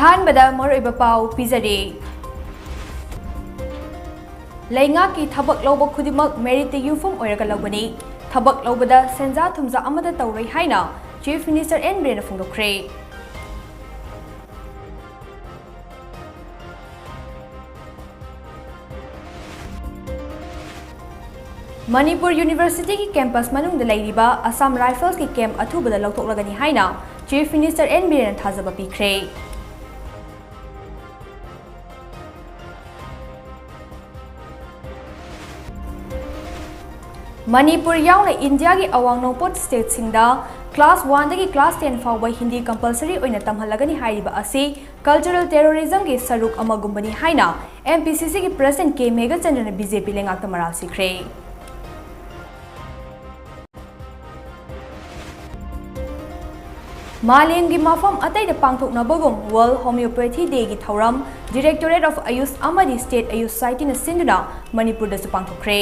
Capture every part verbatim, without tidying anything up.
ꯑꯍꯥꯟꯕꯗ ꯃꯔꯨꯑꯣꯏꯕ ꯄꯥꯎ ꯄꯤꯖꯔꯤ꯫ ꯂꯩꯉꯥꯛꯀꯤ ꯊꯕꯛ ꯂꯧꯕ ꯈꯨꯗꯤꯡꯃꯛ merit ꯇ ꯌꯨꯝꯐꯝ ꯑꯣꯏꯔꯒ ꯂꯧꯒꯅꯤ꯫ ꯊꯕꯛ ꯂꯧꯕꯗ ꯁꯦꯟꯖꯥ ꯊꯨꯝꯖꯥ ꯑꯃꯠꯇ ꯇꯧꯔꯣꯏ ꯍꯥꯏꯅ Chief Minister ꯑꯦꯟ ꯕꯤꯔꯦꯟꯅ ꯐꯣꯡꯗꯣꯛꯈ꯭ꯔꯦ꯫ ꯃꯅꯤꯄꯨꯔ ꯌꯨꯅꯤꯚꯔꯁꯤꯇꯤꯒꯤ campus ꯃꯅꯨꯡꯗ ꯂꯩꯔꯤꯕ Assam Rifles ꯀꯤ camp ꯑꯊꯨꯕꯗ ꯂꯧꯊꯣꯛꯂꯒꯅꯤ ꯍꯥꯏꯅ Chief Minister ꯑꯦꯟ ꯕꯤꯔꯦꯟꯅ ꯊꯥꯖꯕ ꯄꯤꯈ꯭ꯔꯦ꯫ ꯃꯅꯤꯄꯨꯔ ꯌꯥꯎꯅ ꯏꯟꯗꯤꯌꯥꯒꯤ ꯑꯋꯥꯡ ꯅꯣꯡꯄꯣꯛ state ꯁꯤꯡꯗ class one ꯗꯒꯤ class ten ꯐꯥꯎꯕ ꯍꯤꯟꯗꯤ compulsory ꯑꯣꯏꯅ ꯇꯝꯍꯜꯂꯒꯅꯤ ꯍꯥꯏꯔꯤꯕ ꯑꯁꯤ cultural terrorism ꯒꯤ ꯁꯔꯨꯛ ꯑꯃꯒꯨꯝꯕꯅꯤ ꯍꯥꯏꯅ M P C C ꯒꯤ President ꯀꯦ ꯃꯦꯘꯆꯟꯗ꯭ꯔꯅ B J P ꯂꯩꯉꯥꯛꯇ ꯃꯔꯥꯜ ꯁꯤꯈ꯭ꯔꯦ꯫ ꯃꯥꯂꯦꯝꯒꯤ ꯃꯐꯝ ꯑꯇꯩꯗ ꯄꯥꯡꯊꯣꯛꯅꯕꯒꯨꯝ World Homeopathy Day ꯒꯤ ꯊꯧꯔꯝ Directorate of Ayush ꯑꯃꯗꯤ State Ayush Society ꯅ ꯁꯤꯟꯗꯨꯅ ꯃꯅꯤꯄꯨꯔꯗꯁꯨ ꯄꯥꯡꯊꯣꯛꯈ꯭ꯔꯦ꯫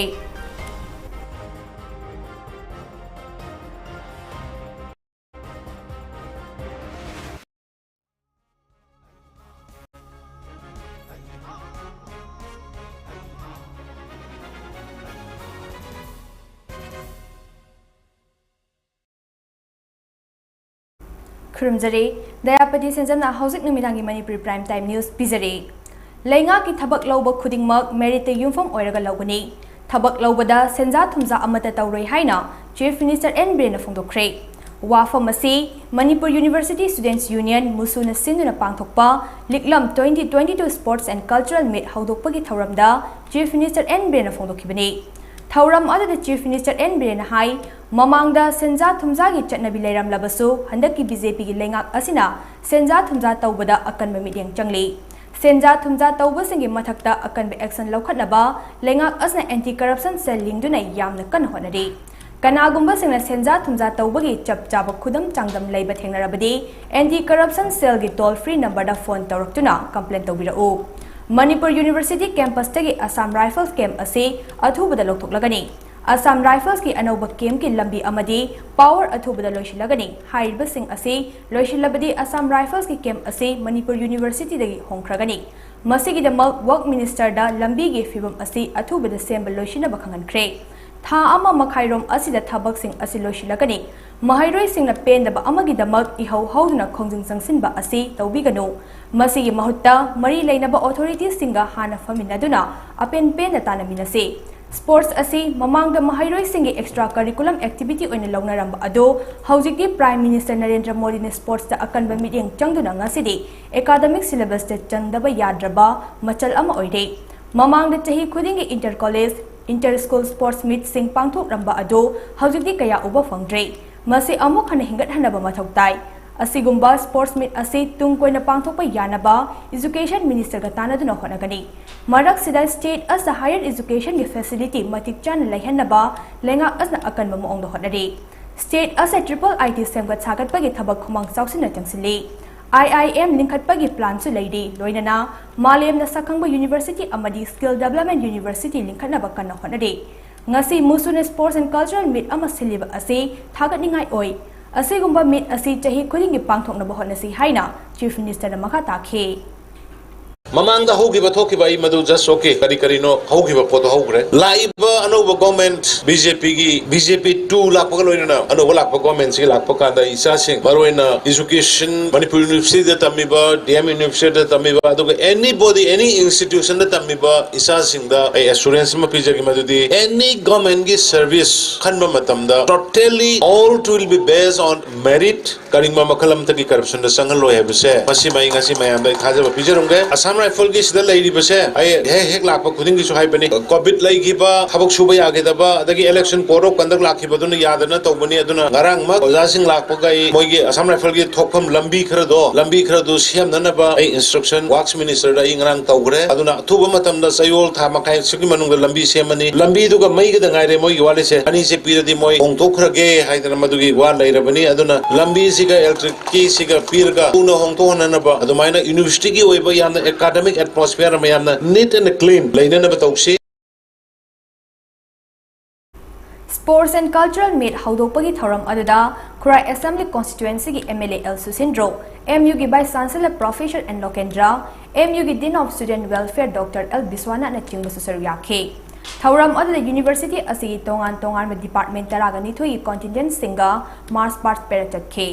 ꯈꯨꯔꯨꯝꯖꯔꯤ꯫ ꯗꯌꯥꯄꯇꯤ ꯁꯦꯟꯖꯝꯅ ꯍꯧꯖꯤꯛ ꯅꯨꯃꯤꯗꯥꯡꯒꯤ ꯃꯅꯤꯄꯨꯔꯤ Prime Time News ꯄꯤꯖꯔꯤ꯫ ꯂꯩꯉꯥꯛꯀꯤ ꯊꯕꯛ ꯂꯧꯕ ꯈꯨꯗꯤꯡꯃꯛ merit ꯇ ꯌꯨꯝꯐꯝ ꯑꯣꯏꯔꯒ ꯂꯧꯒꯅꯤ꯫ ꯊꯕꯛ ꯂꯧꯕꯗ ꯁꯦꯟꯖꯥ ꯊꯨꯝꯖꯥ ꯑꯃꯠꯇ ꯇꯧꯔꯣꯏ ꯍꯥꯏꯅ Chief Minister ꯑꯦꯟ ꯕꯤꯔꯦꯟꯅ ꯐꯣꯡꯗꯣꯛꯈ꯭ꯔꯦ꯫ ꯋꯥꯐꯝ ꯑꯁꯤ ꯃꯅꯤꯄꯨꯔ University Students Union, ꯃꯨꯁꯨꯅ ꯁꯤꯟꯗꯨꯅ ꯄꯥꯡꯊꯣꯛꯄ ꯂꯤꯛꯂꯝ twenty twenty-two Sports and Cultural Meet ꯍꯧꯗꯣꯛꯄꯒꯤ ꯊꯧꯔꯝꯗ Chief Minister ꯑꯦꯟ ꯕꯤꯔꯦꯟꯅ ꯐꯣꯡꯗꯣꯛꯈꯤꯕꯅꯤ꯫ ꯊꯧꯔꯝ ꯑꯗꯨꯗ Chief Minister ꯑꯦꯟ ꯕꯤꯔꯦꯟꯅ ꯍꯥꯏ, ꯃꯃꯥꯡꯗ ꯁꯦꯟꯖꯥ ꯊꯨꯝꯖꯥꯒꯤ ꯆꯠꯅꯕꯤ ꯂꯩꯔꯝꯂꯕꯁꯨ ꯍꯟꯗꯛꯀꯤ B J P ꯒꯤ ꯂꯩꯉꯥꯛ ꯑꯁꯤꯅ ꯁꯦꯟꯖꯥ ꯊꯨꯝꯖꯥ ꯇꯧꯕꯗ ꯑꯀꯟꯕ ꯃꯤꯠꯌꯦꯡ ꯆꯪꯂꯤ꯫ ꯁꯦꯟꯖꯥ ꯊꯨꯝꯖꯥ ꯇꯧꯕꯁꯤꯡꯒꯤ ꯃꯊꯛꯇ ꯑꯀꯟꯕ action ꯂꯧꯈꯠꯅꯕ ꯂꯩꯉꯥꯛ ꯑꯁꯤꯅ Anti Corruption Cell ꯂꯤꯡꯗꯨꯅ ꯌꯥꯝꯅ ꯀꯟꯅ ꯍꯣꯠꯅꯔꯤ꯫ ꯀꯅꯥꯒꯨꯝꯕꯁꯤꯡꯅ ꯁꯦꯟꯖꯥ ꯊꯨꯝꯖꯥ ꯇꯧꯕꯒꯤ ꯆꯞ ꯆꯥꯕ ꯈꯨꯗꯝ ꯆꯥꯡꯗꯝ ꯂꯩꯕ ꯊꯦꯡꯅꯔꯕꯗꯤ Anti Corruption Cell ꯒꯤ toll free number ꯗ phone ꯇꯧꯔꯛꯇꯨꯅ complaint ꯇꯧꯕꯤꯔꯛꯎ꯫ ꯃꯅꯤꯄꯨꯔ University campus ꯇꯒꯤ Assam Rifles camp ꯑꯁꯤ ꯑꯊꯨꯕꯗ ꯂꯧꯊꯣꯛꯂꯒꯅꯤ꯫ ꯑꯁꯥꯝ ꯔꯥꯏꯐꯜꯁꯀꯤ ꯑꯅꯧꯕ ꯀꯦꯝꯞꯀꯤ ꯂꯝꯕꯤ ꯑꯃꯗꯤ ꯄꯥꯋꯔ ꯑꯊꯨꯕꯗ ꯂꯣꯏꯁꯤꯜꯂꯒꯅꯤ꯫ ꯍꯥꯏꯔꯤꯕꯁꯤꯡ ꯑꯁꯤ ꯂꯣꯏꯁꯤꯜꯂꯕꯗꯤ ꯑꯁꯥꯝ ꯔꯥꯏꯐꯜꯁꯀꯤ ꯀꯦꯝꯞ ꯑꯁꯤ ꯃꯅꯤꯄꯨꯔ ꯌꯨꯅꯤꯚꯔꯁꯤꯇꯤꯗꯒꯤ ꯍꯣꯡꯈ꯭ꯔꯒꯅꯤ꯫ ꯃꯁꯤꯒꯤꯗꯃꯛ ꯋꯔꯛ ꯃꯤꯅꯤꯁꯇꯔꯗ ꯂꯝꯕꯤꯒꯤ ꯐꯤꯕꯝ ꯑꯁꯤ ꯑꯊꯨꯕꯗ ꯁꯦꯝꯕ ꯂꯣꯏꯁꯤꯟꯅꯕ ꯈꯪꯍꯟꯈ꯭ꯔꯦ꯫ ꯊꯥ ꯑꯃ ꯃꯈꯥꯏꯔꯣꯝ ꯑꯁꯤꯗ ꯊꯕꯛꯁꯤꯡ ꯑꯁꯤ ꯂꯣꯏꯁꯤꯜꯂꯒꯅꯤ꯫ ꯃꯍꯩꯔꯣꯏꯁꯤꯡꯅ ꯄꯦꯟꯗꯕ ꯑꯃꯒꯤꯗꯃꯛ ꯏꯍꯧ ꯍꯧꯗꯨꯅ ꯈꯣꯡꯖꯪ ꯆꯪꯁꯤꯟꯕ ꯑꯁꯤ ꯇꯧꯕꯤꯒꯅꯨ꯫ ꯃꯁꯤꯒꯤ ꯃꯍꯨꯠꯇ ꯃꯔꯤ ꯂꯩꯅꯕ ꯑꯣꯊꯣꯔꯤꯇꯤꯁꯤꯡꯒ ꯍꯥꯟꯅ ꯐꯝꯃꯤꯟꯅꯗꯨꯅ ꯑꯄꯦꯟ ꯄꯦꯟꯅ ꯇꯥꯟꯅꯃꯤꯟꯅꯁꯤ꯫ ꯁ꯭ꯄꯣꯔꯠꯁ ꯑꯁꯤ ꯃꯃꯥꯡꯗ ꯃꯍꯩꯔꯣꯏꯁꯤꯡꯒꯤ ꯑꯦꯛꯁꯇ꯭ꯔꯥ ꯀꯔꯤꯀꯨꯂꯝ ꯑꯦꯛꯇꯤꯚꯤꯇꯤ ꯑꯣꯏꯅ ꯂꯧꯅꯔꯝꯕ ꯑꯗꯨ ꯍꯧꯖꯤꯛꯇꯤ ꯄ꯭ꯔꯥꯏꯝ ꯃꯤꯅꯤꯁꯇꯔ ꯅꯔꯦꯟꯗ꯭ꯔ ꯃꯣꯗꯤꯅ ꯁ꯭ꯄꯣꯔꯠꯁꯇ ꯑꯀꯟꯕ ꯃꯤꯠꯌꯦꯡ ꯆꯪꯗꯨꯅ ꯉꯁꯤꯗꯤ ꯑꯦꯀꯥꯗꯃꯤꯛ ꯁꯤꯂꯦꯕꯁꯇ ꯆꯟꯗꯕ ꯌꯥꯗ꯭ꯔꯕ ꯃꯆꯜ ꯑꯃ ꯑꯣꯏꯔꯦ꯫ ꯃꯃꯥꯡꯗ ꯆꯍꯤ ꯈꯨꯗꯤꯡꯒꯤ inter college, inter school sports ꯃꯤꯠꯁꯤꯡ ꯄꯥꯡꯊꯣꯛꯂꯝꯕ ꯑꯗꯨ ꯍꯧꯖꯤꯛꯇꯤ ꯀꯌꯥ ꯎꯕ ꯐꯪꯗ꯭ꯔꯦ꯫ ꯃꯁꯤ ꯑꯃꯨꯛ ꯍꯟꯅ ꯍꯦꯟꯒꯠꯍꯟꯅꯕ ꯃꯊꯧ ꯇꯥꯏ꯫ ꯑꯁꯤꯒꯨꯝꯕ ꯁ꯭ꯄꯣꯔꯠꯁ ꯃꯤꯠ ꯑꯁꯤ ꯇꯨꯡ ꯀꯣꯏꯅ ꯄꯥꯡꯊꯣꯛꯄ ꯌꯥꯅꯕ ꯏꯖꯨꯀꯦꯁꯟ ꯃꯤꯅꯤꯁꯇꯔꯒ ꯇꯥꯟꯅꯗꯨꯅ ꯍꯣꯠꯅꯒꯅꯤ꯫ ꯃꯔꯛꯁꯤꯗ ꯁ꯭ꯇꯦꯠ ꯑꯁꯤꯗ ꯍꯥꯌꯔ ꯏꯖꯨꯀꯦꯁꯟꯒꯤ ꯐꯦꯁꯤꯂꯤꯇꯤ ꯃꯇꯤꯛ ꯆꯥꯅ ꯂꯩꯍꯟꯅꯕ ꯂꯩꯉꯥꯛ ꯑꯁꯤꯅ ꯑꯀꯟꯕ ꯃꯑꯣꯡꯗ ꯍꯣꯠꯅꯔꯤ꯫ ꯁ꯭ꯇꯦꯠ ꯑꯁꯤꯗ ꯇ꯭ꯔꯤꯄꯜ ꯑꯥꯏ ꯇꯤ ꯁꯦꯝꯒꯠ ꯁꯥꯒꯠꯄꯒꯤ ꯊꯕꯛ ꯈꯨꯃꯥꯡ ꯆꯥꯎꯁꯤꯟꯅ ꯆꯪꯁꯤꯜꯂꯤ꯫ ꯑꯥꯏ ꯑꯥꯏ ꯑꯦꯝ ꯂꯤꯡꯈꯠꯄꯒꯤ ꯄ꯭ꯂꯥꯟꯁꯨ ꯂꯩꯔꯤ꯫ ꯂꯣꯏꯅꯅ ꯃꯥꯂꯦꯝꯅ ꯁꯛꯈꯪꯕ ꯌꯨꯅꯤꯚꯔꯁꯤꯇꯤ ꯑꯃꯗꯤ ꯁ꯭ꯀꯤꯜ ꯗꯦꯕꯂꯞꯃꯦꯟ ꯌꯨꯅꯤꯚꯔꯁꯤꯇꯤ ꯂꯤꯡꯈꯠꯅꯕ ꯀꯟꯅ ꯍꯣꯠꯅꯔꯤ꯫ ꯉꯁꯤ ꯃꯨꯁꯨꯅ ꯁ꯭ꯄꯣꯔꯠꯁ ꯑꯦꯟ ꯀꯜꯆꯔꯦꯜ ꯃꯤꯠ ꯑꯃ ꯁꯤꯜꯂꯤꯕ ꯑꯁꯤ ꯊꯥꯒꯠꯅꯤꯡꯉꯥꯏ ꯑꯣꯏ꯫ ꯑꯁꯤꯒꯨꯝꯕ ꯃꯤꯠ ꯑꯁꯤ ꯆꯍꯤ ꯈꯨꯗꯤꯡꯒꯤ ꯄꯥꯡꯊꯣꯛꯅꯕ ꯍꯣꯠꯅꯁꯤ ꯍꯥꯏꯅ ꯆꯤꯐ ꯃꯤꯅꯤꯁꯇꯔꯅ ꯃꯈꯥ ꯇꯥꯈꯤ꯫ ꯃꯃꯥꯡꯗ ꯍꯧꯈꯤꯕ ꯊꯣꯛꯈꯤꯕ ꯑꯩ ꯃꯗꯨ just okay, ꯀꯔꯤ ꯀꯔꯤꯅꯣ ꯍꯧꯈꯤꯕ ꯄꯣꯠꯇꯣ ꯍꯧꯈ꯭ꯔꯦ꯫ ꯂꯥꯛꯏꯕ ꯑꯅꯧꯕ ꯒꯣꯔꯃꯦꯟꯠ ꯕꯤ ꯖꯦ ꯄꯤꯒꯤ, ꯕꯤ ꯖꯦ ꯄꯤ ꯇꯨ ꯂꯥꯛꯄꯒ ꯂꯣꯏꯅꯅ ꯑꯅꯧꯕ ꯂꯥꯛꯄ ꯒꯣꯔꯃꯦꯟꯠꯁꯤꯒꯤ ꯂꯥꯛꯄ ꯀꯥꯟꯗ ꯏꯆꯥꯁꯤꯡ, ꯃꯔꯨꯑꯣꯏꯅ ꯏꯖꯨꯀꯦꯁꯟ, ꯃꯅꯤꯄꯨꯔ ꯌꯨꯅꯤꯚꯔꯁꯤꯇꯤꯗ ꯇꯝꯃꯤꯕ, ꯗꯤ ꯑꯦꯝ ꯌꯨꯅꯤꯚꯔꯁꯤꯇꯤꯗ ꯇꯝꯃꯤꯕ, ꯑꯗꯨꯒ anybody, any institutionꯗ ꯇꯝꯃꯤꯕ ꯏꯆꯥꯁꯤꯡꯗ ꯑꯩ ꯑꯦꯁꯨꯔꯦꯟꯁ ꯑꯃ ꯄꯤꯖꯒꯦ, ꯃꯗꯨꯗꯤ any ꯒꯣꯔꯃꯦꯟꯠꯀꯤ ꯁꯔꯚꯤꯁ ꯈꯟꯕ ꯃꯇꯝꯗ totally all will be based on merit, ꯀꯔꯤꯒꯨꯝꯕ ꯃꯈꯜ ꯑꯃꯠꯇꯒꯤ ꯀꯔꯞꯁꯟꯗ ꯆꯪꯍꯜꯂꯣꯏ ꯍꯥꯏꯕꯁꯦ ꯃꯁꯤꯃ ꯑꯩ ꯉꯁꯤ ꯃꯌꯥꯝꯗ ꯑꯩ ꯊꯥꯖꯕ ꯄꯤꯖꯔꯝꯒꯦ꯫ ꯑꯁꯥꯝ ꯔꯥꯏꯐꯜꯒꯤ ꯁꯤꯗ ꯂꯩꯔꯤꯕꯁꯦ ꯑꯩ ꯍꯦꯛ ꯍꯦꯛ ꯂꯥꯛꯄ ꯈꯨꯗꯤꯡꯒꯤꯁꯨ ꯍꯥꯏꯕꯅꯤ, ꯀꯣꯚꯤꯗ ꯂꯩꯈꯤꯕ, ꯊꯕꯛ ꯁꯨꯕ ꯌꯥꯈꯤꯗꯕ, ꯑꯗꯒꯤ election code of conduct ꯂꯥꯛꯈꯤꯕꯗꯨꯅ ꯌꯥꯗꯅ ꯇꯧꯕꯅꯤ꯫ ꯑꯗꯨꯅ ꯉꯔꯥꯡꯃꯛ ꯑꯣꯖꯥꯁꯤꯡ ꯂꯥꯛꯄꯒ ꯑꯩ ꯃꯣꯏꯒꯤ ꯑꯁꯥꯝ ꯔꯥꯏꯐꯜꯒꯤ ꯊꯣꯛꯐꯝ ꯂꯝꯕꯤ ꯈꯔꯗꯣ, ꯂꯝꯕꯤ ꯈꯔꯗꯨ ꯁꯦꯝꯅꯅꯕ ꯑꯩ instruction works ministerꯗ ꯑꯩ ꯉꯔꯥꯡ ꯇꯧꯈ꯭ꯔꯦ꯫ ꯑꯗꯨꯅ ꯑꯊꯨꯕ ꯃꯇꯝꯗ ꯆꯌꯣꯜ ꯊꯥ ꯃꯈꯥꯏ ꯑꯁꯤꯒꯤ ꯃꯅꯨꯡꯗ ꯂꯝꯕꯤ ꯁꯦꯝꯃꯅꯤ꯫ ꯂꯝꯕꯤꯗꯨꯒ ꯃꯩꯒꯗ ꯉꯥꯏꯔꯦ ꯃꯣꯏꯒꯤ ꯋꯥꯠꯂꯤꯁꯦ꯫ ꯑꯅꯤꯁꯦ ꯄꯤꯔꯗꯤ ꯃꯣꯏ ꯍꯣꯡꯗꯣꯛꯈ꯭ꯔꯒꯦ ꯍꯥꯏꯗꯅ ꯃꯗꯨꯒꯤ ꯋꯥ ꯂꯩꯔꯕꯅꯤ꯫ ꯑꯗꯨꯅ ꯂꯝꯕꯤꯁꯤꯒ electricꯀꯤꯁꯤꯒ ꯄꯤꯔꯒ ꯊꯨꯅ ꯍꯣꯡꯗꯣꯛꯍꯟꯅꯅꯕ, ꯑꯗꯨꯃꯥꯏꯅ universityꯒꯤ ꯑꯣꯏꯕ ꯌꯥꯝꯅ academic atmosphere ꯑꯃ ꯌꯥꯝꯅ neat and clean ꯂꯩꯅꯅꯕ ꯇꯧꯁꯤ꯫ Sports and Cultural Meet ꯍꯧꯗꯣꯛꯄꯒꯤ ꯊꯧꯔꯝ ꯑꯗꯨꯗ ꯈꯨꯔꯥꯏ Assembly Constituencyꯒꯤ MLA ꯑꯦꯜ ꯁꯨꯁꯤꯟꯗ꯭ꯔꯣ, MUꯒꯤ Vice Chancellor Professor N Lokendra, MUꯒꯤ Dean of Student Welfare doctor L ꯕꯤꯁ꯭ꯋꯥꯅꯥꯊꯅꯆꯤꯡꯕꯁꯨ ꯁꯔꯨꯛ ꯌꯥꯈꯤ꯫ ꯊꯧꯔꯝ ꯑꯗꯨꯗ university ꯑꯁꯤꯒꯤ ꯇꯣꯉꯥꯟ ꯇꯣꯉꯥꯟꯕ department ꯇꯔꯥꯒ ꯅꯤꯊꯣꯏꯒꯤ contingentꯁꯤꯡꯒ march past parade ꯆꯠꯈꯤ꯫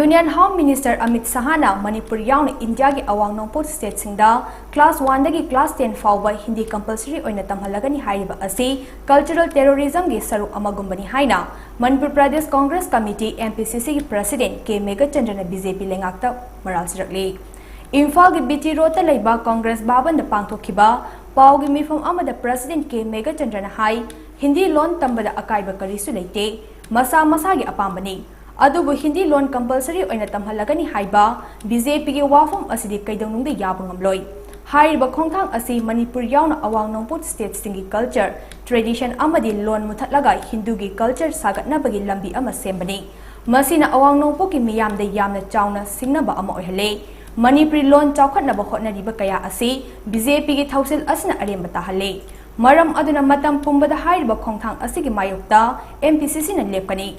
Union Home Minister Amit ꯁꯍꯥꯅ Manipur ꯌꯥꯎꯅ ꯏꯟꯗꯤꯌꯥꯒꯤ ꯑꯋꯥꯡ ꯅꯣꯡꯄꯣꯛ stateꯁꯤꯡꯗ class oneꯗꯒꯤ class ten ꯐꯥꯎꯕ ꯍꯤꯟꯗꯤ compulsory ꯑꯣꯏꯅ ꯇꯝꯍꯜꯂꯒꯅꯤ ꯍꯥꯏꯔꯤꯕ ꯑꯁꯤ cultural terrorismꯒꯤ ꯁꯔꯨꯛ ꯑꯃꯒꯨꯝꯕꯅꯤ ꯍꯥꯏꯅ ꯃꯅꯤꯄꯨꯔ ꯄ꯭ꯔꯗꯦꯁ ꯀꯣꯡꯒ꯭ꯔꯦꯁ ꯀꯃꯤꯇꯤ, MPCCꯒꯤ president ꯀꯦ ꯃꯦꯘꯆꯟꯗ꯭ꯔꯅ BJP ꯂꯩꯉꯥꯛꯇ ꯃꯔꯥꯜ ꯁꯤꯔꯛꯂꯤ꯫ ꯏꯝꯐꯥꯜꯒꯤ BT Roadꯇ ꯂꯩꯕ ꯀꯣꯡꯒ꯭ꯔꯦꯁ ꯚꯕꯟꯗ ꯄꯥꯡꯊꯣꯛꯈꯤꯕ ꯄꯥꯎꯒꯤ ꯃꯤꯐꯝ ꯑꯃꯗ president ꯀꯦ ꯃꯦꯘꯆꯟꯗ꯭ꯔꯅ ꯍꯥꯏ, ꯍꯤꯟꯗꯤ ꯂꯣꯟ ꯇꯝꯕꯗ ꯑꯀꯥꯏꯕ ꯀꯔꯤꯁꯨ ꯂꯩꯇꯦ, ꯃꯁꯥ ꯃꯁꯥꯒꯤ ꯑꯄꯥꯝꯕꯅꯤ꯫ ꯑꯗꯨꯕꯨ ꯍꯤꯟꯗꯤ ꯂꯣꯟ compulsory ꯑꯣꯏꯅ ꯇꯝꯍꯜꯂꯒꯅꯤ ꯍꯥꯏꯕ BJPꯒꯤ ꯋꯥꯐꯝ ꯑꯁꯤꯗꯤ ꯀꯩꯗꯧꯅꯨꯡꯗ ꯌꯥꯕ ꯉꯝꯂꯣꯏ꯫ ꯍꯥꯏꯔꯤꯕ ꯈꯣꯡꯊꯥꯡ ꯑꯁꯤ ꯃꯅꯤꯄꯨꯔ ꯌꯥꯎꯅ ꯑꯋꯥꯡ ꯅꯣꯡꯄꯣꯛ stateꯁꯤꯡꯒꯤ culture, tradition ꯑꯃꯗꯤ ꯂꯣꯟ ꯃꯨꯊꯠꯂꯒ ꯍꯤꯟꯗꯨꯒꯤ culture ꯁꯥꯒꯠꯅꯕꯒꯤ ꯂꯝꯕꯤ ꯑꯃ ꯁꯦꯝꯕꯅꯤ꯫ ꯃꯁꯤꯅ ꯑꯋꯥꯡ ꯅꯣꯡꯄꯣꯛꯀꯤ ꯃꯤꯌꯥꯝꯗ ꯌꯥꯝꯅ ꯆꯥꯎꯅ ꯁꯤꯡꯅꯕ ꯑꯃ ꯑꯣꯏꯍꯜꯂꯦ꯫ ꯃꯅꯤꯄꯨꯔꯤ ꯂꯣꯟ ꯆꯥꯎꯈꯠꯅꯕ ꯍꯣꯠꯅꯔꯤꯕ ꯀꯌꯥ ꯑꯁꯤ BJPꯒꯤ ꯊꯧꯁꯤꯜ ꯑꯁꯤꯅ ꯑꯔꯦꯝꯕ ꯇꯥꯍꯜꯂꯦ꯫ ꯃꯔꯝ ꯑꯗꯨꯅ ꯃꯇꯝ ꯄꯨꯝꯕꯗ ꯍꯥꯏꯔꯤꯕ ꯈꯣꯡꯊꯥꯡ ꯑꯁꯤꯒꯤ ꯃꯥꯌꯣꯛꯇ MPCCꯅ ꯂꯦꯞꯀꯅꯤ꯫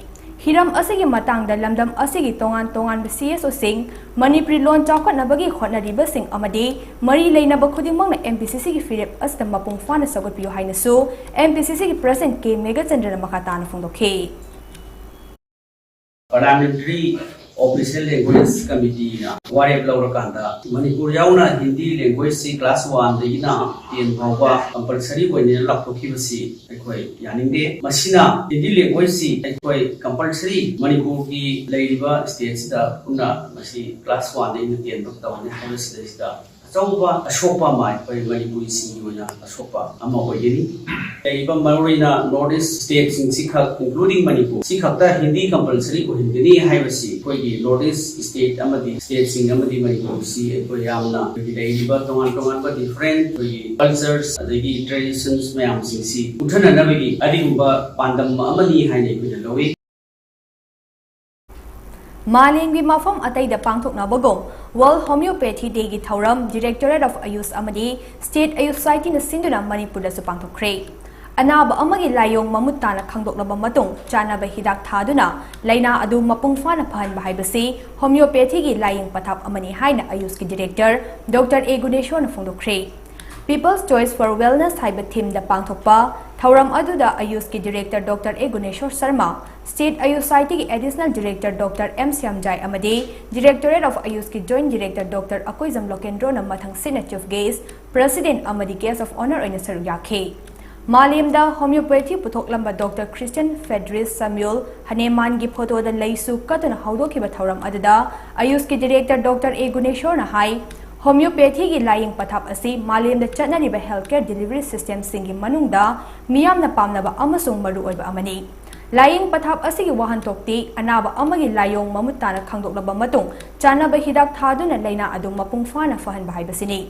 ꯍꯤꯔꯝ ꯑꯁꯤꯒꯤ ꯃꯇꯥꯡꯗ ꯂꯝꯗꯝ ꯑꯁꯤꯒꯤ ꯇꯣꯉꯥꯟ ꯇꯣꯉꯥꯟꯕ CSOꯁꯤꯡ, ꯃꯅꯤꯄꯨꯔꯤ ꯂꯣꯟ ꯆꯥꯎꯈꯠꯅꯕꯒꯤ ꯍꯣꯠꯅꯔꯤꯕꯁꯤꯡ ꯑꯃꯗꯤ ꯃꯔꯤ ꯂꯩꯅꯕ ꯈꯨꯗꯤꯡꯃꯛꯅ MPCCꯒꯤ ꯐꯤꯔꯦꯞ ꯑꯁꯤꯗ ꯃꯄꯨꯡ ꯐꯥꯅ ꯁꯧꯒꯠꯄꯤꯌꯨ ꯍꯥꯏꯅꯁꯨ MPCCꯒꯤ president ꯀꯦ ꯃꯦꯘꯆꯟꯗ꯭ꯔꯅ ꯃꯈꯥ ꯇꯥꯅ ꯐꯣꯡꯗꯣꯛꯈꯤ꯫ Parliamentary Official Language Committeeꯅ ꯋꯥꯔꯦꯞ ꯂꯧꯔꯀꯥꯟꯗ ꯃꯅꯤꯄꯨꯔ ꯌꯥꯎꯅ ꯍꯤꯟꯗꯤ languageꯁꯤ class ꯀ꯭ꯂꯥꯁ ꯋꯥꯟꯗꯒꯤꯅ ꯇꯦꯟ ꯐꯥꯎꯕ compulsory ꯑꯣꯏꯅ ꯂꯥꯎꯊꯣꯛꯈꯤꯕꯁꯤ ꯑꯩꯈꯣꯏ ꯌꯥꯅꯤꯡꯗꯦ꯫ ꯃꯁꯤꯅ ꯍꯤꯟꯗꯤ language« ꯁꯤ ꯑꯩꯈꯣꯏ compulsory ꯃꯅꯤꯄꯨꯔꯒꯤ ꯂꯩꯔꯤꯕ stateꯁꯤꯗ ꯄꯨꯟꯅ ꯃꯁꯤ class oneꯗꯒꯤꯅ ten ꯐꯥꯎ ꯇꯧꯍꯟꯅꯤ ꯍꯥꯏꯕꯁꯤꯗꯩꯁꯤꯗ ꯑꯆꯧꯕ ꯑꯁꯣꯛꯄ ꯑꯃ ꯑꯩꯈꯣꯏ ꯃꯅꯤꯄꯨꯔꯤꯁꯤꯡꯒꯤ ꯑꯣꯏꯅ ꯑꯁꯣꯛꯄ ꯑꯃ ꯑꯣꯏꯒꯅꯤ꯫ ꯂꯩꯔꯤꯕ ꯃꯔꯨꯑꯣꯏꯅ North East stateꯁꯤꯡꯁꯤꯈꯛ, including Manipur, ꯁꯤꯈꯛꯇ Hindi compulsory ꯑꯣꯏꯍꯟꯒꯅꯤ ꯍꯥꯏꯕꯁꯤ ꯑꯩꯈꯣꯏꯒꯤ North East state ꯑꯃꯗꯤ stateꯁꯤꯡ ꯑꯃꯗꯤ ꯃꯅꯤꯄꯨꯔꯁꯤ ꯑꯩꯈꯣꯏ ꯌꯥꯝꯅ ꯑꯩꯈꯣꯏꯒꯤ ꯂꯩꯔꯤꯕ ꯇꯣꯉꯥꯟ ꯇꯣꯉꯥꯟꯕ different ꯑꯩꯈꯣꯏꯒꯤ cultures ꯑꯗꯒꯤ traditions ꯃꯌꯥꯝꯁꯤꯡꯁꯤ ꯃꯨꯠꯊꯅꯅꯕꯒꯤ ꯑꯗꯨꯒꯨꯝꯕ ꯄꯥꯟꯗꯝ ꯑꯃꯅꯤ ꯍꯥꯏꯅ ꯑꯩꯈꯣꯏꯅ ꯂꯧꯏ꯫ ꯃꯥꯂꯦꯝꯒꯤ ꯃꯐꯝ ꯑꯇꯩꯗ ꯄꯥꯡꯊꯣꯛꯅꯕꯒꯨꯝ World Homeopathy Dayꯒꯤ ꯊꯧꯔꯝ Directorate of Ayush ꯑꯃꯗꯤ State Ayush Societyꯅ ꯁꯤꯟꯗꯨꯅ ꯃꯅꯤꯄꯨꯔꯗꯁꯨ ꯄꯥꯡꯊꯣꯛꯈ꯭ꯔꯦ꯫ ꯑꯅꯥꯕ ꯑꯃꯒꯤ ꯂꯥꯏꯑꯣꯡ ꯃꯃꯨꯠ ꯇꯥꯅ ꯈꯪꯗꯣꯛꯂꯕ ꯃꯇꯨꯡ ꯆꯥꯅꯕ ꯍꯤꯗꯥꯛ ꯊꯥꯗꯨꯅ ꯂꯥꯏꯅꯥ ꯑꯗꯨ ꯃꯄꯨꯡ ꯐꯥꯅ ꯐꯍꯟꯕ ꯍꯥꯏꯕꯁꯤ ꯍꯣꯃꯤꯑꯣꯄꯦꯊꯤꯒꯤ ꯂꯥꯏꯌꯦꯡ ꯄꯊꯥꯞ ꯑꯃꯅꯤ ꯍꯥꯏꯅ ꯑꯌꯨꯁꯀꯤ ꯗꯤꯔꯦꯛꯇꯔ ꯗꯣꯛꯇꯔ ꯑꯦ ꯒꯨꯅꯦꯁꯣꯔꯅ ꯐꯣꯡꯗꯣꯛꯈ꯭ꯔꯦ꯫ People's Choice for Wellness ꯍꯥꯏꯕ ꯊꯤꯝꯗ ꯄꯥꯡꯊꯣꯛꯄ ꯊꯧꯔꯝ ꯑꯗꯨꯗ ꯑꯌꯨꯁꯀꯤ director doctor A Guneshor Sharma, state AYUSH ꯁꯣꯁꯥꯏꯇꯤꯒꯤ additional director doctor M Shyamjai ꯑꯃꯗꯤ Directorate of ꯑꯌꯨꯁꯀꯤ ꯖꯣꯏꯟꯠ ꯗꯤꯔꯦꯛꯇꯔ ꯗꯣꯛꯇꯔ ꯑꯀꯣꯏꯖꯝ ꯂꯣꯀꯦꯟꯗ꯭ꯔꯣꯅ ꯃꯊꯪ ꯁꯤꯠꯅ ꯆꯤꯐ ꯒꯦꯁ꯭ꯠ, ꯄ꯭ꯔꯦꯁꯤꯗꯦꯟꯠ ꯑꯃꯗꯤ ꯒꯦꯁ꯭ꯠ ꯑꯣꯐ ꯑꯣꯅꯔ ꯑꯣꯏꯅ ꯁꯔꯨꯛ ꯌꯥꯈꯤ꯫ ꯃꯥꯂꯦꯝꯗ ꯍꯣꯃꯤꯑꯣꯄꯦꯊꯤ ꯄꯨꯊꯣꯛꯂꯝꯕ ꯗꯣꯛꯇꯔ ꯈ꯭ꯔꯤꯁꯇꯤꯌꯟ ꯐ꯭ꯔꯦꯗꯔꯤꯛ ꯁꯥꯃ꯭ꯌꯨꯜ ꯍꯅꯦꯃꯥꯟꯒꯤ ꯐꯣꯇꯣꯗ ꯂꯩꯁꯨ ꯀꯠꯇꯨꯅ ꯍꯧꯗꯣꯛꯈꯤꯕ ꯊꯧꯔꯝ ꯑꯗꯨꯗ ꯑꯌꯨꯁꯀꯤ ꯗꯤꯔꯦꯛꯇꯔ ꯗꯣꯛꯇꯔ ꯑꯦ ꯒꯨꯅꯦꯁꯣꯔꯅ ꯍꯥꯏ, ꯍꯣꯃꯤꯑꯣꯄꯦꯊꯤꯒꯤ ꯂꯥꯏꯌꯦꯡ ꯄꯊꯥꯞ ꯑꯁꯤ ꯃꯥꯂꯦꯝꯗ ꯆꯠꯅꯔꯤꯕ ꯍꯦꯜꯊ ꯀꯦꯌꯔ ꯗꯦꯂꯤꯚꯔꯤ ꯁꯤꯁꯇꯦꯝꯁꯤꯡꯒꯤ ꯃꯅꯨꯡꯗ ꯃꯤꯌꯥꯝꯅ ꯄꯥꯝꯅꯕ ꯑꯃꯁꯨꯡ ꯃꯔꯨꯑꯣꯏꯕ ꯑꯃꯅꯤ꯫ ꯂꯥꯏꯌꯦꯡ ꯄꯊꯥꯞ ꯑꯁꯤꯒꯤ ꯋꯥꯍꯟꯊꯣꯛꯇꯤ ꯑꯅꯥꯕ ꯑꯃꯒꯤ ꯂꯥꯏꯑꯣꯡ ꯃꯃꯨꯠ ꯇꯥꯅ ꯈꯪꯗꯣꯛꯂꯕ ꯃꯇꯨꯡ ꯆꯥꯅꯕ ꯍꯤꯗꯥꯛ ꯊꯥꯗꯨꯅ ꯂꯥꯏꯅꯥ ꯑꯗꯨ ꯃꯄꯨꯡ ꯐꯥꯅ ꯐꯍꯟꯕ ꯍꯥꯏꯕꯁꯤꯅꯤ꯫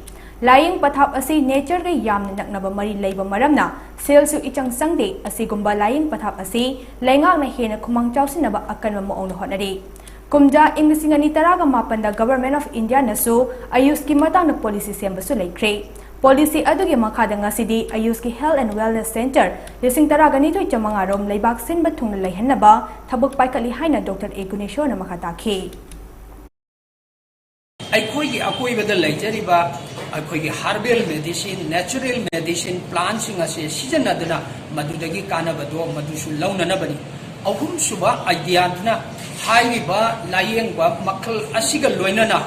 ꯂꯥꯏꯌꯦꯡ ꯄꯊꯥꯞ ꯑꯁꯤ ꯅꯦꯆꯔꯒ ꯌꯥꯝꯅ ꯅꯛꯅꯕ ꯃꯔꯤ ꯂꯩꯕ ꯃꯔꯝꯅ ꯁꯦꯜꯁꯨ ꯏꯆꯪ ꯆꯪꯗꯦ꯫ ꯑꯁꯤꯒꯨꯝꯕ ꯂꯥꯏꯌꯦꯡ ꯄꯊꯥꯞ ꯑꯁꯤ ꯂꯩꯉꯥꯛꯅ ꯍꯦꯟꯅ ꯈꯨꯃꯥꯡ ꯆꯥꯎꯁꯤꯟꯅꯕ ꯑꯀꯟꯕ ꯃꯑꯣꯡꯗ ꯍꯣꯠꯅꯔꯤ꯫ ꯀꯨꯝꯖꯥ ꯏꯪ ꯂꯤꯁꯤꯡ ꯑꯅꯤ ꯇꯔꯥꯒ ꯃꯥꯄꯟꯗ Government of Indiaꯅꯁꯨ ꯑꯌꯨꯁꯀꯤ ꯃꯇꯥꯡꯗ ꯄꯣꯂꯤꯁꯤ ꯁꯦꯝꯕꯁꯨ ꯂꯩꯈ꯭ꯔꯦ꯫ ꯄꯣꯂꯤꯁꯤ ꯑꯗꯨꯒꯤ ꯃꯈꯥꯗ ꯉꯁꯤꯗꯤ ꯑꯌꯨꯁꯀꯤ ꯍꯦꯜꯊ ꯑꯦꯟꯗ ꯋꯦꯜꯅꯦꯁ ꯁꯦꯟꯇꯔ ꯂꯤꯁꯤꯡ ꯇꯔꯥꯒ ꯅꯤꯊꯣꯏ ꯆꯥꯃꯉꯥ ꯔꯣꯝ ꯂꯩꯕꯥꯛ ꯁꯤꯟꯕ ꯊꯨꯡꯅ ꯂꯩꯍꯟꯅꯕ ꯊꯕꯛ ꯄꯥꯏꯈꯠꯂꯤ ꯍꯥꯏꯅ ꯗꯣꯛꯇꯔ ꯑꯦ ꯒꯨꯅꯦꯁꯣꯔꯅ ꯃꯈꯥ ꯇꯥꯈꯤ꯫ ꯑꯩꯈꯣꯏꯒꯤ ꯑꯀꯣꯏꯕꯗ ꯂꯩꯖꯔꯤꯕ ꯑꯩꯈꯣꯏꯒꯤ ꯍꯔꯕꯦꯜ ꯃꯦꯗꯤꯁꯤꯟ, ꯅꯦꯆꯔꯦꯜ ꯃꯦꯗꯤꯁꯤꯟ ꯄ꯭ꯂꯥꯟꯁꯤꯡ ꯑꯁꯤ ꯁꯤꯖꯤꯟꯅꯗꯨꯅ ꯃꯗꯨꯗꯒꯤ ꯀꯥꯟꯅꯕꯗꯣ ꯃꯗꯨꯁꯨ ꯂꯧꯅꯅꯕꯅꯤ꯫ ꯑꯍꯨꯝꯁꯨꯕ ꯑꯥꯏꯗꯤꯌꯥꯗꯨꯅ ꯍꯥꯏꯔꯤꯕ ꯂꯥꯌꯦꯡꯕ ꯃꯈꯜ ꯑꯁꯤꯒ ꯂꯣꯏꯅꯅ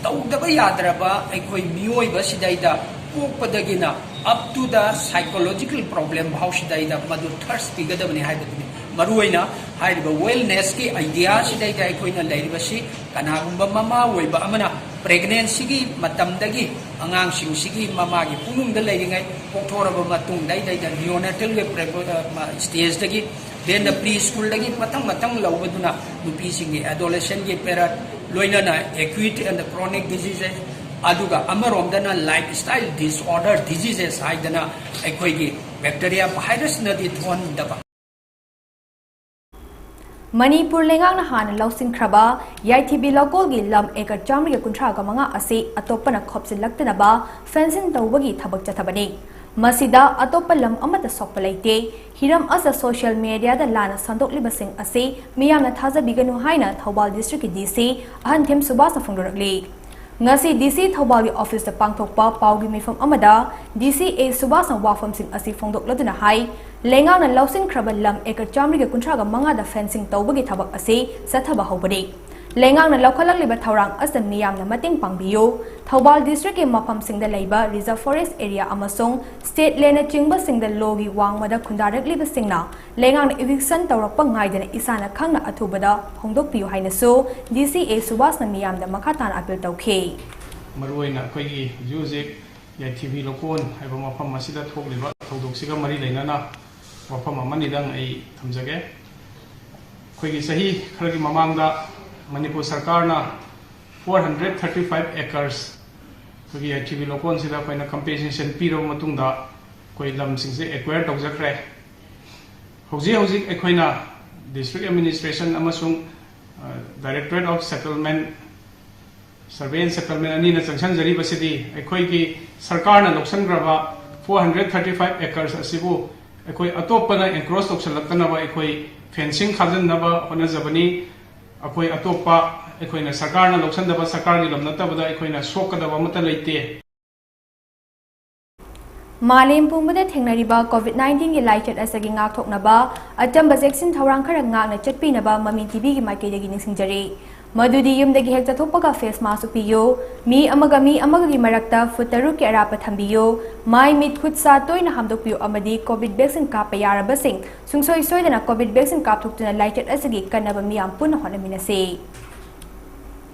ꯇꯧꯗꯕ ꯌꯥꯗ꯭ꯔꯕ ꯑꯩꯈꯣꯏ ꯃꯤꯑꯣꯏꯕꯁꯤꯗꯩꯗ ꯄꯣꯛꯄꯗꯒꯤꯅ up to the psychological problem ꯐꯥꯎꯁꯤꯗꯩꯗ ꯃꯗꯨ ꯊꯔꯁ ꯄꯤꯒꯗꯕꯅꯤ ꯍꯥꯏꯕꯗꯨꯅꯤ꯫ ꯃꯔꯨꯑꯣꯏꯅ ꯍꯥꯏꯔꯤꯕ ꯋꯦꯜꯅꯦꯁꯀꯤ ꯑꯥꯏꯗꯤꯌꯥꯁꯤꯗꯩꯗ ꯑꯩꯈꯣꯏꯅ ꯂꯩꯔꯤꯕꯁꯤ ꯀꯅꯥꯒꯨꯝꯕ ꯃꯃꯥ ꯑꯣꯏꯕ ꯑꯃꯅ ꯄ꯭ꯔꯦꯒꯅꯦꯟꯁꯤꯒꯤ ꯃꯇꯝꯗꯒꯤ ꯑꯉꯥꯡꯁꯤꯡꯁꯤꯒꯤ ꯃꯃꯥꯒꯤ ꯄꯨꯛꯅꯨꯡꯗ ꯂꯩꯔꯤꯉꯩ ꯄꯣꯛꯊꯣꯔꯕ ꯃꯇꯨꯡꯗꯩꯗꯩꯗ ꯅꯤꯑꯣꯅꯦꯇꯜꯒꯤ ꯁ꯭ꯇꯦꯖꯇꯒꯤ then the pre schoolꯗꯒꯤ ꯃꯊꯪ ꯃꯊꯪ ꯂꯧꯕꯗꯨꯅ ꯅꯨꯄꯤꯁꯤꯡꯒꯤ ꯑꯦꯗꯣꯂꯦꯁꯟꯒꯤ ꯄꯦꯔꯠ ꯂꯣꯏꯅꯅ acute and chronic diseases ꯑꯗꯨꯒ ꯑꯃꯔꯣꯝꯗꯅ lifestyle disorder diseases ꯍꯥꯏꯗꯅ ꯑꯩꯈꯣꯏꯒꯤ ꯕꯦꯛꯇꯦꯔꯤꯌꯥ ꯚꯥꯏꯔꯁꯅꯗꯤ ꯊꯣꯛꯍꯟꯗꯕ꯫ ꯃꯅꯤꯄꯨꯔ ꯂꯩꯉꯥꯛꯅ ꯍꯥꯟꯅ ꯂꯧꯁꯤꯟꯈ꯭ꯔꯕ ꯌꯥꯏꯊꯤꯕꯤ ꯂꯧꯀꯣꯜꯒꯤ ꯂꯝ ꯑꯦꯀꯔ ꯆꯥꯃꯔꯤꯒ ꯀꯨꯟꯊ꯭ꯔꯥꯒ ꯃꯉꯥ ꯑꯁꯤ ꯑꯇꯣꯞꯄꯅ ꯈꯣꯞꯆꯤꯜꯂꯛꯇꯅꯕ ꯐꯦꯟꯁꯤꯡ ꯇꯧꯕꯒꯤ ꯊꯕꯛ ꯆꯠꯊꯕꯅꯤ꯫ ꯃꯁꯤꯗ ꯑꯇꯣꯞꯄ ꯂꯝ ꯑꯃꯠꯇ ꯁꯣꯛꯄ ꯂꯩꯇꯦ꯫ ꯍꯤꯔꯝ ꯑꯁꯤꯗ ꯁꯣꯁꯤꯌꯦꯜ ꯃꯦꯗꯤꯌꯥꯗ ꯂꯥꯟꯅ ꯁꯟꯗꯣꯛꯂꯤꯕꯁꯤꯡ ꯑꯁꯤ ꯃꯤꯌꯥꯝꯅ ꯊꯥꯖꯕꯤꯒꯅꯨ ꯍꯥꯏꯅ ꯊꯧꯕꯥꯜ ꯗꯤꯁꯇ꯭ꯔꯤꯛꯀꯤ ꯗꯤ ꯁꯤ ꯑꯍꯟꯊꯦꯝ ꯁꯨꯕꯥꯁꯅ ꯐꯣꯡꯗꯣꯔꯛꯂꯤ꯫ ꯉꯁꯤ ꯗꯤ ꯁꯤ ꯊꯧꯕꯥꯜꯒꯤ ꯑꯣꯐꯤꯁꯇ ꯄꯥꯡꯊꯣꯛꯄ ꯄꯥꯎꯒꯤ ꯃꯤꯐꯝ ꯑꯃꯗ ꯗꯤ ꯁꯤ ꯑꯦ ꯁꯨꯕꯥꯁꯅ ꯋꯥꯐꯝꯁꯤꯡ ꯑꯁꯤ ꯐꯣꯡꯗꯣꯛꯂꯗꯨꯅ ꯍꯥꯏ, ꯂꯩꯉꯥꯛꯅ ꯂꯧꯁꯤꯟꯈ꯭ꯔꯕ ꯂꯝ ꯑꯦꯀꯔ ꯆꯥꯃꯔꯤꯒ ꯀꯨꯟꯊ꯭ꯔꯥꯒ ꯃꯉꯥꯗ ꯐꯦꯟꯁꯤꯡ ꯇꯧꯕꯒꯤ ꯊꯕꯛ ꯑꯁꯤ ꯆꯠꯊꯕ ꯍꯧꯕꯅꯤ꯫ ꯂꯩꯉꯥꯛꯅ ꯂꯧꯈꯠꯂꯛꯂꯤꯕ ꯊꯧꯔꯥꯡ ꯑꯁꯤꯗ ꯃꯤꯌꯥꯝꯅ ꯃꯇꯦꯡ ꯄꯥꯡꯕꯤꯌꯨ꯫ ꯊꯧꯕꯥꯜ ꯗꯤꯁꯇ꯭ꯔꯤꯛꯀꯤ ꯃꯐꯝꯁꯤꯡꯗ ꯂꯩꯕ ꯔꯤꯖꯔꯚ ꯐꯣꯔꯦꯁ ꯑꯦꯔꯤꯌꯥ ꯑꯃꯁꯨꯡ ꯁ꯭ꯇꯦꯠ ꯂꯦꯟꯅꯆꯤꯡꯕꯁꯤꯡꯗ ꯂꯣꯒꯤ ꯋꯥꯡꯃꯗ ꯈꯨꯟꯗꯥꯔꯛꯂꯤꯕꯁꯤꯡꯅ ꯂꯩꯉꯥꯛꯅ ꯏꯚꯤꯛꯁꯟ ꯇꯧꯔꯛꯄ ꯉꯥꯏꯗꯅ ꯏꯁꯥꯅ ꯈꯪꯅ ꯑꯊꯨꯕꯗ ꯍꯣꯡꯗꯣꯛꯄꯤꯌꯨ ꯍꯥꯏꯅꯁꯨ ꯗꯤ ꯁꯤ ꯑꯦ ꯁꯨꯕꯥꯁꯅ ꯃꯤꯌꯥꯝꯗ ꯃꯈꯥ ꯇꯥꯅ ꯑꯄꯤꯜ ꯇꯧꯈꯤ꯫ ꯃꯔꯨꯑꯣꯏꯅ ꯑꯩꯈꯣꯏꯒꯤ ꯍꯧꯖꯤꯛ ꯍꯧꯖꯤꯛ ꯌꯥꯏꯊꯤꯕꯤ ꯂꯧꯀꯣꯟ ꯍꯥꯏꯕ ꯃꯐꯝ ꯑꯁꯤꯗ ꯊꯣꯛꯂꯤꯕ ꯊꯧꯗꯣꯛꯁꯤꯒ ꯃꯔꯤ ꯂꯩꯅꯅ ꯋꯥꯐꯝ ꯑꯃꯅꯤꯗꯪ ꯑꯩ ꯊꯝꯖꯒꯦ꯫ ꯑꯩꯈꯣꯏꯒꯤ ꯆꯍꯤ ꯈꯔꯒꯤ ꯃꯃꯥꯡꯗ ꯃꯅꯤꯄꯨꯔ ꯁꯔꯀꯥꯔꯅ four hundred thirty five acres ꯑꯩꯈꯣꯏꯒꯤ ꯌꯥꯏꯊꯤꯕꯤ ꯂꯧꯀꯣꯟꯁꯤꯗ ꯑꯩꯈꯣꯏꯅ ꯀꯝꯄꯦꯟꯁꯦꯁꯟ ꯄꯤꯔꯕ ꯃꯇꯨꯡꯗ ꯑꯩꯈꯣꯏ ꯂꯝꯁꯤꯡꯁꯦ ꯑꯦꯀ꯭ꯋꯥꯌꯔ ꯇꯧꯖꯈ꯭ꯔꯦ꯫ ꯍꯧꯖꯤꯛ ꯍꯧꯖꯤꯛ ꯑꯩꯈꯣꯏꯅ ꯗꯤꯁꯇ꯭ꯔꯤꯛ ꯑꯦꯗꯃꯤꯅꯤꯁꯇ꯭ꯔꯦꯁꯟ ꯑꯃꯁꯨꯡ directorate of settlement, survey and settlement ꯑꯅꯤꯅ ꯆꯪꯁꯤꯟꯖꯔꯤꯕꯁꯤꯗꯤ ꯑꯩꯈꯣꯏꯒꯤ ꯁꯔꯀꯥꯔꯅ ꯂꯧꯁꯤꯟꯈ꯭ꯔꯕ four hundred thirty five acres ꯑꯁꯤꯕꯨ ꯑꯩꯈꯣꯏ ꯑꯇꯣꯞꯄꯅ ꯑꯦꯟꯀ꯭ꯔꯣꯁ ꯇꯧꯁꯤꯜꯂꯛꯇꯅꯕ ꯑꯩꯈꯣꯏ ꯐꯦꯟꯁꯤꯡ ꯈꯥꯖꯤꯟꯅꯕ ꯍꯣꯠꯅꯖꯕꯅꯤ꯫ ꯑꯩꯈꯣꯏ ꯑꯇꯣꯞꯄ ꯑꯩꯈꯣꯏꯅ ꯁꯔꯀꯥꯔꯅ ꯂꯧꯁꯤꯟꯗꯕ, ꯁꯔꯀꯥꯔꯒꯤ ꯂꯝ ꯅꯠꯇꯕꯗ ꯑꯩꯈꯣꯏꯅ ꯁꯣꯛꯀꯗꯕ ꯑꯃꯠꯇ ꯂꯩꯇꯦ꯫ ꯃꯥꯂꯦꯝ ꯄꯨꯝꯕꯗ ꯊꯦꯡꯅꯔꯤꯕ ꯀꯣꯚꯤꯗ ꯅꯥꯏꯟꯇꯤꯟꯒꯤ ꯂꯥꯏꯆꯠ ꯑꯁꯤꯒꯤ ꯉꯥꯛꯊꯣꯛꯅꯕ ꯑꯆꯝꯕ ꯆꯦꯛꯁꯤꯟ ꯊꯧꯔꯥꯡ ꯈꯔ ꯉꯥꯛꯅ ꯆꯠꯄꯤꯅꯕ ꯃꯃꯤ ꯇꯤꯚꯤꯒꯤ ꯃꯥꯏꯀꯩꯗꯒꯤ ꯅꯤꯡꯁꯤꯡꯖꯔꯤ꯫ ꯃꯗꯨꯗꯤ ꯌꯨꯝꯗꯒꯤ ꯍꯦꯛ ꯆꯠꯊꯣꯛꯄꯒ ꯐꯦꯁ ꯃꯥꯁꯛ ꯎꯞꯄꯤꯌꯨ, ꯃꯤ ꯑꯃꯒ ꯃꯤ ꯑꯃꯒꯒꯤ ꯃꯔꯛꯇ ꯐꯨꯠ ꯇꯔꯨꯛꯀꯤ ꯑꯔꯥꯞꯄ ꯊꯝꯕꯤꯌꯨ, ꯃꯥꯏ ꯃꯤꯠ ꯈꯨꯠ ꯁꯥ ꯇꯣꯏꯅ ꯍꯥꯝꯗꯣꯛꯄꯤꯌꯨ ꯑꯃꯗꯤ ꯀꯣꯚꯤꯗ ꯚꯦꯛꯁꯤꯟ ꯀꯥꯞꯄ ꯌꯥꯔꯕꯁꯤꯡ ꯁꯨꯡꯁꯣꯏ ꯁꯣꯏꯗꯅ ꯀꯣꯚꯤꯗ ꯚꯦꯛꯁꯤꯟ ꯀꯥꯞꯊꯣꯛꯇꯨꯅ ꯂꯥꯏꯆꯠ ꯑꯁꯤꯒꯤ ꯀꯟꯅꯕ ꯃꯤꯌꯥꯝ ꯄꯨꯟꯅ ꯍꯣꯠꯅꯃꯤꯟꯅꯁꯤ꯫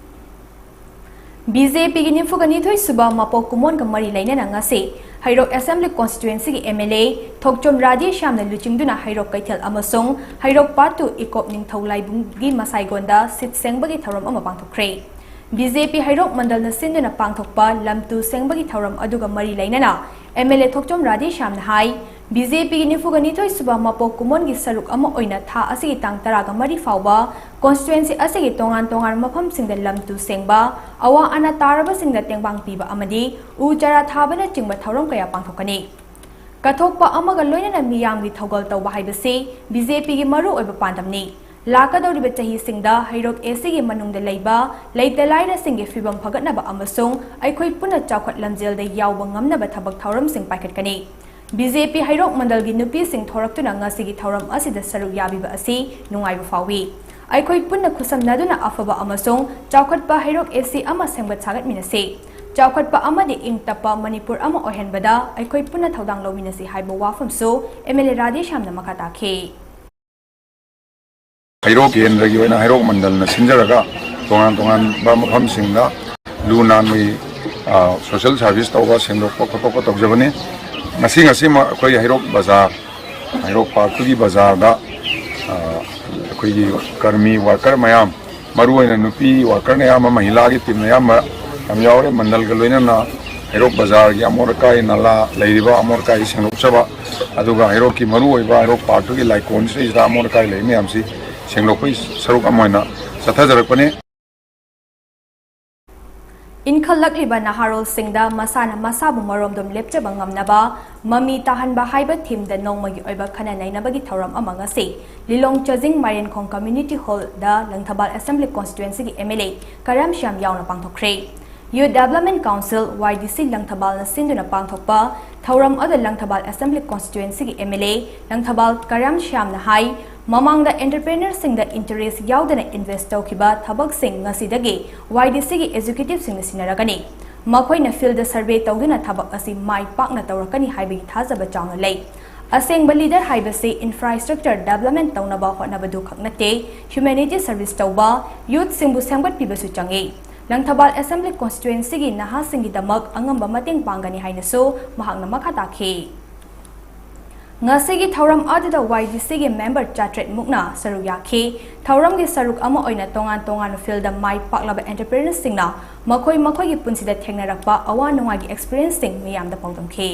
ꯕꯤ ꯖꯦ ꯄꯤꯒꯤ ꯅꯤꯐꯨꯒ ꯅꯤꯊꯣꯏ ꯁꯨꯕ ꯃꯄꯣꯛ ꯀꯨꯝꯑꯣꯟꯒ ꯃꯔꯤ ꯂꯩꯅꯅ ꯉꯁꯤ ꯍꯩꯔꯣꯛ ꯑꯦꯁꯦꯝꯕ꯭ꯂꯤ ꯀꯣꯟꯁꯇꯤꯇ꯭ꯋꯦꯟꯁꯤꯒꯤ ꯑꯦꯝ ꯑꯦꯜ ꯑꯦ ꯊꯣꯛꯆꯣꯝ ꯔꯥꯙꯦꯁ꯭ꯌꯥꯝꯅ ꯂꯨꯆꯤꯡꯗꯨꯅ ꯍꯩꯔꯣꯛ ꯀꯩꯊꯦꯜ ꯑꯃꯁꯨꯡ ꯍꯩꯔꯣꯛ ꯄꯥꯠꯇꯨ ꯏꯀꯣꯞ ꯅꯤꯡꯊꯧ ꯂꯥꯏꯕꯨꯡꯒꯤ ꯃꯁꯥꯏꯒꯣꯟꯗ ꯁꯤꯠ ꯁꯦꯡꯕꯒꯤ ꯊꯧꯔꯝ ꯑꯃ ꯄꯥꯡꯊꯣꯛꯈ꯭ꯔꯦ꯫ ꯕꯤ ꯖꯦ ꯄꯤ ꯍꯩꯔꯣꯛ ꯃꯟꯗꯜꯅ ꯁꯤꯟꯗꯨꯅ ꯄꯥꯡꯊꯣꯛꯄ ꯂꯝ ꯇꯨ ꯁꯦꯡꯕꯒꯤ ꯊꯧꯔꯝ ꯑꯗꯨꯒ ꯃꯔꯤ ꯂꯩꯅꯅ ꯑꯦꯝ ꯑꯦꯜ ꯑꯦ ꯊꯣꯛꯆꯣꯝ ꯔꯥꯙꯦꯁ꯭ꯌꯥꯝꯅ ꯍꯥꯏ, ꯕꯤ ꯖꯦ ꯄꯤꯒꯤ ꯅꯤꯐꯨꯒ ꯅꯤꯊꯣꯏ ꯁꯨꯕ ꯃꯄꯣꯛ ꯀꯨꯝꯑꯣꯟꯒꯤ ꯁꯔꯨꯛ ꯑꯃ ꯑꯣꯏꯅ ꯊꯥ ꯑꯁꯤꯒꯤ ꯇꯥꯡ ꯇꯔꯥꯒ ꯃꯔꯤ ꯐꯥꯎꯕ ꯀꯣꯟꯁꯇꯤꯇ꯭ꯋꯦꯟꯁꯤ ꯑꯁꯤꯒꯤ ꯇꯣꯉꯥꯟ ꯇꯣꯉꯥꯟꯕ ꯃꯐꯝꯁꯤꯡꯗ ꯂꯝ ꯇꯨ ꯁꯦꯡꯕ, ꯑꯋꯥ ꯑꯅꯥ ꯇꯥꯔꯕꯁꯤꯡꯗ ꯇꯦꯡꯕꯥꯡ ꯄꯤꯕ ꯑꯃꯗꯤ ꯎ ꯆꯥꯔꯥ ꯊꯥꯕꯅꯆꯤꯡꯕ ꯊꯧꯔꯝ ꯀꯌꯥ ꯄꯥꯡꯊꯣꯛꯀꯅꯤ꯫ ꯀꯠꯊꯣꯛꯄ ꯑꯃꯒ ꯂꯣꯏꯅꯅ ꯃꯤꯌꯥꯝꯒꯤ ꯊꯧꯒꯜ ꯇꯧꯕ ꯍꯥꯏꯕꯁꯤ ꯕꯤ ꯖꯦ ꯄꯤꯒꯤ ꯃꯔꯨꯑꯣꯏꯕ ꯄꯥꯟꯗꯝꯅꯤ꯫ ꯂꯥꯛꯀꯗꯧꯔꯤꯕ ꯆꯍꯤꯁꯤꯡꯗ ꯍꯩꯔꯣꯛ ꯑꯦ ꯁꯤꯒꯤ ꯃꯅꯨꯡꯗ ꯂꯩꯕ ꯂꯩꯇ ꯂꯥꯏꯔꯁꯤꯡꯒꯤ ꯐꯤꯕꯝ ꯐꯒꯠꯅꯕ ꯑꯃꯁꯨꯡ ꯑꯩꯈꯣꯏ ꯄꯨꯟꯅ ꯆꯥꯎꯈꯠ ꯂꯝꯖꯦꯜꯗ ꯌꯥꯎꯕ ꯉꯝꯅꯕ ꯊꯕꯛ ꯊꯧꯔꯝꯁꯤꯡ ꯄꯥꯏꯈꯠꯀꯅꯤ꯫ ꯕꯤ ꯖꯦ ꯄꯤ ꯍꯩꯔꯣꯛ ꯃꯟꯗꯜꯒꯤ ꯅꯨꯄꯤꯁꯤꯡ ꯊꯣꯔꯛꯇꯨꯅ ꯉꯁꯤꯒꯤ ꯊꯧꯔꯝ ꯑꯁꯤꯗ ꯁꯔꯨꯛ ꯌꯥꯕꯤꯕ ꯑꯁꯤ ꯅꯨꯡꯉꯥꯏꯕ ꯐꯥꯎꯏ꯫ ꯑꯩꯈꯣꯏ ꯄꯨꯟꯅ ꯈꯨꯠꯁꯝꯅꯗꯨꯅ ꯑꯐꯕ ꯑꯃꯁꯨꯡ ꯆꯥꯎꯈꯠꯄ ꯍꯩꯔꯣꯛ ꯑꯦ ꯁꯤ ꯑꯃ ꯁꯦꯝꯒꯠ ꯁꯥꯒꯠꯃꯤꯟꯅꯁꯤ꯫ ꯆꯥꯎꯈꯠꯄ ꯑꯃꯗꯤ ꯏꯪ ꯇꯞꯄ ꯃꯅꯤꯄꯨꯔ ꯑꯃ ꯑꯣꯏꯍꯟꯕꯗ ꯑꯩꯈꯣꯏ ꯄꯨꯟꯅ ꯊꯧꯗꯥꯡ ꯂꯧꯃꯤꯟꯅꯁꯤ ꯍꯥꯏꯕ ꯋꯥꯐꯝꯁꯨ ꯑꯦꯝ ꯑꯦꯜ ꯑꯦ ꯔꯥꯙꯦꯁ꯭ꯌꯥꯝꯅ ꯃꯈꯥ ꯇꯥꯈꯤ꯫ ꯍꯩꯔꯣꯛ ꯀꯦꯟꯗ꯭ꯔꯒꯤ ꯑꯣꯏꯅ ꯍꯩꯔꯣꯛ ꯃꯟꯗꯜꯅ ꯁꯤꯟꯖꯔꯒ ꯇꯣꯉꯥꯟ ꯇꯣꯉꯥꯟꯕ ꯃꯐꯝꯁꯤꯡꯗ ꯂꯨ ꯅꯥꯟꯕꯒꯤ, ꯑ, ꯁꯣꯁꯤꯌꯦꯜ ꯁꯥꯔꯚꯤꯁ ꯇꯧꯕ, ꯁꯦꯡꯗꯣꯛꯄ ꯈꯣꯠꯇꯣꯛꯄ ꯇꯧꯖꯕꯅꯤ꯫ ꯉꯁꯤ ꯉꯁꯤꯃꯛ ꯑꯩꯈꯣꯏ ꯍꯩꯔꯣꯛ ꯕꯖꯥꯔ, ꯍꯩꯔꯣꯛ ꯄꯥꯔꯛꯇꯨꯒꯤ ꯕꯖꯥꯔꯗ, ꯑ, ꯑꯩꯈꯣꯏꯒꯤ ꯀꯔꯃꯤ ꯋꯥꯔꯀꯔ ꯃꯌꯥꯝ, ꯃꯔꯨꯑꯣꯏꯅ ꯅꯨꯄꯤ ꯋꯥꯔꯀꯔꯅ ꯑꯌꯥꯝꯕ, ꯃꯍꯤꯂꯥꯒꯤ ꯇꯤꯝꯅ ꯑꯌꯥꯝꯕ ꯌꯥꯝ ꯌꯥꯎꯔꯦ꯫ ꯃꯟꯗꯜꯒ ꯂꯣꯏꯅꯅ ꯍꯩꯔꯣꯛ ꯕꯖꯥꯔꯒꯤ ꯑꯃꯣꯠ ꯑꯀꯥꯏ, ꯅꯂꯥ ꯂꯩꯔꯤꯕ ꯑꯃꯣꯠ ꯑꯀꯥꯏ ꯁꯦꯡꯗꯣꯛꯆꯕ, ꯑꯗꯨꯒ ꯍꯩꯔꯣꯛꯀꯤ ꯃꯔꯨꯑꯣꯏꯕ ꯍꯩꯔꯣꯛ ꯄꯥꯔꯛꯇꯨꯒꯤ ꯂꯥꯏꯀꯣꯟꯁꯤꯗꯩꯁꯤꯗ ꯑꯃꯣꯠ ꯑꯀꯥꯏ ꯂꯩ ꯃꯌꯥꯝꯁꯤ ꯁꯦꯡꯗꯣꯛꯄꯒꯤ ꯁꯔꯨꯛ ꯑꯃ ꯑꯣꯏꯅ ꯆꯠꯊꯖꯔꯛꯄꯅꯤ꯫ ꯏꯟꯈꯠꯂꯛꯂꯤꯕ ꯅꯍꯥꯔꯣꯜꯁꯤꯡꯗ ꯃꯁꯥꯅ ꯃꯁꯥꯕꯨ ꯃꯔꯣꯝꯗꯣꯝ ꯂꯦꯞꯆꯕ ꯉꯝꯅꯕ ꯃꯃꯤ ꯇꯥꯍꯟꯕ ꯍꯥꯏꯕ ꯊꯤꯝꯗ ꯅꯣꯡꯃꯒꯤ ꯑꯣꯏꯕ ꯈꯟꯅ ꯅꯩꯅꯕꯒꯤ ꯊꯧꯔꯝ ꯑꯃ ꯉꯁꯤ ꯂꯤꯂꯣꯡ ꯆꯥꯖꯤꯡ Mairenkhong community hall Langthabal assembly ꯀꯣꯟꯁꯇꯤꯇ꯭ꯋꯦꯟꯁꯤꯒꯤ M L A Karam Shyam ꯌꯥꯎꯅ ꯄꯥꯡꯊꯣꯛꯈ꯭ꯔꯦ꯫ ꯌꯨꯠ ꯗꯦꯕꯂꯞꯃꯦꯟ ꯀꯥꯎꯟꯁꯤꯜ, ꯋꯥꯏ ꯗꯤ ꯁꯤ, ꯂꯪꯊꯕꯥꯜꯅ ꯁꯤꯟꯗꯨꯅ ꯄꯥꯡꯊꯣꯛꯄ ꯊꯧꯔꯝ ꯑꯗꯨꯗ ꯂꯪꯊꯕꯥꯜ ꯑꯦꯁꯦꯝꯕ꯭ꯂꯤ ꯀꯣꯟꯁꯇꯤꯇ꯭ꯋꯦꯟꯁꯤꯒꯤ M L A Langthabal Karam ꯁ꯭ꯌꯥꯝꯅ ꯍꯥꯏ, ꯃꯃꯥꯡꯗ ꯑꯦꯟꯇꯔꯄ꯭ꯔꯦꯅꯔꯁꯤꯡꯗ ꯏꯟꯇꯔꯦꯁ ꯌꯥꯎꯗꯅ ꯏꯟꯚꯦꯁ ꯇꯧꯈꯤꯕ ꯊꯕꯛꯁꯤꯡ ꯉꯁꯤꯗꯒꯤ ꯋꯥꯏ ꯗꯤ ꯁꯤꯒꯤ ꯑꯦꯛꯖꯤꯀ꯭ꯌꯨꯇꯤꯕꯁꯤꯡꯅ ꯁꯤꯟꯅꯔꯒꯅꯤ꯫ ꯃꯈꯣꯏꯅ ꯐꯤꯜꯗ ꯁꯔꯚꯦ ꯇꯧꯗꯨꯅ ꯊꯕꯛ ꯑꯁꯤ ꯃꯥꯏ ꯄꯥꯛꯅ ꯇꯧꯔꯛꯀꯅꯤ ꯍꯥꯏꯕꯒꯤ ꯊꯥꯖꯕ ꯆꯥꯎꯅ ꯂꯩ꯫ ꯑꯁꯦꯡꯕ ꯂꯤꯗꯔ ꯍꯥꯏꯕꯁꯤ ꯏꯟꯐ꯭ꯔꯥꯁ꯭ꯇ꯭ꯔꯛꯆꯔ ꯗꯦꯕꯂꯞꯃꯦꯟ ꯇꯧꯅꯕ ꯍꯣꯠꯅꯕꯗꯨ ꯈꯛ ꯅꯠꯇꯦ, ꯍ꯭ꯌꯨꯃꯦꯅꯤꯇꯤ ꯁꯔꯚꯤꯁ ꯇꯧꯕ, ꯌꯨꯠꯁꯤꯡꯕꯨ ꯁꯦꯝꯒꯠꯄꯤꯕꯁꯨ ꯆꯪꯏ꯫ ꯂꯪꯊꯕꯥꯜ ꯑꯦꯁꯦꯝꯕ꯭ꯂꯤ ꯀꯣꯟꯁꯇꯤꯇ꯭ꯋꯦꯟꯁꯤꯒꯤ ꯅꯍꯥꯁꯤꯡꯒꯤꯗꯃꯛ ꯑꯉꯝꯕ ꯃꯇꯦꯡ ꯄꯥꯡꯒꯅꯤ ꯍꯥꯏꯅꯁꯨ ꯃꯍꯥꯛꯅ ꯃꯈꯥ ꯇꯥꯈꯤ꯫ ꯉꯁꯤꯒꯤ ꯊꯧꯔꯝ ꯑꯗꯨꯗ ꯋꯥꯏ ꯗꯤ ꯁꯤꯒꯤ ꯃꯦꯝꯕꯔ ꯆꯥꯇ꯭ꯔꯦꯠ ꯃꯨꯛꯅ ꯁꯔꯨꯛ ꯌꯥꯈꯤ꯫ ꯊꯧꯔꯝꯒꯤ ꯁꯔꯨꯛ ꯑꯃ ꯑꯣꯏꯅ ꯇꯣꯉꯥꯟ ꯇꯣꯉꯥꯟꯕ ꯐꯤꯜꯗ ꯃꯥꯏ ꯄꯥꯛꯂꯕ ꯑꯦꯟꯇꯔꯄ꯭ꯔꯦꯅꯔꯁꯤꯡꯅ ꯃꯈꯣꯏ ꯃꯈꯣꯏꯒꯤ ꯄꯨꯟꯁꯤꯗ ꯊꯦꯡꯅꯔꯛꯄ ꯑꯋꯥ ꯅꯨꯡꯉꯥꯏꯒꯤ ꯑꯦꯛꯁꯄꯤꯔꯤꯌꯦꯟꯁꯁꯤꯡ ꯃꯤꯌꯥꯝꯗ ꯐꯣꯡꯗꯣꯛꯈꯤ꯫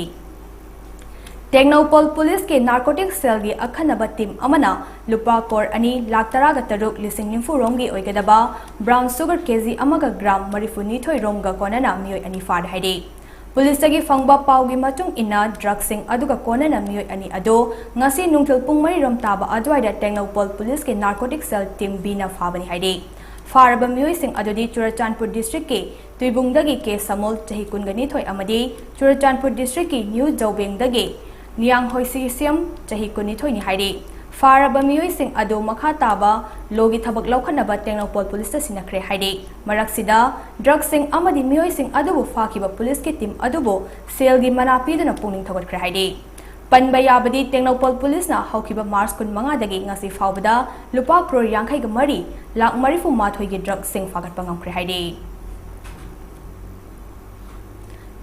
ꯇꯦꯡꯅꯧꯄꯜ ꯄꯨꯂꯤꯁꯀꯤ ꯅꯥꯔꯀꯣꯇꯤꯛ ꯁꯦꯜꯒꯤ ꯑꯈꯟꯅꯕ ꯇꯤꯝ ꯑꯃꯅ ꯂꯨꯄꯥ ꯀꯣꯔ ꯑꯅꯤ ꯂꯥꯈ ꯇꯔꯥꯒ ꯇꯔꯨꯛ ꯂꯤꯁꯤꯡ ꯅꯤꯐꯨ ꯔꯣꯝꯒꯤ ꯑꯣꯏꯒꯗꯕ ꯕ꯭ꯔꯥꯎꯟ ꯁꯨꯒꯔ ꯀꯦꯖꯤ ꯑꯃꯒ ꯒ꯭ꯔꯥꯝ ꯃꯔꯤꯐꯨ ꯅꯤꯊꯣꯏ ꯔꯣꯝꯒ ꯀꯣꯟꯅꯅ ꯃꯤꯑꯣꯏ ꯑꯅꯤ ꯐꯥꯔꯦ ꯍꯥꯏꯔꯤ꯫ ꯄꯨꯂꯤꯁꯇꯒꯤ ꯐꯪꯕ ꯄꯥꯎꯒꯤ ꯃꯇꯨꯡ ꯏꯟꯅ, ꯗ꯭ꯔꯒꯁꯤꯡ ꯑꯗꯨꯒ ꯀꯣꯟꯅꯅ ꯃꯤꯑꯣꯏ ꯑꯅꯤ ꯑꯗꯨ ꯉꯁꯤ ꯅꯨꯡꯊꯤꯜ ꯄꯨꯡ ꯃꯔꯤ ꯔꯣꯝ ꯇꯥꯕ ꯑꯗꯨꯋꯥꯏꯗ ꯇꯦꯡꯅꯧꯄꯜ ꯄꯨꯂꯤꯁꯀꯤ ꯅꯥꯔꯀꯣꯇꯤꯛ ꯁꯦꯜ ꯇꯤꯝ ꯕꯤꯅ ꯐꯥꯕꯅꯤ ꯍꯥꯏꯔꯤ꯫ ꯐꯥꯔꯕ ꯃꯤꯑꯣꯏꯁꯤꯡ ꯑꯗꯨꯗꯤ ꯆꯨꯔꯆꯥꯟꯄꯨꯔ ꯗꯤꯁꯇ꯭ꯔꯤꯛꯀꯤ ꯇꯨꯏꯕꯨꯡꯗꯒꯤ ꯀꯦ ꯁꯃꯨꯜ, ꯆꯍꯤ ꯀꯨꯟꯒ ꯅꯤꯊꯣꯏ, ꯑꯃꯗꯤ ꯆꯨꯔꯆꯥꯟꯄꯨꯔ ꯗꯤꯁꯇ꯭ꯔꯤꯛꯀꯤ ꯅ꯭ꯌꯨ ꯖꯧꯕꯦꯡꯗꯒꯤ ꯅꯤꯌꯥꯡ ꯍꯣꯏꯁꯤꯁꯤꯌꯝ, ꯆꯍꯤ ꯀꯨꯟꯅꯤꯊꯣꯏꯅꯤ ꯍꯥꯏꯔꯤ꯫ ꯐꯥꯔꯕ ꯃꯤꯑꯣꯏꯁꯤꯡ ꯑꯗꯨ ꯃꯈꯥ ꯇꯥꯕ ꯂꯣꯒꯤ ꯊꯕꯛ ꯂꯧꯈꯠꯅꯕ ꯇꯦꯡꯅꯧꯄꯜ ꯄꯨꯂꯤꯁꯇ ꯁꯤꯟꯅꯈ꯭ꯔꯦ ꯍꯥꯏꯔꯤ꯫ ꯃꯔꯛꯁꯤꯗ, ꯗ꯭ꯔꯒꯁꯤꯡ ꯑꯃꯗꯤ ꯃꯤꯑꯣꯏꯁꯤꯡ ꯑꯗꯨꯕꯨ ꯐꯥꯈꯤꯕ ꯄꯨꯂꯤꯁꯀꯤ ꯇꯤꯝ ꯑꯗꯨꯕꯨ ꯁꯦꯜꯒꯤ ꯃꯅꯥ ꯄꯤꯗꯨꯅ ꯄꯨꯛꯅꯤꯡ ꯊꯧꯒꯠꯈ꯭ꯔꯦ ꯍꯥꯏꯔꯤ꯫ ꯄꯟꯕ ꯌꯥꯕꯗꯤ, ꯇꯦꯡꯅꯧꯄꯜ ꯄꯨꯂꯤꯁꯅ ꯍꯧꯈꯤꯕ ꯃꯥꯔꯆ ꯀꯨꯟꯃꯉꯥꯗꯒꯤ ꯉꯁꯤ ꯐꯥꯎꯕꯗ ꯂꯨꯄꯥ ꯀ꯭ꯔꯣꯔ ꯌꯥꯡꯈꯩꯒ ꯃꯔꯤ ꯂꯥꯈ ꯃꯔꯤꯐꯨ ꯃꯥꯊꯣꯏꯒꯤ ꯗ꯭ꯔꯒꯁꯤꯡ ꯐꯥꯒꯠꯄ ꯉꯝꯈ꯭ꯔꯦ ꯍꯥꯏꯔꯤ꯫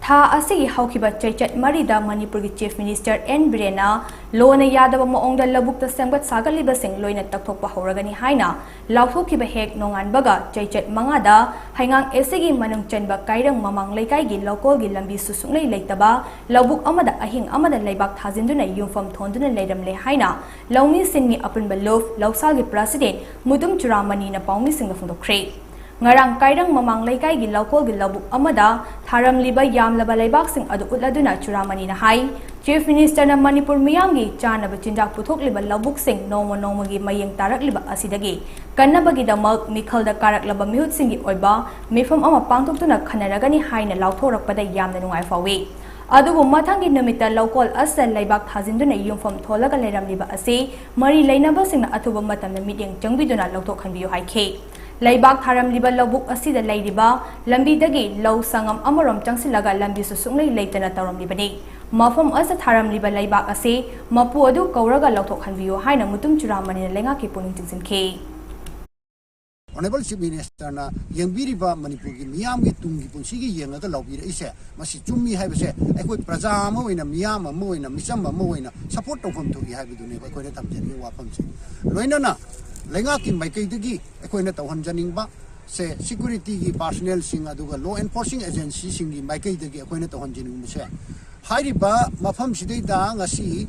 ꯊꯥ ꯑꯁꯤꯒꯤ ꯍꯧꯈꯤꯕ ꯆꯩꯆꯠ ꯃꯔꯤꯗ ꯃꯅꯤꯄꯨꯔꯒꯤ ꯆꯤꯐ ꯃꯤꯅꯤꯁꯇꯔ ꯑꯦꯟ ꯕꯤꯔꯦꯟꯅ ꯂꯣꯅ ꯌꯥꯗꯕ ꯃꯑꯣꯡꯗ ꯂꯧꯕꯨꯛꯇ ꯁꯦꯝꯒꯠ ꯁꯥꯒꯠꯂꯤꯕꯁꯤꯡ ꯂꯣꯏꯅ ꯇꯛꯊꯣꯛꯄ ꯍꯧꯔꯒꯅꯤ ꯍꯥꯏꯅ ꯂꯥꯎꯊꯣꯛꯈꯤꯕ ꯍꯦꯛ ꯅꯣꯡꯉꯥꯟꯕꯒ ꯆꯩꯆꯠ ꯃꯉꯥꯗ ꯍꯩꯉꯥꯡ ꯑꯦꯁꯤꯒꯤ ꯃꯅꯨꯡ ꯆꯟꯕ ꯀꯥꯏꯔꯪ ꯃꯃꯥꯡ ꯂꯩꯀꯥꯏꯒꯤ ꯂꯧꯀꯣꯜꯒꯤ ꯂꯝꯕꯤꯁꯨ ꯁꯨꯡꯂꯩ ꯂꯩꯇꯕ ꯂꯧꯕꯨꯛ ꯑꯃꯗ ꯑꯍꯤꯡ ꯑꯃꯗ ꯂꯩꯕꯥꯛ ꯊꯥꯖꯤꯟꯗꯨꯅ ꯌꯨꯝꯐꯝ ꯊꯣꯟꯗꯨꯅ ꯂꯩꯔꯝꯂꯦ ꯍꯥꯏꯅ ꯂꯧꯃꯤꯁꯤꯡꯒꯤ ꯑꯄꯨꯟꯕ ꯂꯨꯞ ꯂꯧꯁꯥꯜꯒꯤ ꯄ꯭ꯔꯁꯤꯗꯦꯟ ꯃꯨꯇꯨꯝ ꯆꯨꯔꯥꯃꯅꯤꯅ ꯄꯥꯎꯃꯤꯁꯤꯡꯗ ꯐꯣꯡꯗꯣꯛꯈ꯭ꯔꯦ꯫ ꯉꯔꯥꯡ ꯀꯥꯏꯔꯪ ꯃꯃꯥꯡ ꯂꯩꯀꯥꯏꯒꯤ ꯂꯧꯀꯣꯜꯒꯤ ꯂꯧꯕꯨꯛ ꯑꯃꯗ ꯊꯥꯔꯝꯂꯤꯕ ꯌꯥꯝꯂꯕ ꯂꯩꯕꯥꯛꯁꯤꯡ ꯑꯗꯨ ꯎꯠꯂꯗꯨꯅ ꯆꯨꯔꯥꯃꯅꯤꯅ ꯍꯥꯏ, ꯆꯤꯐ ꯃꯤꯅꯤꯁꯇꯔꯅ ꯃꯅꯤꯄꯨꯔ ꯃꯤꯌꯥꯝꯒꯤ ꯆꯥꯅꯕ ꯆꯤꯟꯖꯥꯛ ꯄꯨꯊꯣꯛꯂꯤꯕ ꯂꯧꯕꯨꯛꯁꯤꯡ ꯅꯣꯡꯃ ꯅꯣꯡꯃꯒꯤ ꯃꯌꯦꯡ ꯇꯥꯔꯛꯂꯤꯕ ꯑꯁꯤꯗꯒꯤ ꯀꯟꯅꯕꯒꯤꯗꯃꯛ ꯃꯤꯈꯜꯗ ꯀꯥꯔꯛꯂꯕ ꯃꯤꯍꯨꯠꯁꯤꯡꯒꯤ ꯑꯣꯏꯕ ꯃꯤꯐꯝ ꯑꯃ ꯄꯥꯡꯊꯣꯛꯇꯨꯅ ꯈꯟꯅꯔꯒꯅꯤ ꯍꯥꯏꯅ ꯂꯥꯎꯊꯣꯔꯛꯄꯗ ꯌꯥꯝꯅ ꯅꯨꯡꯉꯥꯏ ꯐꯥꯎꯏ꯫ ꯑꯗꯨꯕꯨ ꯃꯊꯪꯒꯤ ꯅꯨꯃꯤꯠꯇ ꯂꯧꯀꯣꯜ ꯑꯁꯤꯗ ꯂꯩꯕꯥꯛ ꯊꯥꯖꯤꯟꯗꯨꯅ ꯌꯨꯝꯐꯝ ꯊꯣꯜꯂꯒ ꯂꯩꯔꯝꯂꯤꯕ ꯑꯁꯤ ꯃꯔꯤ ꯂꯩꯅꯕꯁꯤꯡꯅ ꯑꯊꯨꯕ ꯃꯇꯝꯗ ꯃꯤꯠꯌꯦꯡ ꯆꯪꯕꯤꯗꯨꯅ ꯂꯧꯊꯣꯛꯍꯟꯕꯤꯌꯨ ꯍꯥꯏꯈꯤ꯫ ꯂꯩꯕꯥꯛ ꯊꯥꯔꯝꯂꯤꯕ ꯂꯧꯕꯨꯛ ꯑꯁꯤꯗ ꯂꯩꯔꯤꯕ ꯂꯝꯕꯤꯗꯒꯤ ꯂꯧ ꯁꯪꯉꯝ ꯑꯃꯔꯣꯝ ꯆꯪꯁꯤꯜꯂꯒ ꯂꯝꯕꯤꯁꯨ ꯁꯨꯡꯂꯩ ꯂꯩꯇꯅ ꯇꯧꯔꯝꯂꯤꯕꯅꯤ꯫ ꯃꯐꯝ ꯑꯁꯤꯗ ꯊꯥꯔꯝꯂꯤꯕ ꯂꯩꯕꯥꯛ ꯑꯁꯤ ꯃꯄꯨ ꯑꯗꯨ ꯀꯧꯔꯒ ꯂꯧꯊꯣꯛꯍꯟꯕꯤꯌꯨ ꯍꯥꯏꯅ ꯃꯨꯇꯨꯝ ꯆꯨꯔꯥꯃꯅꯤꯅ ꯂꯩꯉꯥꯛꯀꯤ ꯄꯨꯛꯅꯤꯡ ꯆꯤꯡꯁꯤꯟꯈꯤ꯫ ꯑꯣꯅꯔꯦꯕꯜ ꯆꯤꯐ ꯃꯤꯅꯤꯁꯇꯔꯅ ꯌꯦꯡꯕꯤꯔꯤꯕ ꯃꯅꯤꯄꯨꯔꯒꯤ ꯃꯤꯌꯥꯝꯒꯤ ꯇꯨꯡꯒꯤ ꯄꯨꯟꯁꯤꯒꯤ ꯌꯦꯡꯉꯒ ꯂꯥꯎꯕꯤꯔꯛꯏꯁꯦ, ꯃꯁꯤ ꯆꯨꯝꯃꯤ ꯍꯥꯏꯕꯁꯦ ꯑꯩꯈꯣꯏ ꯄ꯭ꯔꯖꯥ ꯑꯃ ꯑꯣꯏꯅ, ꯃꯤꯌꯥꯝ ꯑꯃ ꯑꯣꯏꯅ, ꯃꯤꯆꯝ ꯑꯃ ꯑꯣꯏꯅ ꯁꯄꯣꯔꯠ ꯇꯧꯐꯝ ꯊꯣꯛꯏ ꯍꯥꯏꯕꯗꯨꯅꯦꯕ ꯑꯩꯈꯣꯏꯅ ꯊꯝꯖꯅꯤꯡꯉꯤ ꯋꯥꯐꯝꯁꯦ꯫ ꯂꯣꯏꯅꯅ ꯂꯩꯉꯥꯛꯀꯤ ꯃꯥꯏꯀꯩꯗꯒꯤ ꯑꯩꯈꯣꯏꯅ ꯇꯧꯍꯟꯖꯅꯤꯡꯕ ꯁꯦ, ꯁꯤꯀ꯭ꯌꯨꯔꯤꯇꯤꯒꯤ ꯄꯥꯔꯁꯣꯅꯦꯜꯁꯤꯡ ꯑꯗꯨꯒ ꯂꯣ ꯑꯦꯟꯐꯣꯔꯁꯤꯡ ꯑꯦꯖꯦꯟꯁꯤꯁꯤꯡꯒꯤ ꯃꯥꯏꯀꯩꯗꯒꯤ ꯑꯩꯈꯣꯏꯅ ꯇꯧꯍꯟꯖꯅꯤꯡꯕꯁꯦ, ꯍꯥꯏꯔꯤꯕ ꯃꯐꯝꯁꯤꯗꯩꯗ ꯉꯁꯤ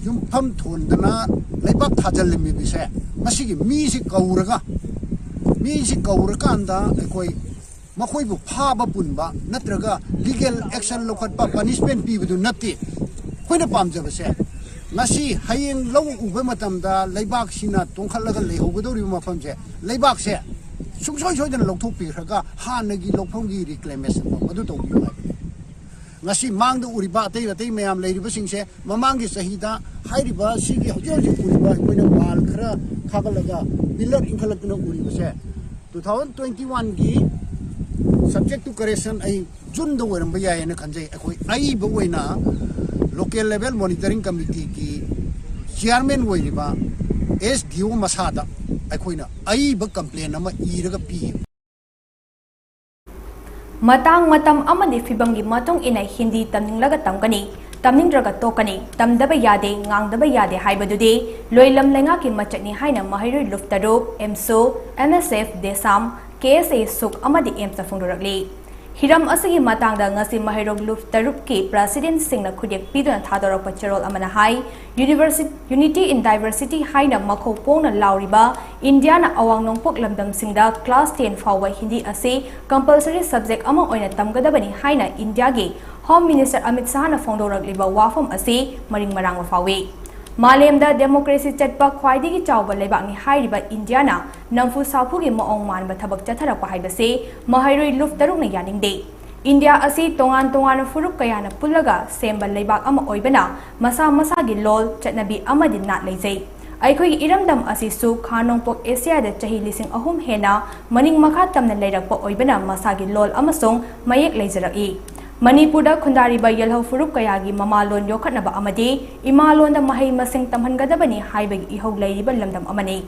ꯌꯨꯝꯐꯝ ꯊꯣꯟꯗꯅ ꯂꯩꯕꯥꯛ ꯊꯥꯖꯤꯜꯂꯝꯃꯤꯕꯁꯦ, ꯃꯁꯤꯒꯤ ꯃꯤꯁꯤ ꯀꯧꯔꯒ, ꯃꯤꯁꯤ ꯀꯧꯔꯀꯥꯟꯗ ꯑꯩꯈꯣꯏ ꯃꯈꯣꯏꯕꯨ ꯐꯥꯕ ꯄꯨꯟꯕ ꯅꯠꯇ꯭ꯔꯒ ꯂꯤꯒꯦꯜ ꯑꯦꯛꯁꯟ ꯂꯧꯈꯠꯄ, ꯄꯅꯤꯁꯃꯦꯟ ꯄꯤꯕꯗꯨ ꯅꯠꯇꯦ꯫ ꯑꯩꯈꯣꯏꯅ ꯄꯥꯝꯖꯕꯁꯦ, ꯉꯁꯤ ꯍꯌꯦꯡ ꯂꯧ ꯎꯕ ꯃꯇꯝꯗ ꯂꯩꯕꯥꯛꯁꯤꯅ ꯇꯣꯡꯈꯠꯂꯒ ꯂꯩꯍꯧꯒꯗꯧꯔꯤꯕ ꯃꯐꯝꯁꯦ, ꯂꯩꯕꯥꯛꯁꯦ ꯁꯨꯡꯁꯣꯏ ꯁꯣꯏꯗꯅ ꯂꯧꯊꯣꯛꯄꯤꯈ꯭ꯔꯒ ꯍꯥꯟꯅꯒꯤ ꯂꯧꯐꯝꯒꯤ ꯔꯤꯀ꯭ꯂꯦꯃꯦꯁꯟ ꯐꯥꯎ ꯑꯗꯨ ꯇꯧꯕꯤꯌꯨ ꯍꯥꯏꯕꯅꯤ꯫ ꯉꯁꯤ ꯃꯥꯡꯗ ꯎꯔꯤꯕ ꯑꯇꯩ ꯑꯇꯩ ꯃꯌꯥꯝ ꯂꯩꯔꯤꯕꯁꯤꯡꯁꯦ, ꯃꯃꯥꯡꯒꯤ ꯆꯍꯤꯗ ꯍꯥꯏꯔꯤꯕ ꯁꯤꯒꯤ ꯍꯧꯖꯤꯛ ꯍꯧꯖꯤꯛ ꯎꯔꯤꯕ ꯑꯩꯈꯣꯏꯅ ꯋꯥꯜ ꯈꯔ ꯈꯥꯒꯠꯂꯒ ꯄꯤꯂꯔ ꯏꯟꯈꯠꯂꯛꯇꯨꯅ ꯎꯔꯤꯕꯁꯦ, ꯇꯨ ꯊꯥꯎꯖꯟ ꯇ꯭ꯋꯦꯟꯇꯤ ꯋꯥꯟꯒꯤ ꯁꯕꯖꯦꯛ ꯇꯨ ꯀꯔꯦꯛꯁꯟ ꯑꯩ ꯖꯨꯟꯗ ꯑꯣꯏꯔꯝꯕ ꯌꯥꯏ ꯍꯥꯏꯅ ꯈꯟꯖꯩ꯫ ꯑꯩꯈꯣꯏ ꯑꯏꯕ ꯑꯣꯏꯅ ꯂꯣꯀꯦꯜ ꯂꯦꯚꯦꯜ ꯃꯣꯅꯤꯇꯔꯤꯡ ꯀꯃꯤꯇꯤꯒꯤ ꯆꯤꯌꯥꯔꯃꯦꯟ ꯑꯣꯏꯔꯤꯕ ꯑꯦꯁ ꯗꯤ ꯑꯣ ꯃꯁꯥꯗ ꯑꯩꯈꯣꯏꯅ ꯑꯏꯕ ꯀꯝꯄ꯭ꯂꯦꯟ ꯑꯃ ꯏꯔꯒ ꯄꯤꯌꯦꯕ꯫ ꯃꯇꯥꯡ, ꯃꯇꯝ ꯑꯃꯗꯤ ꯐꯤꯚꯝꯒꯤ ꯃꯇꯨꯡ ꯏꯟꯅ ꯍꯤꯟꯗꯤ ꯇꯝꯅꯤꯡꯂꯒ ꯇꯝꯒꯅꯤ, ꯇꯝꯅꯤꯡꯗ꯭ꯔꯒ ꯇꯣꯛꯀꯅꯤ, ꯇꯝꯗꯕ ꯌꯥꯗꯦ, ꯉꯥꯡꯗꯕ ꯌꯥꯗꯦ ꯍꯥꯏꯕꯗꯨꯗꯤ ꯂꯣꯏꯂꯝ ꯂꯩꯉꯥꯛꯀꯤ ꯃꯆꯠꯅꯤ ꯍꯥꯏꯅ ꯃꯍꯩꯔꯣꯏ ꯂꯨꯞ ꯇꯔꯨꯛ, ꯑꯦꯝꯁꯣ, ꯑꯦꯟ ꯑꯦꯁ ꯑꯦꯐ, ꯗꯦꯁꯥꯝ, ꯀꯦ ꯑꯦꯁ ꯑꯦ ꯁꯨꯛ ꯑꯃꯗꯤ ꯑꯦꯝꯁꯇ ꯐꯣꯡꯗꯣꯔꯛꯂꯤ꯫ ꯍꯤꯔꯝ ꯑꯁꯤꯒꯤ ꯃꯇꯥꯡꯗ ꯉꯁꯤ ꯃꯍꯩꯔꯣꯏ ꯂꯨꯞ ꯇꯔꯨꯛꯀꯤ ꯄ꯭ꯔꯦꯁꯤꯗꯦꯟꯠꯁꯤꯡꯅ ꯈꯨꯗꯦꯛ ꯄꯤꯗꯨꯅ ꯊꯥꯗꯣꯔꯛꯄ ꯆꯦꯔꯣꯜ ꯑꯃꯅ ꯍꯥꯏ, University, Unity in Diversity ꯍꯥꯏꯅ ꯃꯈꯧ ꯄꯣꯡꯅ ꯂꯥꯎꯔꯤꯕ ꯏꯟꯗꯤꯌꯥꯅ ꯑꯋꯥꯡ ꯅꯣꯡꯄꯣꯛ ꯂꯝꯗꯝꯁꯤꯡꯗ class ten ꯐꯥꯎꯕ ꯍꯤꯟꯗꯤ ꯑꯁꯤ compulsory subject ꯑꯃ ꯑꯣꯏꯅ ꯇꯝꯒꯗꯕꯅꯤ ꯍꯥꯏꯅ ꯏꯟꯗꯤꯌꯥꯒꯤ Home Minister ꯑꯃꯤꯠ ꯁꯍꯥꯅ ꯐꯣꯡꯗꯣꯔꯛꯂꯤꯕ ꯋꯥꯐꯝ ꯑꯁꯤ ꯃꯔꯤꯡ ꯃꯔꯥꯡꯕ ꯐꯥꯎꯏ꯫ ꯃꯥꯂꯦꯝꯗ democracy ꯆꯠꯄ ꯈ꯭ꯋꯥꯏꯗꯒꯤ ꯆꯥꯎꯕ ꯂꯩꯕꯥꯛꯅꯤ ꯍꯥꯏꯔꯤꯕ ꯏꯟꯗꯤꯌꯥꯅ ꯅꯝꯐꯨ ꯁꯥꯐꯨꯒꯤ ꯃꯑꯣꯡ ꯃꯥꯟꯕ ꯊꯕꯛ ꯆꯠꯊꯔꯛꯄ ꯍꯥꯏꯕꯁꯤ ꯃꯍꯩꯔꯣꯏ ꯂꯨꯞ ꯇꯔꯨꯛꯅ ꯌꯥꯅꯤꯡꯗꯦ꯫ ꯏꯟꯗꯤꯌꯥ ꯑꯁꯤ ꯇꯣꯉꯥꯟ ꯇꯣꯉꯥꯟꯕ ꯐꯨꯔꯨꯞ ꯀꯌꯥꯅ ꯄꯨꯜꯂꯒ ꯁꯦꯝꯕ ꯂꯩꯕꯥꯛ ꯑꯃ ꯑꯣꯏꯕꯅ ꯃꯁꯥ ꯃꯁꯥꯒꯤ ꯂꯣꯜ, ꯆꯠꯅꯕꯤ ꯑꯃꯗꯤ ꯅꯥꯠ ꯂꯩꯖꯩ꯫ ꯑꯩꯈꯣꯏꯒꯤ ꯏꯔꯝꯗꯝ ꯑꯁꯤꯁꯨ ꯈꯥ ꯅꯣꯡꯄꯣꯛ ꯑꯦꯁꯤꯌꯥꯗ ꯆꯍꯤ ꯂꯤꯁꯤꯡ ꯑꯍꯨꯝ ꯍꯦꯟꯅ ꯃꯅꯤꯡ ꯃꯈꯥ ꯇꯝꯅ ꯂꯩꯔꯛꯄ ꯑꯣꯏꯕꯅ ꯃꯁꯥꯒꯤ ꯂꯣꯜ ꯑꯃꯁꯨꯡ ꯃꯌꯦꯛ ꯂꯩꯖꯔꯛꯏ꯫ ꯃꯅꯤꯄꯨꯔꯗ ꯈꯨꯟꯗꯥꯔꯤꯕ ꯌꯦꯜꯍꯧ ꯐꯨꯔꯨꯞ ꯀꯌꯥꯒꯤ ꯃꯃꯥꯂꯣꯟ ꯌꯣꯛꯈꯠꯅꯕ ꯑꯃꯗꯤ ꯏꯃꯥꯂꯣꯟꯗ ꯃꯍꯩ ꯃꯁꯤꯡ ꯇꯝꯍꯟꯒꯗꯕꯅꯤ ꯍꯥꯏꯕꯒꯤ ꯏꯍꯧ ꯂꯩꯔꯤꯕ ꯂꯝꯗꯝ ꯑꯃꯅꯤ꯫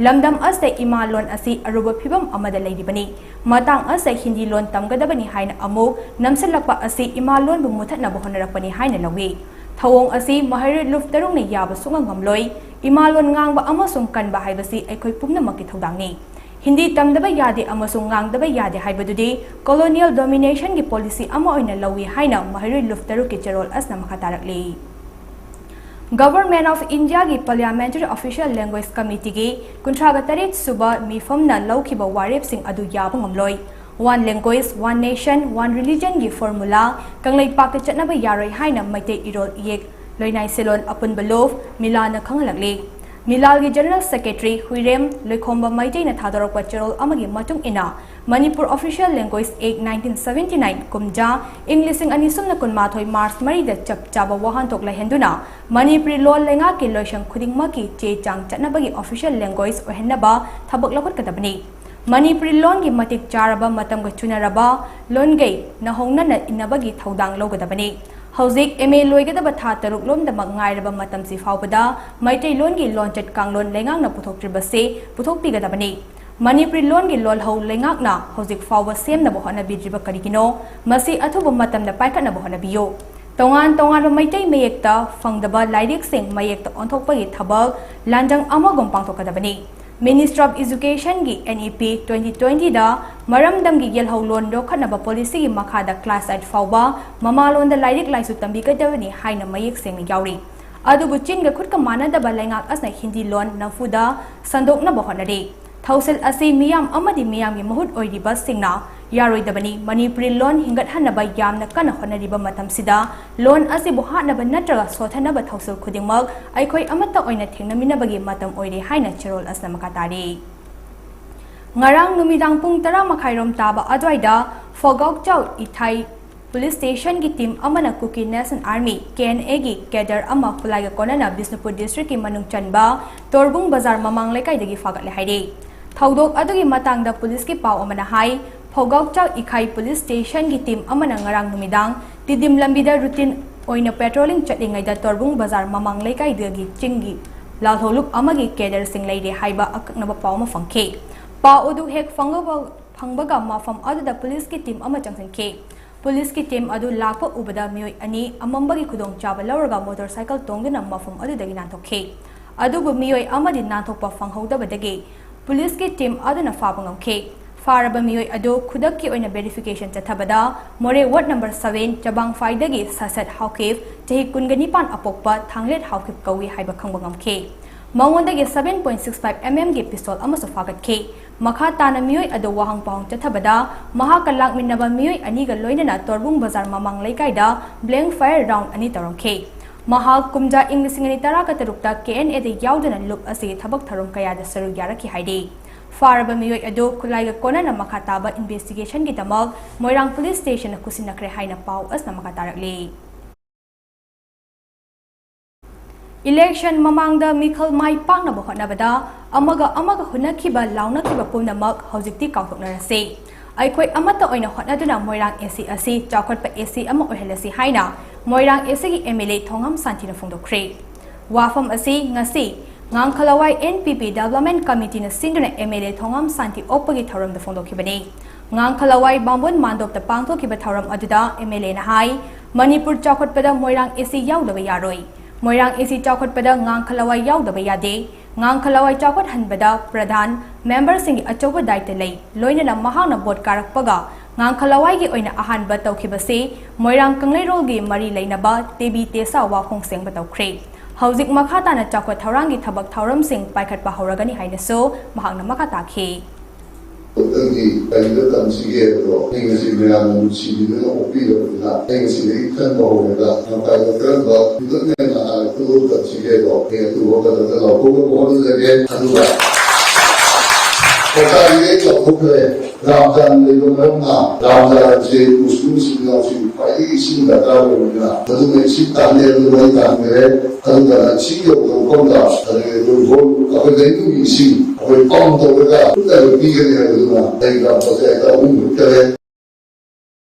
ꯂꯝꯗꯝ ꯑꯁꯤꯗ ꯏꯃꯥꯂꯣꯟ ꯑꯁꯤ ꯑꯔꯨꯕ ꯐꯤꯕꯝ ꯑꯃꯗ ꯂꯩꯔꯤꯕꯅꯤ꯫ ꯃꯇꯥꯡ ꯑꯁꯤꯗ ꯍꯤꯟꯗꯤ ꯂꯣꯟ ꯇꯝꯒꯗꯕꯅꯤ ꯍꯥꯏꯅ ꯑꯃꯨꯛ ꯅꯝꯁꯤꯜꯂꯛꯄ ꯑꯁꯤ ꯏꯃꯥꯂꯣꯟꯕꯨ ꯃꯨꯊꯠꯅꯕ ꯍꯣꯠꯅꯔꯛꯄꯅꯤ ꯍꯥꯏꯅ ꯂꯧꯏ꯫ ꯊꯧꯑꯣꯡ ꯑꯁꯤ ꯃꯍꯩꯔꯣꯏ ꯂꯨꯞ ꯇꯔꯨꯛꯅ ꯌꯥꯕ ꯁꯨꯡꯉꯝ ꯉꯝꯂꯣꯏ꯫ ꯏꯃꯥꯂꯣꯟ ꯉꯥꯡꯕ ꯑꯃꯁꯨꯡ ꯀꯟꯕ ꯍꯥꯏꯕꯁꯤ ꯑꯩꯈꯣꯏ ꯄꯨꯝꯅꯃꯛꯀꯤ ꯊꯧꯗꯥꯡꯅꯤ꯫ ꯍꯤꯟꯗꯤ ꯇꯝꯗꯕ ꯌꯥꯗꯦ ꯑꯃꯁꯨꯡ ꯉꯥꯡꯗꯕ ꯌꯥꯗꯦ ꯍꯥꯏꯕꯗꯨꯗꯤ colonial dominationꯒꯤ policy ꯑꯃ ꯑꯣꯏꯅ ꯂꯧꯏ ꯍꯥꯏꯅ ꯃꯍꯩꯔꯣꯏ ꯂꯨꯞ ꯇꯔꯨꯛꯀꯤ ꯆꯦꯔꯣꯜ ꯑꯁꯤꯅ ꯃꯈꯥ ꯇꯥꯔꯛꯂꯤ꯫ Government of Indiaꯒꯤ Parliamentary Official Language Committeeꯒꯤ ꯀꯨꯟꯊ꯭ꯔꯥꯒ ꯇꯔꯦꯠ ꯁꯨꯕ ꯃꯤꯐꯝꯅ ꯂꯧꯈꯤꯕ ꯋꯥꯔꯦꯞꯁꯤꯡ ꯑꯗꯨ ꯌꯥꯕ ꯉꯝꯂꯣꯏ꯫ One language, one nation, one religion ꯒꯤ formula ꯀꯪꯂꯩꯄꯥꯛꯇ ꯆꯠꯅꯕ ꯌꯥꯔꯣꯏ ꯍꯥꯏꯅ ꯃꯩꯇꯩ ꯏꯔꯣꯜ ꯏꯌꯦꯛ ꯂꯣꯏꯅꯥꯏ ꯁꯦꯜꯂꯣꯟ ꯑꯄꯨꯟꯕ ꯂꯣꯐ ꯃꯤꯂꯥꯜꯅ ꯈꯪꯍꯜꯂꯛꯂꯤ꯫ ꯃꯤꯂꯥꯜꯒꯤ General Secretary ꯍꯨꯏꯔꯦꯝ ꯂꯣꯏꯈꯣꯝꯕ ꯃꯩꯇꯩꯅ ꯊꯥꯗꯣꯔꯛꯄ ꯆꯦꯔꯣꯜ ꯑꯃꯒꯤ ꯃꯇꯨꯡ ꯏꯟꯅ, Manipur Official Language Act nineteen seventy nine ꯀꯨꯝꯖꯥ, ꯏꯪ ꯂꯤꯁꯤꯡ ꯑꯅꯤ ꯁꯨꯞꯅ ꯀꯨꯟꯃꯥꯊꯣꯏ March ꯃꯔꯤꯗ ꯆꯞ ꯆꯥꯕ ꯋꯥꯍꯟꯊꯣꯛ ꯂꯩꯍꯟꯗꯨꯅ ꯃꯅꯤꯄꯨꯔꯤ ꯂꯣꯟ ꯂꯩꯉꯥꯛꯀꯤ ꯂꯣꯏꯁꯪ ꯈꯨꯗꯤꯡꯃꯛꯀꯤ ꯆꯦ ꯆꯥꯡ ꯆꯠꯅꯕꯒꯤ official language ꯑꯣꯏꯍꯟꯅꯕ ꯊꯕꯛ ꯂꯧꯈꯠꯀꯗꯕꯅꯤ꯫ ꯃꯅꯤꯄꯨꯔꯤ ꯂꯣꯟꯒꯤ ꯃꯇꯤꯛ ꯆꯥꯔꯕ ꯃꯇꯝꯒ ꯆꯨꯅꯔꯕ ꯂꯣꯟꯒꯩ ꯅꯧꯍꯧꯅꯅ ꯏꯟꯅꯕꯒꯤ ꯊꯧꯗꯥꯡ ꯂꯧꯒꯗꯕꯅꯤ꯫ ꯍꯧꯖꯤꯛ M A ꯂꯣꯏꯒꯗꯕ ꯊꯥ ꯇꯔꯨꯛ ꯂꯣꯝꯗꯃꯛ ꯉꯥꯏꯔꯕ ꯃꯇꯝꯁꯤ ꯐꯥꯎꯕꯗ ꯃꯩꯇꯩꯂꯣꯟꯒꯤ ꯂꯣꯟꯆꯠ ꯀꯥꯡꯂꯣꯟ ꯂꯩꯉꯥꯛꯅ ꯄꯨꯊꯣꯛꯇ꯭ꯔꯤꯕꯁꯤ ꯄꯨꯊꯣꯛꯄꯤꯒꯗꯕꯅꯤ꯫ ꯃꯅꯤꯄꯨꯔꯤ ꯂꯣꯟꯒꯤ ꯂꯣꯜꯍꯧ ꯂꯩꯉꯥꯛꯅ ꯍꯧꯖꯤꯛ ꯐꯥꯎꯕ ꯁꯦꯝꯅꯕ ꯍꯣꯠꯅꯕꯤꯗ꯭ꯔꯤꯕ ꯀꯔꯤꯒꯤꯅꯣ? ꯃꯁꯤ ꯑꯊꯨꯕ ꯃꯇꯝꯗ ꯄꯥꯏꯈꯠꯅꯕ ꯍꯣꯠꯅꯕꯤꯌꯨ꯫ ꯇꯣꯉꯥꯟ ꯇꯣꯉꯥꯟꯕ ꯃꯩꯇꯩ ꯃꯌꯦꯛꯇ ꯐꯪꯗꯕ ꯂꯥꯏꯔꯤꯛꯁꯤꯡ ꯃꯌꯦꯛꯇ ꯑꯣꯟꯊꯣꯛꯄꯒꯤ ꯊꯕꯛ ꯂꯥꯟꯖꯪ ꯑꯃꯒꯨꯝ ꯄꯥꯡꯊꯣꯛꯀꯗꯕꯅꯤ꯫ Ministry of Education ꯒꯤ N E P twenty twenty ꯗ ꯃꯔꯝꯗꯝꯒꯤ ꯌꯦꯜꯍꯧ ꯂꯣꯟ ꯌꯣꯛꯈꯠꯅꯕ policy ꯒꯤ ꯃꯈꯥꯗ class eight ꯐꯥꯎꯕ ꯃꯃꯥꯂꯣꯟꯗ ꯂꯥꯏꯔꯤꯛ ꯂꯥꯏꯁꯨ ꯇꯝꯕꯤꯒꯗꯕꯅꯤ ꯍꯥꯏꯅ ꯃꯌꯦꯛ ꯁꯦꯡꯅ ꯌꯥꯎꯔꯤ꯫ ꯑꯗꯨꯕꯨ ꯆꯤꯟꯒ ꯈꯨꯠꯀ ꯃꯥꯟꯅꯗꯕ ꯂꯩꯉꯥꯛ ꯑꯁꯤꯅ ꯍꯤꯟꯗꯤ ꯂꯣꯟ ꯅꯝꯐꯨꯗ ꯁꯟꯗꯣꯛꯅꯕ ꯍꯣꯠꯅꯔꯤ꯫ ꯊꯧꯁꯤꯜ ꯑꯁꯤ ꯃꯤꯌꯥꯝ ꯑꯃꯗꯤ ꯃꯤꯌꯥꯝꯒꯤ ꯃꯍꯨꯠ ꯑꯣꯏꯔꯤꯕꯁꯤꯡꯅ ꯌꯥꯔꯣꯏꯗꯕꯅꯤ꯫ ꯃꯅꯤꯄꯨꯔꯤ ꯂꯣꯟ ꯍꯤꯡꯒꯠꯍꯟꯅꯕ ꯌꯥꯝꯅ ꯀꯟꯅ ꯍꯣꯠꯅꯔꯤꯕ ꯃꯇꯝꯁꯤꯗ ꯂꯣꯟ ꯑꯁꯤꯕꯨ ꯍꯥꯠꯅꯕ ꯅꯠꯇ꯭ꯔꯒ ꯁꯣꯠꯊꯅꯕ ꯊꯧꯁꯤꯜ ꯈꯨꯗꯤꯡꯃꯛ ꯑꯩꯈꯣꯏ ꯑꯃꯠꯇ ꯑꯣꯏꯅ ꯊꯦꯡꯅꯃꯤꯟꯅꯕꯒꯤ ꯃꯇꯝ ꯑꯣꯏꯔꯦ ꯍꯥꯏꯅ ꯆꯦꯔꯣꯜ ꯑꯁꯤꯅ ꯃꯈꯥ ꯇꯥꯔꯤ꯫ ꯉꯔꯥꯡ ꯅꯨꯃꯤꯗꯥꯡ ꯄꯨꯡ ꯇꯔꯥ ꯃꯈꯥꯏꯔꯣꯝ ꯇꯥꯕ ꯑꯗꯨꯋꯥꯏꯗ ꯐꯣꯒꯥꯎꯆꯥꯎ ꯏꯊꯥꯏ Police Station ꯒꯤ team ꯑꯃꯅ Kuki National Army, K N A ꯒꯤ cadre ꯑꯃ ꯈꯨꯠꯂꯥꯏꯒ ꯀꯣꯟꯅꯅ ꯕꯤꯁꯅꯨꯄꯨꯔ district ꯀꯤ ꯃꯅꯨꯡ ꯆꯟꯕ ꯇꯣꯔꯕꯨꯡ ꯕꯖꯥꯔ ꯃꯃꯥꯡ ꯂꯩꯀꯥꯏꯗꯒꯤ ꯐꯥꯒꯠꯂꯦ ꯍꯥꯏꯔꯤ꯫ ꯊꯧꯗꯣꯛ ꯑꯗꯨꯒꯤ ꯃꯇꯥꯡꯗ police ꯀꯤ ꯄꯥꯎ ꯑꯃꯅ ꯍꯥꯏ, ꯐꯧꯒꯥꯎꯆꯥꯛ ꯏꯈꯥꯏ police station ꯒꯤ team ꯑꯃꯅ ꯉꯔꯥꯡ ꯅꯨꯃꯤꯗꯥꯡ ꯇꯤꯗꯤꯝ ꯂꯝꯕꯤꯗ routine ꯑꯣꯏꯅ patrolling ꯆꯠꯂꯤꯉꯩꯗ ꯇꯣꯔꯕꯨꯡ ꯕꯖꯥꯔ ꯃꯃꯥꯡ ꯂꯩꯀꯥꯏꯗꯒꯤ ꯆꯤꯡꯒꯤ ꯂꯥꯜꯍꯧꯂꯨꯞ ꯑꯃꯒꯤ cadre ꯁꯤꯡ ꯂꯩꯔꯦ ꯍꯥꯏꯕ ꯑꯀꯛꯅꯕ ꯄꯥꯎ ꯑꯃ ꯐꯪꯈꯤ꯫ ꯄꯥꯎ ꯑꯗꯨ ꯍꯦꯛ ꯐꯪꯕ-, ꯐꯪꯕꯒ ꯃꯐꯝ ꯑꯗꯨꯗ police ꯀꯤ team ꯑꯃ ꯆꯪꯁꯤꯟꯈꯤ꯫ Police ꯀꯤ team ꯑꯗꯨ ꯂꯥꯛꯄ ꯎꯕꯗ ꯃꯤꯑꯣꯏ ꯑꯅꯤ ꯑꯃꯝꯕꯒꯤ ꯈꯨꯗꯣꯡꯆꯥꯕ ꯂꯧꯔꯒ motorcycle ꯇꯣꯡꯗꯨꯅ ꯃꯐꯝ ꯑꯗꯨꯗꯒꯤ ꯅꯥꯟꯊꯣꯛꯈꯤ꯫ ꯑꯗꯨꯕꯨ ꯃꯤꯑꯣꯏ ꯑꯃꯗꯤ ꯅꯥꯟꯊꯣꯛꯄ ꯐꯪꯍꯧꯗꯕꯗꯒꯤ police ꯀꯤ team ꯑꯗꯨꯅ ꯐꯥꯕ ꯉꯝꯈꯤ꯫ ꯐꯥꯔꯕ ꯃꯤꯑꯣꯏ ꯑꯗꯨ ꯈꯨꯗꯛꯀꯤ ꯑꯣꯏꯅ verification ꯆꯠꯊꯕꯗ ꯃꯣꯔꯦ ward number seven ꯆꯕꯥꯡꯐꯥꯏꯗꯒꯤ ꯁꯁꯦꯠ ꯍꯥꯎꯀꯤꯞ, ꯆꯍꯤ ꯀꯨꯟꯒ ꯅꯤꯄꯥꯟ ꯑꯄꯣꯛꯄ ꯊꯥꯡꯂꯦꯠ ꯍꯥꯎꯀꯤꯞ ꯀꯧꯏ ꯍꯥꯏꯕ ꯈꯪꯕ ꯉꯝꯈꯤ꯫ ꯃꯉꯣꯟꯗꯒꯤ seven point six five M M ꯒꯤ pistol ꯑꯃꯁꯨ ꯐꯥꯒꯠꯈꯤ꯫ ꯃꯈꯥ ꯇꯥꯅ ꯃꯤꯑꯣꯏ ꯑꯗꯨ ꯋꯥꯍꯪ ꯄꯥꯎꯍꯪ ꯆꯠꯊꯕꯗ ꯃꯍꯥꯛꯀ ꯂꯥꯛꯃꯤꯟꯅꯕ ꯃꯤꯑꯣꯏ ꯑꯅꯤꯒ ꯂꯣꯏꯅꯅ ꯇꯣꯔꯕꯨꯡ ꯕꯖꯥꯔ ꯃꯃꯥꯡ ꯂꯩꯀꯥꯏꯗ blank fire round ꯑꯅꯤ ꯇꯧꯔꯝꯈꯤ꯫ ꯃꯍꯥꯛ ꯀꯨꯝꯖꯥ ꯏꯪ ꯂꯤꯁꯤꯡ ꯑꯅꯤ ꯇꯔꯥꯒ ꯇꯔꯨꯛꯇ KNAꯗ ꯌꯥꯎꯗꯨꯅ ꯂꯨꯞ ꯑꯁꯤꯒꯤ ꯊꯕꯛ ꯊꯧꯔꯝ ꯀꯌꯥꯗ ꯁꯔꯨꯛ ꯌꯥꯔꯛꯈꯤ ꯍꯥꯏꯔꯤ꯫ ꯐꯥꯔꯕ ꯃꯤꯑꯣꯏ ꯑꯗꯨ ꯈꯨꯠꯂꯥꯏꯒ ꯀꯣꯟꯅꯅ ꯃꯈꯥ ꯇꯥꯕ investigationꯒꯤꯗꯃꯛ ꯃꯣꯏꯔꯥꯡ police stationꯗ ꯈꯨꯠꯁꯤꯟꯅꯈ꯭ꯔꯦ ꯍꯥꯏꯅ ꯄꯥꯎ ꯑꯁꯤꯅ ꯃꯈꯥ ꯇꯥꯔꯛꯂꯤ꯫ Election ꯃꯃꯥꯡꯗ ꯃꯤꯈꯜ ꯃꯥꯏ ꯄꯥꯛꯅꯕ ꯍꯣꯠꯅꯕꯗ ꯑꯃꯒ ꯑꯃꯒ ꯍꯨꯟꯅꯈꯤꯕ, ꯂꯥꯎꯅꯈꯤꯕ ꯄꯨꯝꯅꯃꯛ ꯍꯧꯖꯤꯛꯇꯤ ꯀꯥꯎꯊꯣꯛꯅꯔꯁꯤ꯫ ꯑꯩꯈꯣꯏ ꯑꯃꯠꯇ ꯑꯣꯏꯅ ꯍꯣꯠꯅꯗꯨꯅ ꯃꯣꯏꯔꯥꯡ AC ꯑꯁꯤ ꯆꯥꯎꯈꯠꯄ AC ꯑꯃ ꯑꯣꯏꯍꯜꯂꯁꯤ ꯍꯥꯏꯅ ꯃꯣꯏꯔꯥꯡ ACꯒꯤ MLA ꯊꯣꯉꯥꯝ ꯁꯥꯟꯇꯤꯅ ꯐꯣꯡꯗꯣꯛꯈ꯭ꯔꯦ꯫ ꯋꯥꯐꯝ ꯑꯁꯤ ꯉꯁꯤ ꯉꯥꯡꯈꯂꯋꯥꯏ NPP Development Committeeꯅ ꯁꯤꯟꯗꯨꯅ MLA ꯊꯣꯉꯥꯝ ꯁꯥꯟꯇꯤ ꯑꯣꯛꯄꯒꯤ ꯊꯧꯔꯝꯗ ꯐꯣꯡꯗꯣꯛꯈꯤꯕꯅꯤ꯫ ꯉꯥꯡꯈꯂꯋꯥꯏ ꯕꯥꯝꯕꯣꯟ ꯃꯥꯟꯗꯣꯞꯇ ꯄꯥꯡꯊꯣꯛꯈꯤꯕ ꯊꯧꯔꯝ ꯑꯗꯨꯗ MLAꯅ ꯍꯥꯏ, ꯃꯅꯤꯄꯨꯔ ꯆꯥꯎꯈꯠꯄꯗ ꯃꯣꯏꯔꯥꯡ AC ꯌꯥꯎꯗꯕ ꯌꯥꯔꯣꯏ꯫ ꯃꯣꯏꯔꯥꯡ AC ꯆꯥꯎꯈꯠꯄꯗ ꯉꯥꯡꯈꯂꯋꯥꯏ ꯌꯥꯎꯗꯕ ꯌꯥꯗꯦ꯫ ꯉꯥꯡꯈꯂꯋꯥꯏ ꯆꯥꯎꯈꯠꯍꯟꯕꯗ ꯄ꯭ꯔꯙꯥꯟ, memberꯁꯤꯡꯒꯤ ꯑꯆꯧꯕ ꯗꯥꯏꯇ ꯂꯩ꯫ ꯂꯣꯏꯅꯅ ꯃꯍꯥꯛꯅ ꯚꯣꯠ ꯀꯥꯔꯛꯄꯒ ꯉꯥꯡꯈꯂꯋꯥꯏꯒꯤ ꯑꯣꯏꯅ ꯑꯍꯥꯟꯕ ꯇꯧꯈꯤꯕꯁꯤ ꯃꯣꯏꯔꯥꯡ ꯀꯪꯂꯩꯔꯣꯜꯒꯤ ꯃꯔꯤ ꯂꯩꯅꯕ ꯇꯦꯕꯤ ꯇꯦꯁꯥ ꯋꯥꯈꯣꯡ ꯁꯦꯡꯕ ꯇꯧꯈ꯭ꯔꯦ꯫ ꯍꯧꯖꯤꯛ ꯃꯈꯥ ꯇꯥꯅ ꯆꯥꯎꯈꯠ ꯊꯧꯔꯥꯡꯒꯤ ꯊꯕꯛ ꯊꯧꯔꯝꯁꯤꯡ ꯄꯥꯏꯈꯠꯄ ꯍꯧꯔꯒꯅꯤ ꯍꯥꯏꯅꯁꯨ ꯃꯍꯥꯛꯅ ꯃꯈꯥ ꯇꯥꯈꯤ꯫ ꯅꯪꯒꯤ ꯀꯔꯤꯗ ꯇꯝꯁꯤꯒꯦ ꯍꯥꯏꯕꯗꯣ ꯑꯩ ꯉꯁꯤ ꯃꯌꯥꯝꯅ ꯅꯨꯡꯁꯤꯕꯤꯗꯨꯅ ꯑꯣꯛꯄꯤꯔꯕꯅꯤꯅ ꯑꯩ ꯉꯁꯤꯗꯒꯤ ꯈꯟꯕ ꯍꯧꯔꯒ ꯉꯝꯈꯩꯗ ꯀꯔꯝꯕ developmentꯅ ꯍꯥꯟꯅ ꯈꯨꯗꯣꯜ ꯇꯝꯁꯤꯒꯦ ꯍꯥꯏꯗꯣ ꯑꯩ ꯑꯊꯨꯕ ꯃꯇꯝꯗ ꯂꯥꯎꯊꯣꯛꯅꯕ ꯍꯣꯠꯅꯖꯒꯦ꯫ ꯑꯗꯨꯒ ꯄ꯭ꯔꯖꯥꯒꯤꯗꯤ ꯑꯩ ꯂꯥꯎꯊꯣꯛꯈ꯭ꯔꯦ꯫ ꯔꯥꯝꯖꯥꯟ ꯂꯩꯕ ꯃꯔꯝꯅ ꯔꯥꯝꯖꯥꯟꯁꯦ ꯃꯨꯁꯂꯤꯝ ꯏꯆꯤꯟ ꯏꯅꯥꯎꯁꯤꯡ ꯈ꯭ꯋꯥꯏꯗꯒꯤ ꯏꯁꯤꯡ ꯗꯔꯀꯥꯔ ꯑꯣꯏꯕꯅꯤꯅ ꯃꯗꯨꯅ ꯏꯁꯤꯡ ꯇꯥꯟꯅꯦ ꯑꯗꯨ ꯃꯩ ꯇꯥꯟꯈ꯭ꯔꯦ꯫ ꯑꯗꯨꯒ ꯁꯤ ꯌꯧꯕ ꯃꯐꯝꯗ ꯑꯗꯒꯤ ꯑꯩꯈꯣꯏ ꯍꯣꯜ, ꯑꯩꯈꯣꯏ ꯂꯩꯅꯨꯡꯒꯤ ꯏꯁꯤꯡ ꯑꯩꯈꯣꯏ ꯄꯝ ꯇꯧꯔꯒ ꯄꯨꯟꯅ ꯄꯤꯒꯅꯤ ꯍꯥꯏꯕꯗꯨꯅ ꯑꯩ ꯒ꯭ꯔꯥꯝ ꯄꯟꯆꯥꯌꯠꯇ ꯑꯍꯨꯝ ꯍꯨꯠꯈꯔꯦ꯫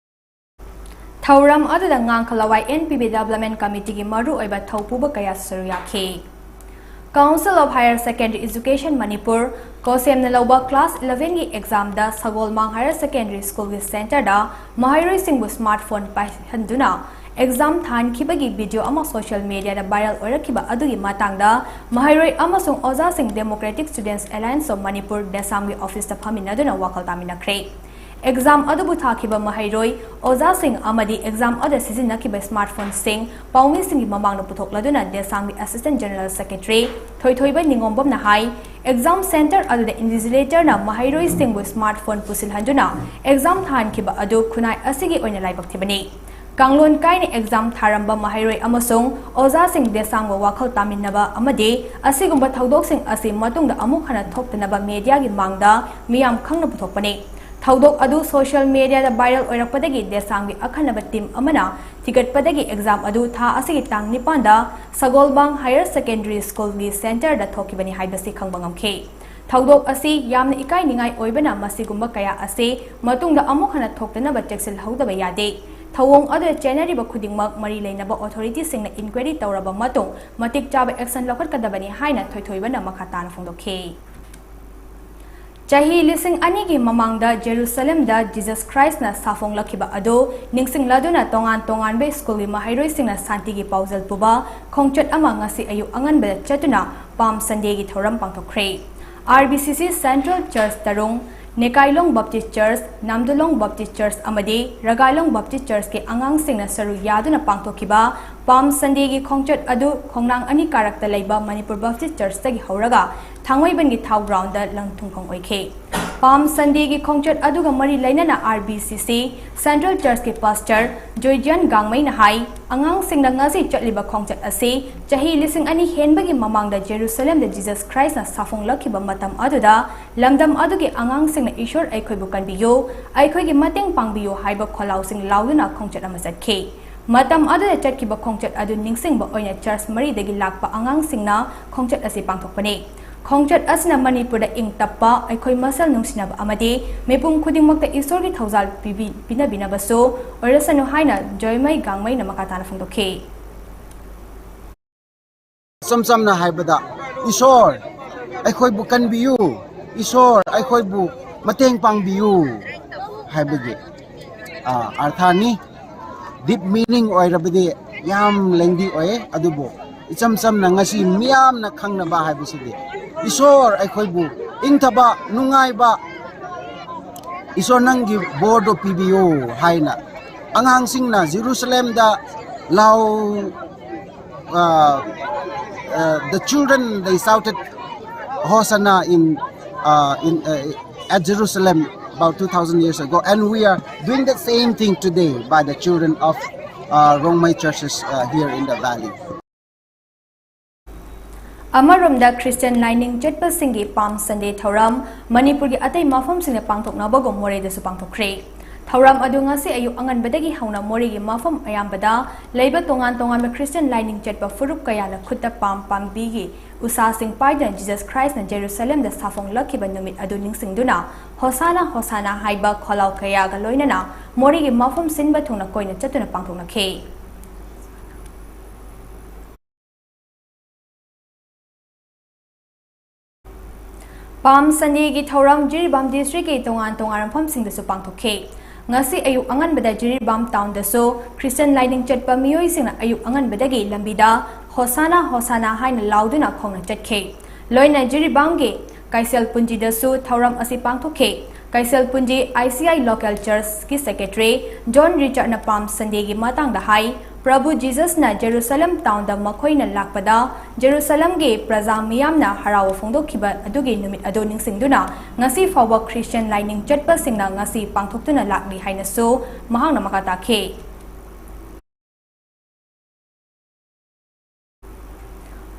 ꯊꯧꯔꯝ ꯑꯗꯨꯗ ꯉꯥꯡꯈꯂꯋꯥꯏ NPP Development Committeeꯒꯤ ꯃꯔꯨꯑꯣꯏꯕ ꯊꯧꯄꯨꯕ ꯀꯌꯥ ꯁꯔꯨꯛ ꯌꯥꯈꯤ꯫ Council of Higher Secondary Education Manipur, ꯀꯣꯁꯦꯝꯅ ꯂꯧꯕ class elevenꯒꯤ examꯗ ꯁꯒꯣꯜꯃꯥꯡ Higher Secondary Schoolꯒꯤ centreꯗ ꯃꯍꯩꯔꯣꯏꯁꯤꯡꯕꯨ smartphone ꯄꯥꯏꯍꯟꯗꯨꯅ exam ꯊꯥꯍꯟꯈꯤꯕꯒꯤ video ꯑꯃ social mediaꯗ viral ꯑꯣꯏꯔꯛꯈꯤꯕ ꯑꯗꯨꯒꯤ ꯃꯇꯥꯡꯗ ꯃꯍꯩꯔꯣꯏ ꯑꯃꯁꯨꯡ ꯑꯣꯖꯥꯁꯤꯡ Democratic Students Alliance of Manipur, DESAMꯒꯤ officeꯇ ꯐꯝꯃꯤꯟꯅꯗꯨꯅ ꯋꯥꯈꯜ ꯇꯥꯃꯤꯟꯅꯈ꯭ꯔꯦ꯫ ꯑꯦꯛꯖꯥꯝ ꯑꯗꯨꯕꯨ ꯊꯥꯈꯤꯕ ꯃꯍꯩꯔꯣꯏ, ꯑꯣꯖꯥꯁꯤꯡ ꯑꯃꯗꯤ ꯑꯦꯛꯖꯥꯝ ꯑꯗꯨꯗ ꯁꯤꯖꯤꯟꯅꯈꯤꯕ ꯁ꯭ꯃꯥꯔꯠ ꯐꯣꯟꯁꯤꯡ ꯄꯥꯎꯃꯤꯁꯤꯡꯒꯤ ꯃꯃꯥꯡꯗ ꯄꯨꯊꯣꯛꯂꯗꯨꯅ ꯗꯦꯁꯥꯝꯒꯤ ꯑꯦꯁꯤꯁꯇꯦꯟꯠ ꯖꯦꯅꯔꯦꯜ ꯁꯦꯀ꯭ꯔꯦꯇꯔꯤ ꯊꯣꯏꯊꯣꯏꯕ ꯅꯤꯉꯣꯝꯕꯝꯅ ꯍꯥꯏ, ꯑꯦꯛꯖꯥꯝ ꯁꯦꯟꯇꯔ ꯑꯗꯨꯗ ꯏꯟꯚꯤꯖꯤꯂꯦꯇꯔꯅ ꯃꯍꯩꯔꯣꯏꯁꯤꯡꯕꯨ ꯁ꯭ꯃꯥꯔꯠ ꯐꯣꯟ ꯄꯨꯁꯤꯜꯍꯟꯗꯨꯅ ꯑꯦꯛꯖꯥꯝ ꯊꯥꯍꯟꯈꯤꯕ ꯑꯗꯨ ꯈꯨꯟꯅꯥꯏ ꯑꯁꯤꯒꯤ ꯑꯣꯏꯅ ꯂꯥꯏꯕꯛ ꯊꯤꯕꯅꯤ꯫ ꯀꯥꯡꯂꯣꯟ ꯀꯥꯏꯅ ꯑꯦꯛꯖꯥꯝ ꯊꯥꯔꯝꯕ ꯃꯍꯩꯔꯣꯏ ꯑꯃꯁꯨꯡ ꯑꯣꯖꯥꯁꯤꯡ ꯗꯦꯁꯥꯝꯒ ꯋꯥꯈꯜ ꯇꯥꯃꯤꯟꯅꯕ ꯑꯃꯗꯤ ꯑꯁꯤꯒꯨꯝꯕ ꯊꯧꯗꯣꯛꯁꯤꯡ ꯑꯁꯤ ꯃꯇꯨꯡꯗ ꯑꯃꯨꯛ ꯍꯟꯅ ꯊꯣꯛꯇꯅꯕ ꯃꯦꯗꯤꯌꯥꯒꯤ ꯃꯥꯡꯗ ꯃꯤꯌꯥꯝ ꯈꯪꯅ ꯄꯨꯊꯣꯛꯄꯅꯤ꯫ ꯊꯧꯗꯣꯛ ꯑꯗꯨ ꯁꯣꯁꯤꯌꯦꯜ ꯃꯦꯗꯤꯌꯥꯗ ꯚꯥꯏꯔꯦꯜ ꯑꯣꯏꯔꯛꯄꯗꯒꯤ ꯗꯦꯁꯥꯝꯒꯤ ꯑꯈꯟꯅꯕ ꯇꯤꯝ ꯑꯃꯅ ꯊꯤꯒꯠꯄꯗꯒꯤ ꯑꯦꯛꯖꯥꯝ ꯑꯗꯨ ꯊꯥ ꯑꯁꯤꯒꯤ ꯇꯥꯡ ꯅꯤꯄꯥꯟꯗ ꯁꯒꯣꯜꯕꯥꯡ ꯍꯥꯌꯔ ꯁꯦꯀꯦꯟꯗꯔꯤ ꯁ꯭ꯀꯨꯜꯒꯤ ꯁꯦꯟꯇꯔꯗ ꯊꯣꯛꯈꯤꯕꯅꯤ ꯍꯥꯏꯕꯁꯤ ꯈꯪꯕ ꯉꯝꯈꯤ꯫ ꯊꯧꯗꯣꯛ ꯑꯁꯤ ꯌꯥꯝꯅ ꯏꯀꯥꯏꯅꯤꯡꯉꯥꯏ ꯑꯣꯏꯕꯅ ꯃꯁꯤꯒꯨꯝꯕ ꯀꯌꯥ ꯑꯁꯤ ꯃꯇꯨꯡꯗ ꯑꯃꯨꯛ ꯍꯟꯅ ꯊꯣꯛꯇꯅꯕ ꯆꯦꯛꯁꯤꯜꯍꯧꯗꯕ ꯌꯥꯗꯦ꯫ ꯊꯧꯑꯣꯡ ꯑꯗꯨꯗ ꯆꯦꯟꯅꯔꯤꯕ ꯈꯨꯗꯤꯡꯃꯛ ꯃꯔꯤ ꯂꯩꯅꯕ ꯑꯣꯊꯣꯔꯤꯇꯤꯁꯤꯡꯅ ꯏꯟꯀ꯭ꯋꯥꯏꯔꯤ ꯇꯧꯔꯕ ꯃꯇꯨꯡ ꯃꯇꯤꯛ ꯆꯥꯕ ꯑꯦꯛꯁꯟ ꯂꯧꯈꯠꯀꯗꯕꯅꯤ ꯍꯥꯏꯅ ꯊꯣꯏꯊꯣꯏꯕꯅ ꯃꯈꯥ ꯇꯥꯅ ꯐꯣꯡꯗꯣꯛꯈꯤ꯫ ꯆꯍꯤ ꯂꯤꯁꯤꯡ ꯑꯅꯤꯒꯤ ꯃꯃꯥꯡꯗ ꯖꯦꯔꯨꯁꯂꯦꯝꯗ ꯖꯤꯖꯁ ꯈ꯭ꯔꯥꯏꯁꯅ ꯁꯥꯐꯣꯡꯂꯛꯈꯤꯕ ꯑꯗꯨ ꯅꯤꯡꯁꯤꯡꯂꯗꯨꯅ ꯇꯣꯉꯥꯟ ꯇꯣꯉꯥꯟꯕ ꯁ꯭ꯀꯨꯜꯒꯤ ꯃꯍꯩꯔꯣꯏꯁꯤꯡꯅ ꯁꯥꯟꯇꯤꯒꯤ ꯄꯥꯎꯖꯦꯜ ꯄꯨꯕ ꯈꯣꯡꯆꯠ ꯑꯃ ꯉꯁꯤ ꯑꯌꯨꯛ ꯑꯉꯟꯕꯗ ꯆꯠꯇꯨꯅ ꯄꯥꯝ ꯁꯟꯗꯦꯒꯤ ꯊꯧꯔꯝ ꯄꯥꯡꯊꯣꯛꯈ꯭ꯔꯦ꯫ ꯑꯥꯔ ꯕꯤ ꯁꯤ ꯁꯤ ꯁꯦꯟꯇ꯭ꯔꯦꯜ ꯆꯔꯆ ꯇꯔꯨꯡ, ꯅꯦꯀꯥꯏꯂꯣꯡ ꯕꯞꯇꯤꯁ ꯆꯔꯆ, ꯅꯥꯝꯗꯨꯂꯣꯡ ꯕꯞꯇꯤꯁ ꯆꯔꯆ ꯑꯃꯗꯤ ꯔꯒꯥꯏꯂꯣꯡ ꯕꯞꯇꯤꯁ ꯆꯔꯆꯀꯤ ꯑꯉꯥꯡꯁꯤꯡꯅ ꯁꯔꯨꯛ ꯌꯥꯗꯨꯅ ꯄꯥꯡꯊꯣꯛꯈꯤꯕ ꯄꯥꯝ ꯁꯟꯗꯦꯒꯤ ꯈꯣꯡꯆꯠ ꯑꯗꯨ ꯈꯣꯡꯅꯥꯡ ꯑꯅꯤ ꯀꯥꯔꯛꯇ ꯂꯩꯕ ꯃꯅꯤꯄꯨꯔ ꯕꯞꯇꯤꯁ ꯆꯔꯆꯇꯒꯤ ꯍꯧꯔꯒ ꯊꯥꯡꯃꯩꯕꯟꯒꯤ ꯊꯥꯎ ꯒ꯭ꯔꯥꯎꯟꯗ ꯂꯪ ꯊꯨꯡꯐꯝ ꯑꯣꯏꯈꯤ꯫ ꯄꯥꯝ ꯁꯟꯗꯦꯒꯤ ꯈꯣꯡꯆꯠ ꯑꯗꯨꯒ ꯃꯔꯤ ꯂꯩꯅꯅ ꯑꯥꯔ ꯕꯤ ꯁꯤ ꯁꯤ ꯁꯦꯟꯇ꯭ꯔꯦꯜ ꯆꯔꯆꯀꯤ ꯄꯥꯁꯇꯔ ꯖꯣꯏꯖꯤꯌꯟ ꯒꯥꯡꯃꯩꯅ ꯍꯥꯏ, ꯑꯉꯥꯡꯁꯤꯡꯅ ꯉꯁꯤ ꯆꯠꯂꯤꯕ ꯈꯣꯡꯆꯠ ꯑꯁꯤ ꯆꯍꯤ ꯂꯤꯁꯤꯡ ꯑꯅꯤ ꯍꯦꯟꯕꯒꯤ ꯃꯃꯥꯡꯗ ꯖꯦꯔꯨꯁꯂꯦꯝꯗ ꯖꯤꯖꯁ ꯈ꯭ꯔꯥꯏꯁꯅ ꯁꯥꯐꯣꯡꯂꯛꯈꯤꯕ ꯃꯇꯝ ꯑꯗꯨꯗ ꯂꯝꯗꯝ ꯑꯗꯨꯒꯤ ꯑꯉꯥꯡꯁꯤꯡꯅ "ꯏꯁꯣꯔ, ꯑꯩꯈꯣꯏꯕꯨ ꯀꯟꯕꯤꯌꯨ, ꯑꯩꯈꯣꯏꯒꯤ ꯃꯇꯦꯡ ꯄꯥꯡꯕꯤꯌꯨ" ꯍꯥꯏꯕ ꯈꯣꯜꯂꯥꯎꯁꯤꯡ ꯂꯥꯎꯗꯨꯅ ꯈꯣꯡꯆꯠ ꯑꯃ ꯆꯠꯈꯤ꯫ ꯃꯇꯝ ꯑꯗꯨꯗ ꯆꯠꯈꯤꯕ ꯈꯣꯡꯆꯠ ꯑꯗꯨ ꯅꯤꯡꯁꯤꯡꯕ ꯑꯣꯏꯅ ꯆꯔꯆ ꯃꯔꯤꯗꯒꯤ ꯂꯥꯛꯄ ꯑꯉꯥꯡꯁꯤꯡꯅ ꯈꯣꯡꯆꯠ ꯑꯁꯤ ꯄꯥꯡꯊꯣꯛꯄꯅꯤ꯫ ꯈꯣꯡꯆꯠ ꯑꯁꯤꯅ ꯃꯅꯤꯄꯨꯔꯗ ꯏꯪ ꯇꯞꯄ, ꯑꯩꯈꯣꯏ ꯃꯁꯦꯜ ꯅꯨꯡꯁꯤꯅꯕ ꯑꯃꯗꯤ ꯃꯤꯄꯨꯝ ꯈꯨꯗꯤꯡꯃꯛꯇ ꯏꯁꯣꯔꯒꯤ ꯊꯧꯖꯥꯜ ꯄꯤꯕꯤ-, ꯄꯤꯅꯕꯤꯅꯕꯁꯨ ꯑꯣꯏꯔꯁꯅꯨ ꯍꯥꯏꯅ ꯖꯣꯏꯃꯩ ꯒꯥꯡꯃꯩꯅ ꯃꯈꯥ ꯇꯥꯅ ꯐꯣꯡꯗꯣꯛꯈꯤ꯫ ꯏꯆꯝ ꯆꯝꯅ ꯍꯥꯏꯕꯗ, "ꯏꯁꯣꯔ, ꯑꯩꯈꯣꯏꯕꯨ ꯀꯟꯕꯤꯌꯨ, ꯏꯁꯣꯔ, ꯑꯩꯈꯣꯏꯕꯨ ꯃꯇꯦꯡ ꯄꯥꯡꯕꯤꯌꯨ" ꯍꯥꯏꯕꯒꯤ, ꯑꯥ, ꯑꯥꯔꯊꯅꯤ꯫ ꯗꯤꯞ ꯃꯤꯅꯤꯡ ꯑꯣꯏꯔꯕꯗꯤ ꯌꯥꯝ ꯂꯦꯡꯗꯤ ꯑꯣꯏꯌꯦ, ꯑꯗꯨꯕꯨ ꯏꯆꯝ ꯆꯝꯅ ꯉꯁꯤ ꯃꯤꯌꯥꯝꯅ ꯈꯪꯅꯕ ꯍꯥꯏꯕꯁꯤꯗꯤ, ꯏꯁꯣꯔ ꯑꯩꯈꯣꯏꯕꯨ ꯏꯪꯊꯕ, ꯅꯨꯡꯉꯥꯏꯕ, ꯏꯁꯣꯔ ꯅꯪꯒꯤ ꯕꯣꯔꯗꯣ ꯄꯤꯕꯤꯌꯣ ꯍꯥꯏꯅ ꯑꯉꯥꯡꯁꯤꯡꯅ ꯖꯦꯔꯨꯁꯂꯦꯝꯗ ꯂꯥꯎ, uh, uh, the children, they shouted Hosanna in, uh, in, uh, at Jerusalem about two thousand years ago, and we are doing the same thing today by the children of, uh, Rongmei churches, uh, here in the valley. ꯑꯃꯔꯣꯝꯗ Christian ꯂꯥꯏꯅꯤꯡ ꯆꯠꯄꯁꯤꯡꯒꯤ ꯄꯥꯝ ꯁꯟꯗꯦ ꯊꯧꯔꯝ ꯃꯅꯤꯄꯨꯔꯒꯤ ꯑꯇꯩ ꯃꯐꯝꯁꯤꯡꯗ ꯄꯥꯡꯊꯣꯛꯅꯕꯒꯨꯝ ꯃꯣꯔꯦꯗꯁꯨ ꯄꯥꯡꯊꯣꯛꯈ꯭ꯔꯦ꯫ ꯊꯧꯔꯝ ꯑꯗꯨ ꯉꯁꯤ ꯑꯌꯨꯛ ꯑꯉꯟꯕꯗꯒꯤ ꯍꯧꯅ ꯃꯣꯔꯦꯒꯤ ꯃꯐꯝ ꯑꯌꯥꯝꯕꯗ ꯂꯩꯕ ꯇꯣꯉꯥꯟ ꯇꯣꯉꯥꯟꯕ ꯈ꯭ꯔꯤꯁꯇꯤꯌꯟ ꯂꯥꯏꯅꯤꯡ ꯆꯠꯄ ꯐꯨꯔꯨꯞ ꯀꯌꯥꯅ ꯈꯨꯠꯇ ꯄꯥꯝ ꯄꯥꯝꯕꯤꯒꯤ ꯎꯁꯥꯁꯤꯡ ꯄꯥꯏꯗꯨꯅ ꯖꯤꯖꯁ ꯈ꯭ꯔꯥꯏꯁꯅ ꯖꯦꯔꯨꯁꯂꯦꯝꯗ ꯁꯥꯐꯣꯡꯂꯛꯈꯤꯕ ꯅꯨꯃꯤꯠ ꯑꯗꯨ ꯅꯤꯡꯁꯤꯡꯗꯨꯅ ꯍꯣꯁꯥꯅꯥ ꯍꯣꯁꯥꯅꯥ ꯍꯥꯏꯕ ꯈꯣꯜꯂꯥꯎ ꯀꯌꯥꯒ ꯂꯣꯏꯅꯅ ꯃꯣꯔꯦꯒꯤ ꯃꯐꯝ ꯁꯤꯟꯕ ꯊꯨꯡꯅ ꯀꯣꯏꯅ ꯆꯠꯇꯨꯅ ꯄꯥꯡꯊꯣꯛꯅꯈꯤ꯫ ꯄꯥꯝ ꯁꯟꯗꯦꯒꯤ ꯊꯧꯔꯝ ꯖꯤꯔꯤꯕꯥꯝ ꯗꯤꯁꯇ꯭ꯔꯤꯛꯀꯤ ꯇꯣꯉꯥꯟ ꯇꯣꯉꯥꯟꯕ ꯃꯐꯝꯁꯤꯡꯗꯁꯨ ꯄꯥꯡꯊꯣꯛꯈꯤ꯫ ꯉꯁꯤ ꯑꯌꯨꯛ ꯑꯉꯟꯕꯗ ꯖꯤꯔꯤꯕꯥꯝ ꯇꯥꯎꯟꯗꯁꯨ ꯈ꯭ꯔꯤꯁꯇꯤꯌꯟ ꯂꯥꯏꯅꯤꯡ ꯆꯠꯄ ꯃꯤꯑꯣꯏꯁꯤꯡꯅ ꯑꯌꯨꯛ ꯑꯉꯟꯕꯗꯒꯤ ꯂꯝꯕꯤꯗ ꯍꯣꯁꯥꯅꯥ ꯍꯣꯁꯥꯅꯥ ꯍꯥꯏꯅ ꯂꯥꯎꯗꯨꯅ ꯈꯣꯡꯅ ꯆꯠꯈꯤ꯫ ꯂꯣꯏꯅ ꯖꯤꯔꯤꯕꯥꯝꯒꯤ ꯀꯩꯁꯦꯜ ꯄꯨꯟꯖꯤꯗꯁꯨ ꯊꯧꯔꯝ ꯑꯁꯤ ꯄꯥꯡꯊꯣꯛꯈꯤ꯫ ꯀꯩꯁꯦꯜ ꯄꯨꯟꯖꯤ ꯑꯥꯏ ꯁꯤ ꯑꯥꯏ ꯂꯣꯀꯦꯜ ꯆꯔꯆꯀꯤ ꯁꯦꯀ꯭ꯔꯦꯇꯔꯤ ꯖꯣꯟ ꯔꯤꯆꯥꯔꯗꯅ ꯄꯥꯝ ꯁꯟꯗꯦꯒꯤ ꯃꯇꯥꯡꯗ ꯍꯥꯏ, ꯄ꯭ꯔꯚꯨ ꯖꯤꯖꯁꯅ ꯖꯦꯔꯨꯁꯂꯝ ꯇꯥꯎꯟꯗ ꯃꯈꯣꯏꯅ ꯂꯥꯛꯄꯗ ꯖꯦꯔꯨꯁꯂꯝꯒꯤ ꯄ꯭ꯔꯖꯥ ꯃꯤꯌꯥꯝꯅ ꯍꯔꯥꯎꯕ ꯐꯣꯡꯗꯣꯛꯈꯤꯕ ꯑꯗꯨꯒꯤ ꯅꯨꯃꯤꯠ ꯑꯗꯨ ꯅꯤꯡꯁꯤꯡꯗꯨꯅ ꯉꯁꯤ ꯐꯥꯎꯕ ꯈ꯭ꯔꯤꯁꯇꯤꯌꯟ ꯂꯥꯏꯅꯤꯡ ꯆꯠꯄꯁꯤꯡꯅ ꯉꯁꯤ ꯄꯥꯡꯊꯣꯛꯇꯨꯅ ꯂꯥꯛꯂꯤ ꯍꯥꯏꯅꯁꯨ ꯃꯍꯥꯛꯅ ꯃꯈꯥ ꯇꯥꯈꯤ꯫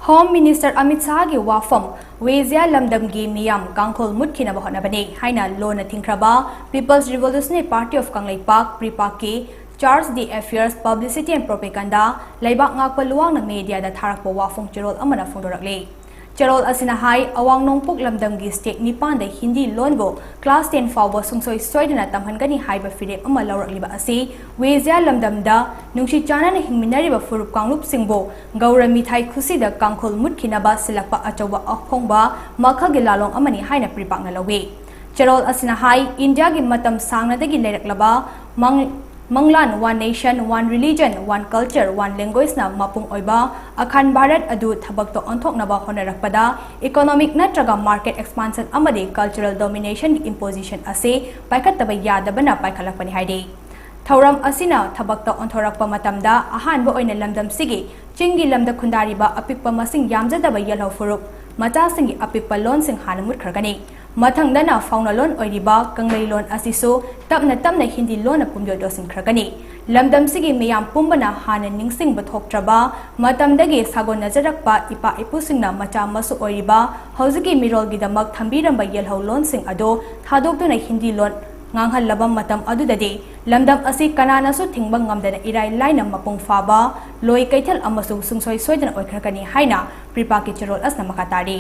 ꯍꯣꯝ ꯃꯤꯅꯤꯁꯇꯔ ꯑꯃꯤꯠ ꯁꯥꯍꯒꯤ ꯋꯥꯐꯝ ꯋꯦꯖꯤꯌꯥ ꯂꯝꯗꯝꯒꯤ ꯃꯤꯌꯥꯝ ꯀꯥꯡꯈꯣꯜ ꯃꯨꯠꯈꯤꯅꯕ ꯍꯣꯠꯅꯕꯅꯤ ꯍꯥꯏꯅ ꯂꯣꯟꯅ ꯊꯤꯡꯈ꯭ꯔꯕ People's Revolutionary Party of Kangleipak, ꯄ꯭ꯔꯤꯄꯥꯛꯀꯤ Charge d'Affaires, Publicity and Propaganda ꯂꯩꯕꯥꯛ ꯉꯥꯛꯄ ꯂꯨꯋꯥꯡꯅ ꯃꯦꯗꯤꯌꯥꯗ ꯊꯥꯔꯛꯄ ꯋꯥꯐꯣꯡ ꯆꯦꯔꯣꯜ ꯑꯃꯅ ꯐꯣꯡꯗꯣꯔꯛꯂꯤ꯫ ꯆꯦꯔꯣꯜ ꯑꯁꯤꯅ ꯍꯥꯏ, ꯑꯋꯥꯡ ꯅꯣꯡꯄꯣꯛ ꯂꯝꯗꯝꯒꯤ ꯁ꯭ꯇꯦꯠ ꯅꯤꯄꯥꯟꯗ ꯍꯤꯟꯗꯤ ꯂꯣꯟꯕꯨ ꯀ꯭ꯂꯥꯁ ꯇꯦꯟ ꯐꯥꯎꯕ ꯁꯨꯡꯁꯣꯏ ꯁꯣꯏꯗꯅ ꯇꯝꯍꯟꯒꯅꯤ ꯍꯥꯏꯕ ꯐꯤꯔꯦꯞ ꯑꯃ ꯂꯧꯔꯛꯂꯤꯕ ꯑꯁꯤ ꯋꯦꯖꯤꯌꯥ ꯂꯝꯗꯝꯗ ꯅꯨꯡꯁꯤ ꯆꯥꯟꯅꯅ ꯍꯤꯡꯃꯤꯟꯅꯔꯤꯕ ꯐꯨꯔꯨꯞ ꯀꯥꯡꯂꯨꯞꯁꯤꯡꯕꯨ ꯒꯧꯔ ꯃꯤꯊꯥꯏ ꯈꯨꯁꯤꯗ ꯀꯥꯡꯈꯨꯜ ꯃꯨꯠꯈꯤꯅꯕ ꯁꯤꯜꯂꯛꯄ ꯑꯆꯧꯕ ꯑꯍꯣꯡꯕ ꯃꯈꯜꯒꯤ ꯂꯥꯂꯣꯡ ꯑꯃꯅꯤ ꯍꯥꯏꯅ ꯄ꯭ꯔꯤꯄꯥꯛꯅ ꯂꯧꯏ꯫ ꯆꯦꯔꯣꯜ ꯑꯁꯤꯅ ꯍꯥꯏ, ꯏꯟꯗꯤꯌꯥꯒꯤ ꯃꯇꯝ ꯁꯥꯡꯅꯗꯒꯤ ꯂꯩꯔꯛꯂꯕ ꯃꯥꯡ-, ꯃꯪꯂꯥꯟ One Nation, One Religion, One Culture, One Language ꯅ ꯃꯄꯨꯡ ꯑꯣꯏꯕ ꯑꯈꯥꯟ ꯚꯥꯔꯠ ꯑꯗꯨ ꯊꯕꯛꯇ ꯑꯣꯟꯊꯣꯛꯅꯕ ꯍꯣꯠꯅꯔꯛꯄꯗ economic ꯅꯠꯇ꯭ꯔꯒ market expansion ꯑꯃꯗꯤ cultural domination ꯒꯤ imposition ꯑꯁꯤ ꯄꯥꯏꯈꯠꯇꯕ ꯌꯥꯗꯕꯅ ꯄꯥꯏꯈꯠꯂꯛꯄꯅꯤ ꯍꯥꯏꯔꯤ꯫ ꯊꯧꯔꯝ ꯑꯁꯤꯅ ꯊꯕꯛꯇ ꯑꯣꯟꯊꯣꯔꯛꯄ ꯃꯇꯝꯗ ꯑꯍꯥꯟꯕ ꯑꯣꯏꯅ ꯂꯝꯗꯝꯁꯤꯒꯤ ꯆꯤꯡꯒꯤ ꯂꯝꯗ ꯈꯨꯟꯗꯥꯔꯤꯕ ꯑꯄꯤꯛꯄ ꯃꯁꯤꯡ ꯌꯥꯝꯖꯗꯕ ꯌꯦꯜꯍꯧ ꯐꯨꯔꯨꯞ ꯃꯆꯥꯁꯤꯡꯒꯤ ꯑꯄꯤꯛꯄ ꯂꯣꯟꯁꯤꯡ ꯍꯥꯟꯅ ꯃꯨꯠꯈ꯭ꯔꯒꯅꯤ꯫ ꯃꯊꯪꯗꯅ ꯐꯥꯎꯅ ꯂꯣꯟ ꯑꯣꯏꯔꯤꯕ ꯀꯪꯂꯩ ꯂꯣꯟ ꯑꯁꯤꯁꯨ ꯇꯞꯅ ꯇꯞꯅ ꯍꯤꯟꯗꯤ ꯂꯣꯟꯅ ꯄꯨꯝꯖꯣꯏ ꯂꯣꯠꯁꯤꯟꯈ꯭ꯔꯒꯅꯤ꯫ ꯂꯝꯗꯝꯁꯤꯒꯤ ꯃꯤꯌꯥꯝ ꯄꯨꯝꯕꯅ ꯍꯥꯟꯅ ꯅꯤꯡꯁꯤꯡꯕ ꯊꯣꯛꯇ꯭ꯔꯕ ꯃꯇꯝꯗꯒꯤ ꯁꯥꯒꯣꯟꯅꯖꯔꯛꯄ ꯏꯄꯥ ꯏꯄꯨꯁꯤꯡꯅ ꯃꯆꯥ ꯃꯁꯨ ꯑꯣꯏꯔꯤꯕ ꯍꯧꯖꯤꯛꯀꯤ ꯃꯤꯔꯣꯜꯒꯤꯗꯃꯛ ꯊꯝꯕꯤꯔꯝꯕ ꯌꯦꯜꯍꯧ ꯂꯣꯟꯁꯤꯡ ꯑꯗꯨ ꯊꯥꯗꯣꯛꯇꯨꯅ ꯍꯤꯟꯗꯤ ꯂꯣꯟ ꯉꯥꯡꯍꯜꯂꯕ ꯃꯇꯝ ꯑꯗꯨꯗꯗꯤ ꯂꯝꯗꯝ ꯑꯁꯤ ꯀꯅꯥꯅꯁꯨ ꯊꯤꯡꯕ ꯉꯝꯗꯅ ꯏꯔꯥꯏ ꯂꯥꯏꯅ ꯃꯄꯨꯡ ꯐꯥꯕ ꯂꯣꯏ ꯀꯩꯊꯦꯜ ꯑꯃꯁꯨꯡ ꯁꯨꯡꯁꯣꯏ ꯁꯣꯏꯗꯅ ꯑꯣꯏꯈ꯭ꯔꯒꯅꯤ ꯍꯥꯏꯅ ꯄ꯭ꯔꯤꯄꯥꯛꯀꯤ ꯆꯦꯔꯣꯜ ꯑꯁꯤꯅ ꯃꯈꯥ ꯇꯥꯔꯤ꯫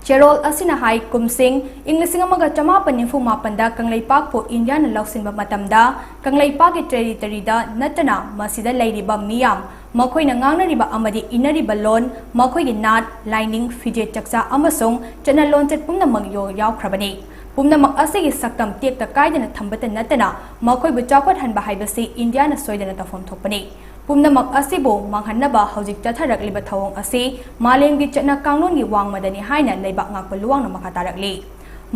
ꯆꯦꯔꯣꯜ ꯑꯁꯤꯅ ꯍꯥꯏ, ꯀꯨꯝꯁꯤꯡ ꯏꯪ ꯂꯤꯁꯤꯡ ꯑꯃꯒ ꯆꯃꯥꯄꯟ ꯅꯤꯐꯨ ꯃꯥꯄꯟꯗ ꯀꯪꯂꯩꯄꯥꯛꯄꯨ ꯏꯟꯗꯤꯌꯥꯅ ꯂꯧꯁꯤꯟꯕ ꯃꯇꯝꯗ ꯀꯪꯂꯩꯄꯥꯛꯀꯤ territory ꯗ ꯅꯠꯇꯅ ꯃꯁꯤꯗ ꯂꯩꯔꯤꯕ ꯃꯤꯌꯥꯝ, ꯃꯈꯣꯏꯅ ꯉꯥꯡꯅꯔꯤꯕ ꯑꯃꯗꯤ ꯏꯅꯔꯤꯕ ꯂꯣꯟ, ꯃꯈꯣꯏꯒꯤ ꯅꯥꯠ, ꯂꯥꯏꯅꯤꯡ, ꯐꯤꯖꯦꯠ ꯆꯛꯆꯥ ꯑꯃꯁꯨꯡ ꯆꯠꯅ ꯂꯣꯟꯆꯠ ꯄꯨꯝꯅꯃꯛ ꯌꯣ-, ꯌꯥꯎꯈ꯭ꯔꯕꯅꯤ꯫ ꯄꯨꯝꯅꯃꯛ ꯑꯁꯤꯒꯤ ꯁꯛꯇꯝ ꯇꯦꯛꯇ ꯀꯥꯏꯗꯅ ꯊꯝꯕꯇ ꯅꯠꯇꯅ ꯃꯈꯣꯏꯕꯨ ꯆꯥꯎꯈꯠꯍꯟꯕ ꯍꯥꯏꯕꯁꯤ ꯏꯟꯗꯤꯌꯥꯅ ꯁꯣꯏꯗꯅ ꯇꯧꯐꯝ ꯊꯣꯛꯄꯅꯤ꯫ ꯄꯨꯝꯅꯃꯛ ꯑꯁꯤꯕꯨ ꯃꯥꯡꯍꯟꯅꯕ ꯍꯧꯖꯤꯛ ꯆꯠꯊꯔꯛꯂꯤꯕ ꯊꯧꯑꯣꯡ ꯑꯁꯤ ꯃꯥꯂꯦꯝꯒꯤ ꯆꯠꯅ ꯀꯥꯡꯂꯣꯟꯒꯤ ꯋꯥꯡꯃꯗꯅꯤ ꯍꯥꯏꯅ ꯂꯩꯕꯥꯛ ꯉꯥꯛꯄ ꯂꯨꯋꯥꯡꯅ ꯃꯈꯥ ꯇꯥꯔꯛꯂꯤ꯫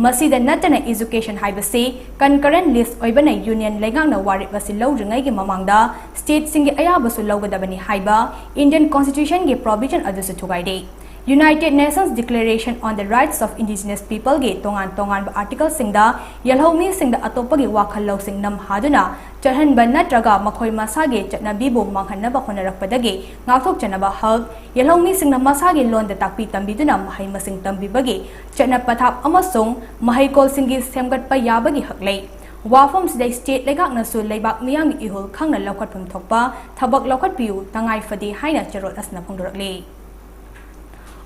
ꯃꯁꯤꯗ ꯅꯠꯇꯅ education ꯍꯥꯏꯕꯁꯤ concurrent list ꯑꯣꯏꯕꯅ union ꯂꯩꯉꯥꯛꯅ ꯋꯥꯔꯦꯞ ꯑꯁꯤ ꯂꯧꯗ꯭ꯔꯤꯉꯩꯒꯤ ꯃꯃꯥꯡꯗ state ꯁꯤꯡꯒꯤ ꯑꯌꯥꯕꯁꯨ ꯂꯧꯒꯗꯕꯅꯤ ꯍꯥꯏꯕ Indian Constitution ꯒꯤ provision ꯑꯗꯨꯁꯨ ꯊꯨꯒꯥꯏꯔꯦ꯫ United Nations Declaration on the Rights of Indigenous People ꯒꯤ ꯇꯣꯉꯥꯟ ꯇꯣꯉꯥꯟꯕ article ꯁꯤꯡꯗ ꯌꯦꯜꯍꯧꯃꯤꯁꯤꯡꯗ ꯑꯇꯣꯞꯄꯒꯤ ꯋꯥꯈꯜ ꯂꯧꯁꯤꯡ ꯅꯝꯍꯥꯗꯨꯅ ꯆꯠꯍꯟꯕ ꯅꯠꯇ꯭ꯔꯒ ꯃꯈꯣꯏ ꯃꯁꯥꯒꯤ ꯆꯠꯅꯕꯤꯕꯨ ꯃꯥꯡꯍꯟꯅꯕ ꯍꯣꯠꯅꯔꯛꯄꯗꯒꯤ ꯉꯥꯛꯊꯣꯛꯆꯅꯕ ꯍꯛ, ꯌꯦꯜꯍꯧꯃꯤꯁꯤꯡꯅ ꯃꯁꯥꯒꯤ ꯂꯣꯟꯗ ꯇꯥꯛꯄꯤ ꯇꯝꯕꯤꯗꯨꯅ ꯃꯍꯩ ꯃꯁꯤꯡ ꯇꯝꯕꯤꯕꯒꯤ ꯆꯠꯅ ꯄꯊꯥꯞ ꯑꯃꯁꯨꯡ ꯃꯍꯩꯀꯣꯜꯁꯤꯡꯒꯤ ꯁꯦꯝꯒꯠꯄ ꯌꯥꯕꯒꯤ ꯍꯛ ꯂꯩ꯫ ꯋꯥꯐꯝꯁꯤꯗ state ꯂꯩꯉꯥꯛꯅꯁꯨ ꯂꯩꯕꯥꯛ ꯃꯤꯌꯥꯝꯒꯤ ꯏꯍꯨꯜ ꯈꯪꯅ ꯂꯧꯈꯠꯐꯝ ꯊꯣꯛꯄ ꯊꯕꯛ ꯂꯧꯈꯠꯄꯤꯌꯨ, ꯇꯉꯥꯏ ꯐꯗꯦ ꯍꯥꯏꯅ ꯆꯦꯔꯣꯜ ꯑꯁꯤꯅ ꯐꯣꯡꯗꯣꯔꯛꯂꯤ꯫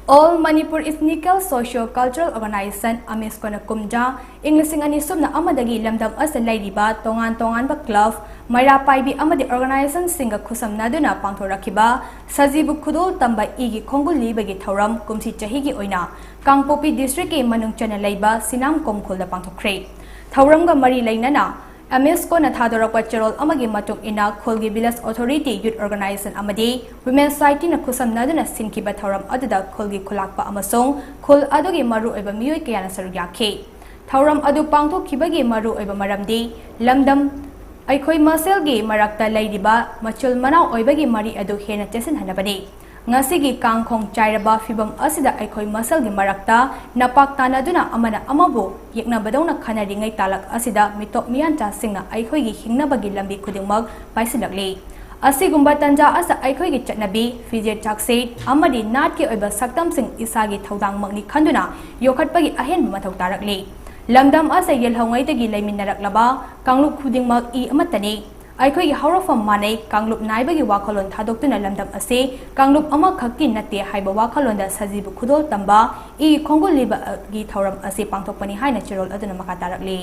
All Manipur Ethnical Socio Cultural Organization, ꯑꯃꯦꯁꯀꯣꯅ ꯀꯨꯝꯖꯥ ꯏꯪ ꯂꯤꯁꯤꯡ ꯑꯅꯤ ꯁꯨꯞꯅ ꯑꯃꯗꯒꯤ ꯂꯝꯗꯝ ꯑꯁꯤꯗ ꯂꯩꯔꯤꯕ ꯇꯣꯉꯥꯟ ꯇꯣꯉꯥꯟꯕ club, ꯃꯩꯔꯥ ꯄꯥꯏꯕꯤ ꯑꯃꯗꯤ organization ꯁꯤꯡꯒ ꯈꯨꯠꯁꯝꯅꯗꯨꯅ ꯄꯥꯡꯊꯣꯔꯛꯈꯤꯕ ꯁꯖꯤꯕꯨ ꯈꯨꯗꯣꯜ ꯇꯝꯕ ꯏꯒꯤ ꯈꯣꯡꯒꯨꯜ ꯂꯤꯕꯒꯤ ꯊꯧꯔꯝ ꯀꯨꯝꯁꯤ ꯆꯍꯤꯒꯤ ꯑꯣꯏꯅ ꯀꯥꯡꯄꯣꯛꯄꯤ district ꯀꯤ ꯃꯅꯨꯡ ꯆꯟꯅ ꯂꯩꯕ ꯁꯤꯅꯥꯝ ꯀꯣꯝꯈꯨꯜꯗ ꯄꯥꯡꯊꯣꯛꯈ꯭ꯔꯦ꯫ ꯊꯧꯔꯝꯒ ꯃꯔꯤ ꯂꯩꯅꯅ ꯑꯦꯝ ꯑꯦꯁ ꯀꯣꯅ ꯊꯥꯗꯣꯔꯛꯄ ꯆꯦꯔꯣꯜ ꯑꯃꯒꯤ ꯃꯇꯨꯡ ꯏꯟꯅ, ꯈꯨꯜꯒꯤ Village Authority, Youth Organization ꯑꯃꯗꯤ Women Societyꯅ ꯈꯨꯠꯁꯝꯅꯗꯨꯅ ꯁꯤꯟꯈꯤꯕ ꯊꯧꯔꯝ ꯑꯗꯨꯗ ꯈꯨꯜꯒꯤ ꯈꯨꯂꯥꯛꯄ ꯑꯃꯁꯨꯡ ꯈꯨꯜ ꯑꯗꯨꯒꯤ ꯃꯔꯨꯑꯣꯏꯕ ꯃꯤꯑꯣꯏ ꯀꯌꯥꯅ ꯁꯔꯨꯛ ꯌꯥꯈꯤ꯫ ꯊꯧꯔꯝ ꯑꯗꯨ ꯄꯥꯡꯊꯣꯛꯈꯤꯕꯒꯤ ꯃꯔꯨꯑꯣꯏꯕ ꯃꯔꯝꯗꯤ, ꯂꯝꯗꯝ ꯑꯩꯈꯣꯏ ꯃꯁꯦꯜꯒꯤ ꯃꯔꯛꯇ ꯂꯩꯔꯤꯕ ꯃꯆꯤꯜ ꯃꯅꯥꯎ ꯑꯣꯏꯕꯒꯤ ꯃꯔꯤ ꯑꯗꯨ ꯍꯦꯟꯅ ꯆꯦꯠꯁꯤꯟꯍꯟꯅꯕꯅꯤ꯫ ꯉꯁꯤꯒꯤ ꯀꯥꯡꯈꯣꯡ ꯆꯥꯏꯔꯕ ꯐꯤꯚꯝ ꯑꯁꯤꯗ ꯑꯩꯈꯣꯏ ꯃꯁꯦꯜꯒꯤ ꯃꯔꯛꯇ ꯅꯄꯥꯛ ꯇꯥꯅꯗꯨꯅ ꯑꯃꯅ ꯑꯃꯕꯨ ꯌꯦꯛꯅꯕꯗꯧꯅ ꯈꯟꯅꯔꯤꯉꯩ ꯇꯥꯂꯛ ꯑꯁꯤꯗ ꯃꯤꯇꯣꯞ ꯃꯤꯌꯥꯟꯆꯥꯁꯤꯡꯅ ꯑꯩꯈꯣꯏꯒꯤ ꯍꯤꯡꯅꯕꯒꯤ ꯂꯝꯕꯤ ꯈꯨꯗꯤꯡꯃꯛ ꯄꯥꯏꯁꯤꯜꯂꯛꯂꯤ꯫ ꯑꯁꯤꯒꯨꯝꯕ ꯇꯟꯖꯥ ꯑꯁꯤꯗ ꯑꯩꯈꯣꯏꯒꯤ ꯆꯠꯅꯕꯤ, ꯐꯤꯖꯦꯠ ꯆꯥꯛꯁꯦꯠ ꯑꯃꯗꯤ ꯅꯥꯠꯀꯤ ꯑꯣꯏꯕ ꯁꯛꯇꯝꯁꯤꯡ ꯏꯁꯥꯒꯤ ꯊꯧꯗꯥꯡꯃꯛꯅꯤ ꯈꯟꯗꯨꯅ ꯌꯣꯛꯈꯠꯄꯒꯤ ꯑꯍꯦꯟꯕ ꯃꯊꯧ ꯇꯥꯔꯛꯂꯤ꯫ ꯂꯝꯗꯝ ꯑꯁꯤꯗ ꯌꯦꯜꯍꯧꯉꯩꯗꯒꯤ ꯂꯩꯃꯤꯟꯅꯔꯛꯂꯕ ꯀꯥꯡꯂꯨꯞ ꯈꯨꯗꯤꯡꯃꯛ ꯏ ꯑꯃꯠꯇꯅꯤ꯫ ꯑꯩꯈꯣꯏꯒꯤ ꯍꯧꯔꯛꯐꯝ ꯃꯥꯟꯅꯩ, ꯀꯥꯡꯂꯨꯞ ꯅꯥꯏꯕꯒꯤ ꯋꯥꯈꯜꯂꯣꯟ ꯊꯥꯗꯣꯛꯇꯨꯅ ꯂꯝꯗꯝ ꯑꯁꯤ ꯀꯥꯡꯂꯨꯞ ꯑꯃꯈꯛꯀꯤ ꯅꯠꯇꯦ ꯍꯥꯏꯕ ꯋꯥꯈꯜꯂꯣꯟꯗ ꯁꯥꯖꯤꯕꯨ ꯈꯨꯗꯣꯜ ꯇꯝꯕ ꯏ ꯈꯣꯡꯒꯨꯜꯂꯤꯕꯒꯤ ꯊꯧꯔꯝ ꯑꯁꯤ ꯄꯥꯡꯊꯣꯛꯄꯅꯤ ꯍꯥꯏꯅ ꯆꯦꯔꯣꯜ ꯑꯗꯨꯅ ꯃꯈꯥ ꯇꯥꯔꯛꯂꯤ꯫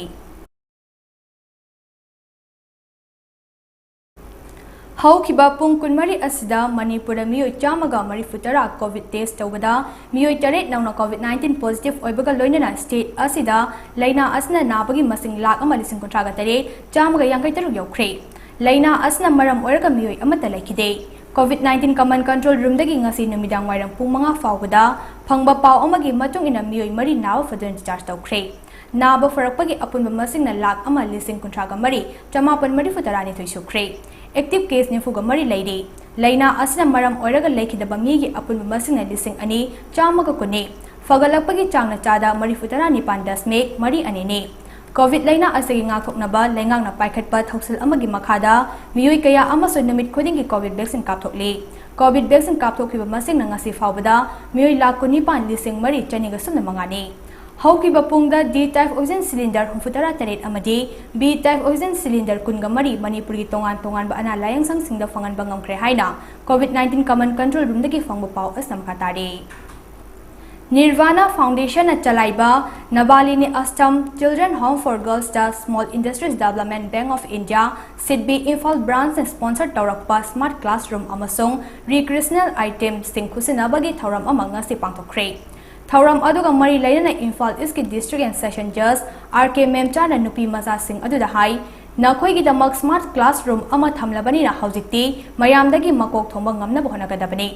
ꯍꯧꯈꯤꯕ ꯄꯨꯡ ꯀꯨꯟꯃꯔꯤ ꯑꯁꯤꯗ ꯃꯅꯤꯄꯨꯔꯗ ꯃꯤꯑꯣꯏ ꯆꯥꯝꯃꯒ ꯃꯔꯤꯐꯨ ꯇꯔꯥ COVID test ꯇꯧꯕꯗ ꯃꯤꯑꯣꯏ ꯇꯔꯦꯠ ꯅꯧꯅ COVID nineteen positive ꯑꯣꯏꯕꯒ ꯂꯣꯏꯅꯅ state ꯑꯁꯤꯗ ꯂꯥꯏꯅꯥ ꯑꯁꯤꯅ ꯅꯥꯕꯒꯤ ꯃꯁꯤꯡ ꯂꯥꯈ ꯑꯃ ꯂꯤꯁꯤꯡ ꯀꯨꯟꯊ꯭ꯔꯥꯒ ꯇꯔꯦꯠ ꯆꯥꯝꯃꯒ ꯌꯥꯡꯈꯩ ꯇꯔꯨꯛ ꯌꯧꯈ꯭ꯔꯦ꯫ ꯂꯥꯏꯅꯥ ꯑꯁꯤꯅ ꯃꯔꯝ ꯑꯣꯏꯔꯒ ꯃꯤꯑꯣꯏ ꯑꯃꯠꯇ ꯂꯩꯈꯤꯗꯦ꯫ COVID nineteen command control roomꯗꯒꯤ ꯉꯁꯤ ꯅꯨꯃꯤꯗꯥꯡ ꯋꯥꯏꯔꯝ ꯄꯨꯡ ꯃꯉꯥ ꯐꯥꯎꯕꯗ ꯐꯪꯕ ꯄꯥꯎ ꯑꯃꯒꯤ ꯃꯇꯨꯡ ꯏꯟꯅ ꯃꯤꯑꯣꯏ ꯃꯔꯤ ꯅꯥꯕ ꯐꯗꯨꯅ discharge ꯇꯧꯈ꯭ꯔꯦ꯫ ꯅꯥꯕ ꯐꯔꯛꯄꯒꯤ ꯑꯄꯨꯟꯕ ꯃꯁꯤꯡꯅ ꯂꯥꯈ ꯑꯃ ꯂꯤꯁꯤꯡ ꯀꯨꯟꯊ꯭ꯔꯥꯒ ꯃꯔꯤ ꯆꯃꯥꯄꯟ ꯃꯔꯤꯐꯨ ꯇꯔꯥꯅꯤꯊꯣꯏ ꯁꯨꯈ꯭ꯔꯦ꯫ Active case ꯅꯤꯐꯨꯒ ꯃꯔꯤ ꯂꯩꯔꯤ꯫ ꯂꯥꯏꯅꯥ ꯑꯁꯤꯅ ꯃꯔꯝ ꯑꯣꯏꯔꯒ ꯂꯩꯈꯤꯗꯕ ꯃꯤꯒꯤ ꯑꯄꯨꯟꯕ ꯃꯁꯤꯡꯅ ꯂꯤꯁꯤꯡ ꯑꯅꯤ ꯆꯥꯝꯃꯒ ꯀꯨꯟꯅꯤ꯫ ꯐꯒꯠꯂꯛꯄꯒꯤ ꯆꯥꯡꯅ ꯆꯥꯗ ꯃꯔꯤꯐꯨ ꯇꯔꯥ ꯅꯤꯄꯥꯟ ꯗꯁꯃꯤꯛ ꯃꯔꯤ ꯑꯅꯤꯅꯤ꯫ COVID ꯂꯥꯏꯅꯥ ꯑꯁꯤꯒꯤ ꯉꯥꯛꯊꯣꯛꯅꯕ ꯂꯩꯉꯥꯛꯅ ꯄꯥꯏꯈꯠꯄ ꯊꯧꯁꯤꯜ ꯑꯃꯒꯤ ꯃꯈꯥꯗ ꯃꯤꯑꯣꯏ ꯀꯌꯥ ꯑꯃꯁꯨ ꯅꯨꯃꯤꯠ ꯈꯨꯗꯤꯡꯒꯤ COVID vaccine ꯀꯥꯞꯊꯣꯛꯂꯤ꯫ COVID vaccine ꯀꯥꯞꯊꯣꯛꯈꯤꯕ ꯃꯁꯤꯡꯅ ꯉꯁꯤ ꯐꯥꯎꯕꯗ ꯃꯤꯑꯣꯏ ꯂꯥꯈ ꯀꯨꯟꯅꯤꯄꯥꯟ ꯂꯤꯁꯤꯡ ꯃꯔꯤ ꯆꯅꯤꯒ ꯁꯨꯞꯅ ꯃꯉꯥꯅꯤ꯫ ꯍꯧꯈꯤꯕ ꯄꯨꯡꯗ D type oxygen cylinder ꯍꯨꯝꯐꯨꯇꯔꯥ ꯇꯔꯦꯠ ꯑꯃꯗꯤ B type oxygen cylinder ꯀꯨꯟꯒ ꯃꯔꯤ ꯃꯅꯤꯄꯨꯔꯒꯤ ꯇꯣꯉꯥꯟ ꯇꯣꯉꯥꯟꯕ ꯑꯅꯥ ꯂꯥꯌꯦꯡꯁꯪꯁꯤꯡꯗ ꯐꯪꯍꯟꯕ ꯉꯝꯈ꯭ꯔꯦ ꯍꯥꯏꯅ COVID nineteen command control roomꯗꯒꯤ ꯐꯪꯕ ꯄꯥꯎ ꯑꯁꯤꯅ ꯃꯈꯥ ꯇꯥꯔꯤ꯫ Nirvana Foundationꯅ ꯆꯂꯥꯏꯕ Navalini Ashram Children Home for Girlsꯇ Small Industries Development Bank of India, SIDBI, Imphal branchꯅ sponsor ꯇꯧꯔꯛꯄ smart classroom ꯑꯃꯁꯨꯡ recreational itemꯁꯤꯡ ꯈꯨꯠꯁꯤꯟꯅꯕꯒꯤ ꯊꯧꯔꯝ ꯑꯃ ꯉꯁꯤ ꯄꯥꯡꯊꯣꯛꯈ꯭ꯔꯦ꯫ ꯊꯧꯔꯝ ꯑꯗꯨꯒ ꯃꯔꯤ ꯂꯩꯅꯅ Imphal Eastꯀꯤ District and Session Judge R K ꯃꯦꯝꯆꯥꯅ ꯅꯨꯄꯤ ꯃꯆꯥꯁꯤꯡ ꯑꯗꯨꯗ ꯍꯥꯏ, ꯅꯈꯣꯏꯒꯤꯗꯃꯛ smart classroom ꯑꯃ ꯊꯝꯂꯕꯅꯤꯅ ꯍꯧꯖꯤꯛꯇꯤ ꯃꯌꯥꯝꯗꯒꯤ ꯃꯀꯣꯛ ꯊꯣꯡꯕ ꯉꯝꯅꯕ ꯍꯣꯠꯅꯒꯗꯕꯅꯤ꯫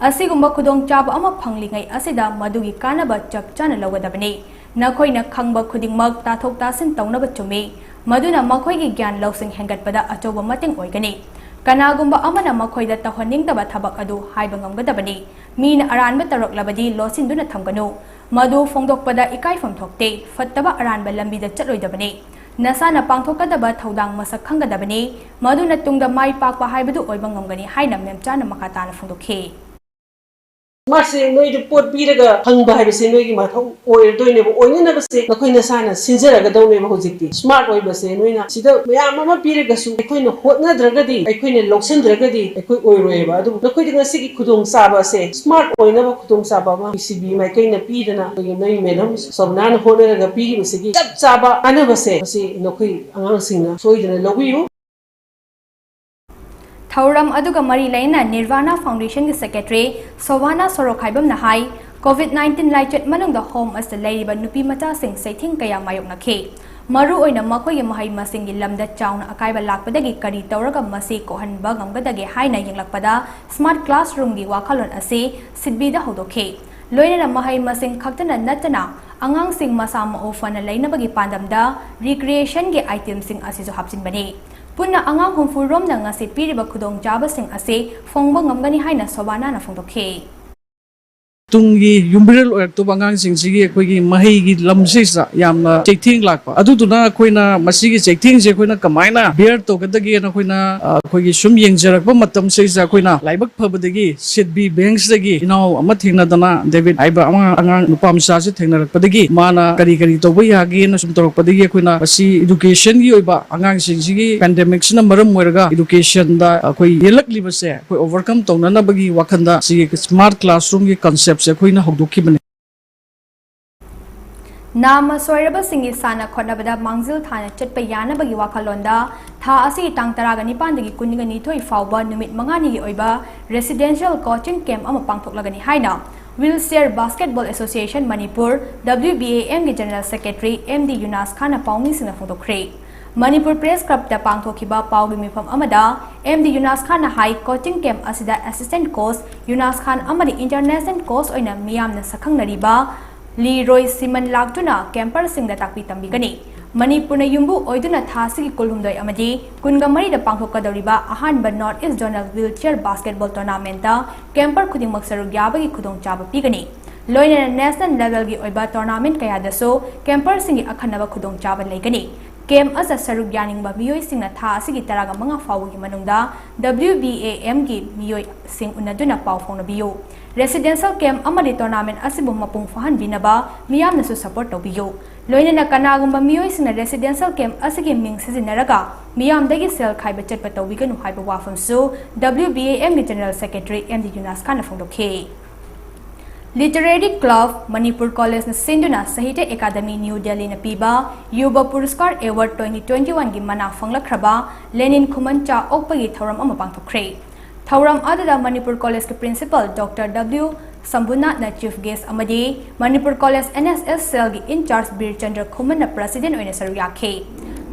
ꯑꯁꯤꯒꯨꯝꯕ ꯈꯨꯗꯣꯡꯆꯥꯕ ꯑꯃ ꯐꯪꯂꯤꯉꯩ ꯑꯁꯤꯗ ꯃꯗꯨꯒꯤ ꯀꯥꯟꯅꯕ ꯆꯞ ꯆꯥꯅ ꯂꯧꯒꯗꯕꯅꯤ꯫ ꯅꯈꯣꯏꯅ ꯈꯪꯕ ꯈꯨꯗꯤꯡꯃꯛ ꯇꯥꯊꯣꯛ ꯇꯥꯁꯤꯟ ꯇꯧꯅꯕ ꯆꯨꯝꯃꯤ, ꯃꯗꯨꯅ ꯃꯈꯣꯏꯒꯤ ꯒ꯭ꯌꯥꯟ ꯂꯧꯁꯤꯡ ꯍꯦꯟꯒꯠꯄꯗ ꯑꯆꯧꯕ ꯃꯇꯦꯡ ꯑꯣꯏꯒꯅꯤ꯫ ꯀꯅꯥꯒꯨꯝꯕ ꯑꯃꯅ ꯃꯈꯣꯏꯗ ꯇꯧꯍꯟꯅꯤꯡꯗꯕ ꯊꯕꯛ ꯑꯗꯨ ꯍꯥꯏꯕ ꯉꯝꯒꯗꯕꯅꯤ꯫ ꯃꯤꯅ ꯑꯔꯥꯟꯕ ꯇꯧꯔꯛꯂꯕꯗꯤ ꯂꯣꯠꯁꯤꯟꯗꯨꯅ ꯊꯝꯒꯅꯨ꯫ ꯃꯗꯨ ꯐꯣꯡꯗꯣꯛꯄꯗ ꯏꯀꯥꯏꯐꯝ ꯊꯣꯛꯇꯦ꯫ ꯐꯠꯇꯕ ꯑꯔꯥꯟꯕ ꯂꯝꯕꯤꯗ ꯆꯠꯂꯣꯏꯗꯕꯅꯤ꯫ ꯅꯁꯥꯅ ꯄꯥꯡꯊꯣꯛꯀꯗꯕ ꯊꯧꯗꯥꯡ ꯃꯁꯛ ꯈꯪꯒꯗꯕꯅꯤ, ꯃꯗꯨꯅ ꯇꯨꯡꯗ ꯃꯥꯏ ꯄꯥꯛꯄ ꯍꯥꯏꯕꯗꯨ ꯑꯣꯏꯕ ꯉꯝꯒꯅꯤ ꯍꯥꯏꯅ ꯃꯦꯝꯆꯥꯅ ꯃꯈꯥ ꯇꯥꯅ ꯐꯣꯡꯗꯣꯛꯈꯤ꯫ ꯁ꯭ꯃꯥꯔꯠꯁꯦ ꯅꯣꯏꯗ ꯄꯣꯠ ꯄꯤꯔꯒ ꯐꯪꯕ ꯍꯥꯏꯕꯁꯦ ꯅꯣꯏꯒꯤ ꯃꯊꯧ ꯑꯣꯏꯔꯗꯣꯏꯅꯦꯕ꯫ ꯑꯣꯏꯅꯅꯕꯁꯦ ꯅꯈꯣꯏ ꯅꯁꯥꯅ ꯁꯤꯟꯖꯔꯒꯗꯧꯅꯦꯕ꯫ ꯍꯧꯖꯤꯛꯇꯤ ꯁ꯭ꯃꯥꯔꯠ ꯑꯣꯏꯕꯁꯦ ꯅꯣꯏꯅ ꯁꯤꯗ ꯃꯌꯥꯝ ꯑꯃ ꯄꯤꯔꯒꯁꯨ ꯑꯩꯈꯣꯏꯅ ꯍꯣꯠꯅꯗ꯭ꯔꯒꯗꯤ, ꯑꯩꯈꯣꯏꯅ ꯂꯧꯁꯤꯟꯗ꯭ꯔꯒꯗꯤ ꯑꯩꯈꯣꯏ ꯑꯣꯏꯔꯣꯏꯌꯦꯕ꯫ ꯑꯗꯨꯕꯨ ꯅꯈꯣꯏꯗ ꯉꯁꯤꯒꯤ ꯈꯨꯗꯣꯡꯆꯥꯕ ꯑꯁꯦ, ꯁ꯭ꯃꯥꯔꯠ ꯑꯣꯏꯅꯕ ꯈꯨꯗꯣꯡꯆꯥꯕ ꯑꯃ ꯄꯤ ꯁꯤ ꯕꯤ ꯃꯥꯏꯀꯩꯅ ꯄꯤꯗꯅ ꯑꯩꯈꯣꯏꯒꯤ ꯅꯣꯏ ꯃꯦꯗꯝ ꯁꯣꯕꯅꯥꯅ ꯍꯣꯠꯅꯔꯒ ꯄꯤꯔꯤꯕꯁꯤꯒꯤ ꯆꯞ ꯆꯥꯕ ꯀꯥꯟꯅꯕꯁꯦ ꯃꯁꯤ ꯅꯈꯣꯏ ꯑꯉꯥꯡꯁꯤꯡꯅ ꯁꯣꯏꯗꯅ ꯂꯧꯕꯤꯌꯨ꯫ ꯊꯧꯔꯝ ꯑꯗꯨꯒ ꯃꯔꯤ ꯂꯩꯅꯅ ꯅꯤꯔꯚꯥꯅꯥ ꯐꯥꯎꯟꯗꯦꯁꯟꯒꯤ ꯁꯦꯀ꯭ꯔꯦꯇꯔꯤ ꯁꯣꯚꯥꯅꯥ ꯁꯣꯔꯣꯈꯥꯏꯕꯝꯅ ꯍꯥꯏ, ꯀꯣꯚꯤꯗ ꯅꯥꯏꯟꯇꯤꯟ ꯂꯥꯏꯆꯠ ꯃꯅꯨꯡꯗ ꯍꯣꯝ ꯑꯁꯤꯗ ꯂꯩꯔꯤꯕ ꯅꯨꯄꯤ ꯃꯆꯥꯁꯤꯡ ꯆꯩꯊꯦꯡ ꯀꯌꯥ ꯃꯥꯌꯣꯛꯅꯈꯤ꯫ ꯃꯔꯨꯑꯣꯏꯅ ꯃꯈꯣꯏꯒꯤ ꯃꯍꯩ ꯃꯁꯤꯡꯒꯤ ꯂꯝꯗ ꯆꯥꯎꯅ ꯑꯀꯥꯏꯕ ꯂꯥꯛꯄꯗꯒꯤ ꯀꯔꯤ ꯇꯧꯔꯒ ꯃꯁꯤ ꯀꯣꯛꯍꯟꯕ ꯉꯝꯒꯗꯒꯦ ꯍꯥꯏꯅ ꯌꯦꯡꯂꯛꯄꯗ ꯁ꯭ꯃꯥꯔꯠ ꯀ꯭ꯂꯥꯁꯔꯨꯝꯒꯤ ꯋꯥꯈꯜꯂꯣꯟ ꯑꯁꯤ ꯁꯤꯗꯕꯤꯗ ꯍꯧꯗꯣꯛꯈꯤ꯫ ꯂꯣꯏꯅꯅ ꯃꯍꯩ ꯃꯁꯤꯡ ꯈꯛꯇꯅ ꯅꯠꯇꯅ ꯑꯉꯥꯡꯁꯤꯡ ꯃꯁꯥ ꯃꯎ ꯐꯅ ꯂꯩꯅꯕꯒꯤ ꯄꯥꯟꯗꯝꯗ ꯔꯤꯀ꯭ꯔꯤꯌꯦꯁꯟꯒꯤ ꯑꯥꯏꯇꯦꯝꯁꯤꯡ ꯑꯁꯤꯁꯨ ꯍꯥꯞꯆꯤꯟꯕꯅꯤ꯫ ꯄꯨꯟꯅ ꯑꯉꯥꯡ ꯍꯨꯝꯐꯨ ꯔꯣꯝꯅ ꯉꯁꯤ ꯄꯤꯔꯤꯕ ꯈꯨꯗꯣꯡꯆꯥꯕꯁꯤꯡ ꯑꯁꯤ ꯐꯪꯕ ꯉꯝꯒꯅꯤ ꯍꯥꯏꯅ ꯁꯣꯕꯥꯅꯥꯅ ꯐꯣꯡꯗꯣꯛꯈꯤ꯫ ꯇꯨꯡꯒꯤ ꯌꯨꯝꯕꯤꯔꯦꯜ ꯑꯣꯏꯔꯛꯇꯧꯕ ꯑꯉꯥꯡꯁꯤꯡꯁꯤꯒꯤ ꯑꯩꯈꯣꯏꯒꯤ ꯃꯍꯩꯒꯤ ꯂꯝꯁꯤꯗ ꯌꯥꯝꯅ ꯆꯩꯊꯦꯡ ꯂꯥꯛꯄ꯫ ꯑꯗꯨꯗꯨꯅ ꯑꯩꯈꯣꯏꯅ ꯃꯁꯤꯒꯤ ꯆꯩꯊꯦꯡꯁꯦ ꯑꯩꯈꯣꯏꯅ ꯀꯃꯥꯏꯅ bear ꯇꯧꯒꯗꯒꯦꯅ ꯑꯩꯈꯣꯏꯅ, ꯑ, ꯑꯩꯈꯣꯏꯒꯤ ꯁꯨꯝ ꯌꯦꯡꯖꯔꯛꯄ ꯃꯇꯝꯁꯤꯗ ꯑꯩꯈꯣꯏꯅ ꯂꯥꯏꯕꯛ ꯐꯕꯗꯒꯤ ꯁꯤꯗꯕꯤ ꯕꯦꯡꯁꯇꯒꯤ ꯏꯅꯥꯎ ꯑꯃ ꯊꯦꯡꯅꯗꯅ, ꯗꯦꯕꯤꯠ ꯍꯥꯏꯕ ꯑꯉꯥꯡ, ꯑꯉꯥꯡ ꯅꯨꯄꯥ ꯃꯆꯥꯁꯤ ꯊꯦꯡꯅꯔꯛꯄꯗꯒꯤ ꯃꯥꯅ ꯀꯔꯤ ꯀꯔꯤ ꯇꯧꯕ ꯌꯥꯒꯦꯅ ꯁꯨꯝ ꯇꯧꯔꯛꯄꯗꯒꯤ ꯑꯩꯈꯣꯏꯅ ꯃꯁꯤ educationꯒꯤ ꯑꯣꯏꯕ ꯑꯉꯥꯡꯁꯤꯡꯁꯤꯒꯤ pandemicꯁꯤꯅ ꯃꯔꯝ ꯑꯣꯏꯔꯒ educationꯗ ꯑꯩꯈꯣꯏ ꯌꯦꯜꯂꯛꯂꯤꯕꯁꯦ ꯑꯩꯈꯣꯏ overcome ꯇꯧꯅꯅꯕꯒꯤ ꯋꯥꯈꯜꯗ ꯁꯤꯒꯤ smart classroomꯒꯤ conceptꯁꯦ ꯑꯩꯈꯣꯏꯅ ꯍꯧꯗꯣꯛꯈꯤꯕꯅꯤ꯫ ꯅꯥꯃ ꯁꯣꯏꯔꯕꯁꯤꯡꯒꯤ ꯁꯥꯟꯅ ꯈꯣꯠꯅꯕꯗ ꯃꯥꯡꯖꯤꯜ ꯊꯥꯅ ꯆꯠꯄ ꯌꯥꯅꯕꯒꯤ ꯋꯥꯈꯜꯂꯣꯟꯗ ꯊꯥ ꯑꯁꯤꯒꯤ ꯇꯥꯡ ꯇꯔꯥꯒ ꯅꯤꯄꯥꯟꯗꯒꯤ ꯀꯨꯟꯒ ꯅꯤꯊꯣꯏ ꯐꯥꯎꯕ ꯅꯨꯃꯤꯠ ꯃꯉꯥꯅꯤꯒꯤ ꯑꯣꯏꯕ residential coaching camp ꯑꯃ ꯄꯥꯡꯊꯣꯛꯂꯒꯅꯤ ꯍꯥꯏꯅ Wheelchair Basketball Association Manipur, WBAMꯒꯤ General Secretary M D Yunus ꯈꯥꯟꯅ ꯄꯥꯎꯃꯤꯁꯤꯡꯅ ꯐꯣꯡꯗꯣꯛꯈ꯭ꯔꯦ꯫ ꯃꯅꯤꯄꯨꯔ ꯄ꯭ꯔꯦꯁ ꯀ꯭ꯂꯕꯇ ꯄꯥꯡꯊꯣꯛꯈꯤꯕ ꯄꯥꯎꯒꯤ ꯃꯤꯐꯝ ꯑꯃꯗ ꯑꯦꯝ ꯗꯤ ꯌꯨꯅꯥꯁ ꯈꯥꯟꯅ ꯍꯥꯏ, ꯀꯣꯆꯤꯡ ꯀꯦꯝꯞ ꯑꯁꯤꯗ ꯑꯦꯁꯤꯁꯇꯦꯟꯠ ꯀꯣꯆ ꯌꯨꯅꯥꯁ ꯈꯥꯟ ꯑꯃꯗꯤ ꯏꯟꯇꯔꯅꯦꯁꯅꯦꯜ ꯀꯣꯆ ꯑꯣꯏꯅ ꯃꯤꯌꯥꯝꯅ ꯁꯛꯈꯪꯅꯔꯤꯕ ꯂꯤ ꯔꯣꯏ ꯁꯤꯃꯟ ꯂꯥꯛꯇꯨꯅ ꯀꯦꯝꯄꯔꯁꯤꯡꯗ ꯇꯥꯛꯄꯤ ꯇꯝꯕꯤꯒꯅꯤ꯫ ꯃꯅꯤꯄꯨꯔꯅ ꯌꯨꯝꯕꯨ ꯑꯣꯏꯗꯨꯅ ꯊꯥ ꯑꯁꯤꯒꯤ ꯀꯨꯟꯍꯨꯝꯗꯣꯏ ꯑꯃꯗꯤ ꯀꯨꯟꯒ ꯃꯔꯤꯗ ꯄꯥꯡꯊꯣꯛꯀꯗꯧꯔꯤꯕ ꯑꯍꯥꯟꯕ North East Zonal Wheelchair Basketball Tournamentꯇ ꯀꯦꯝꯄꯔ ꯈꯨꯗꯤꯡꯃꯛ ꯁꯔꯨꯛ ꯌꯥꯕꯒꯤ ꯈꯨꯗꯣꯡꯆꯥꯕ ꯄꯤꯒꯅꯤ꯫ ꯂꯣꯏꯅꯅ ꯅꯦꯁꯅꯦꯜ ꯂꯦꯚꯦꯜꯒꯤ ꯑꯣꯏꯕ ꯇꯣꯔꯅꯥꯃꯦꯟꯠ ꯀꯌꯥꯗꯁꯨ ꯀꯦꯝꯄꯔꯁꯤꯡꯒꯤ ꯑꯈꯟꯅꯕ ꯈꯨꯗꯣꯡꯆꯥꯕ ꯂꯩꯒꯅꯤ꯫ ꯀꯦꯝꯞ ꯑꯁꯤꯗ ꯁꯔꯨꯛ ꯌꯥꯅꯤꯡꯕ ꯃꯤꯑꯣꯏꯁꯤꯡꯅ ꯊꯥ ꯑꯁꯤꯒꯤ ꯇꯔꯥꯃꯉꯥ ꯐꯥꯎꯕꯒꯤ ꯃꯅꯨꯡꯗ W B A Mꯒꯤ ꯃꯤꯑꯣꯏꯁꯤꯡ ꯎꯅꯗꯨꯅ ꯄꯥꯎ ꯐꯥꯎꯅꯕꯤꯌꯨ꯫ ꯔꯦꯁꯤꯗꯦꯟꯁꯤꯌꯦꯜ ꯀꯦꯝꯞ ꯑꯃꯗꯤ ꯇꯣꯔꯅꯥꯃꯦꯟꯠ ꯑꯁꯤꯕꯨ ꯃꯄꯨꯡ ꯐꯥꯍꯟꯕꯤꯅꯕ ꯃꯤꯌꯥꯝꯅꯁꯨ ꯁꯄꯣꯔꯠ ꯇꯧꯕꯤꯌꯨ꯫ ꯂꯣꯏꯅꯅ ꯀꯅꯥꯒꯨꯝꯕ ꯃꯤꯑꯣꯏꯁꯤꯡꯅ ꯔꯦꯁꯤꯗꯦꯟꯁꯤꯌꯦꯜ ꯀꯦꯝꯞ ꯑꯁꯤꯒꯤ ꯃꯤꯡ ꯁꯤꯖꯤꯟꯅꯔꯒ ꯃꯤꯌꯥꯝꯗꯒꯤ ꯁꯦꯜ ꯈꯥꯏꯕ ꯆꯠꯄ ꯇꯧꯕꯤꯒꯅꯨ ꯍꯥꯏꯕ ꯋꯥꯐꯝꯁꯨ W B A Mꯒꯤ general secretary M D Yunus ꯈꯥꯟꯅ ꯐꯣꯡꯗꯣꯛꯈꯤ꯫ ꯂꯤꯇꯔꯦꯔꯤ ꯀ꯭ꯂꯕ ꯃꯅꯤꯄꯨꯔ ꯀꯣꯂꯦꯖꯅ ꯁꯤꯟꯗꯨꯅ ꯁꯥꯍꯤꯇ꯭ꯌ ꯑꯦꯀꯥꯗꯃꯤ ꯅ꯭ꯌꯨ ꯗꯦꯜꯂꯤꯅ ꯄꯤꯕ ꯌꯨꯕ ꯄꯨꯔꯁꯀꯥꯔ ꯑꯦꯋꯥꯔꯗ twenty twenty-oneꯒꯤ ꯃꯅꯥ ꯐꯪꯂꯛꯈ꯭ꯔꯕ ꯂꯦꯅꯤꯟ ꯈꯨꯃꯟ ꯆꯥ ꯑꯣꯛꯄꯒꯤ ꯊꯧꯔꯝ ꯑꯃ ꯄꯥꯡꯊꯣꯛꯈ꯭ꯔꯦ꯫ ꯊꯧꯔꯝ ꯑꯗꯨꯗ ꯃꯅꯤꯄꯨꯔ ꯀꯣꯂꯦꯖꯀꯤ ꯄ꯭ꯔꯤꯟꯁꯤꯄꯥꯜ ꯗꯣꯛꯇꯔ ꯗꯕ꯭ꯂꯤꯎ ꯁꯝꯕꯨꯅꯥꯊꯅ ꯆꯤꯐ ꯒꯦꯁ꯭ꯠ ꯑꯃꯗꯤ Manipur college N S S ꯁꯦꯜꯒꯤ ꯏꯟꯆꯥꯔꯖ ꯕꯤꯔ ꯆꯟꯗ꯭ꯔ ꯈꯨꯃꯟꯅ ꯄ꯭ꯔꯁꯤꯗꯦꯟꯠ ꯑꯣꯏꯅ ꯁꯔꯨꯛ ꯌꯥꯈꯤ꯫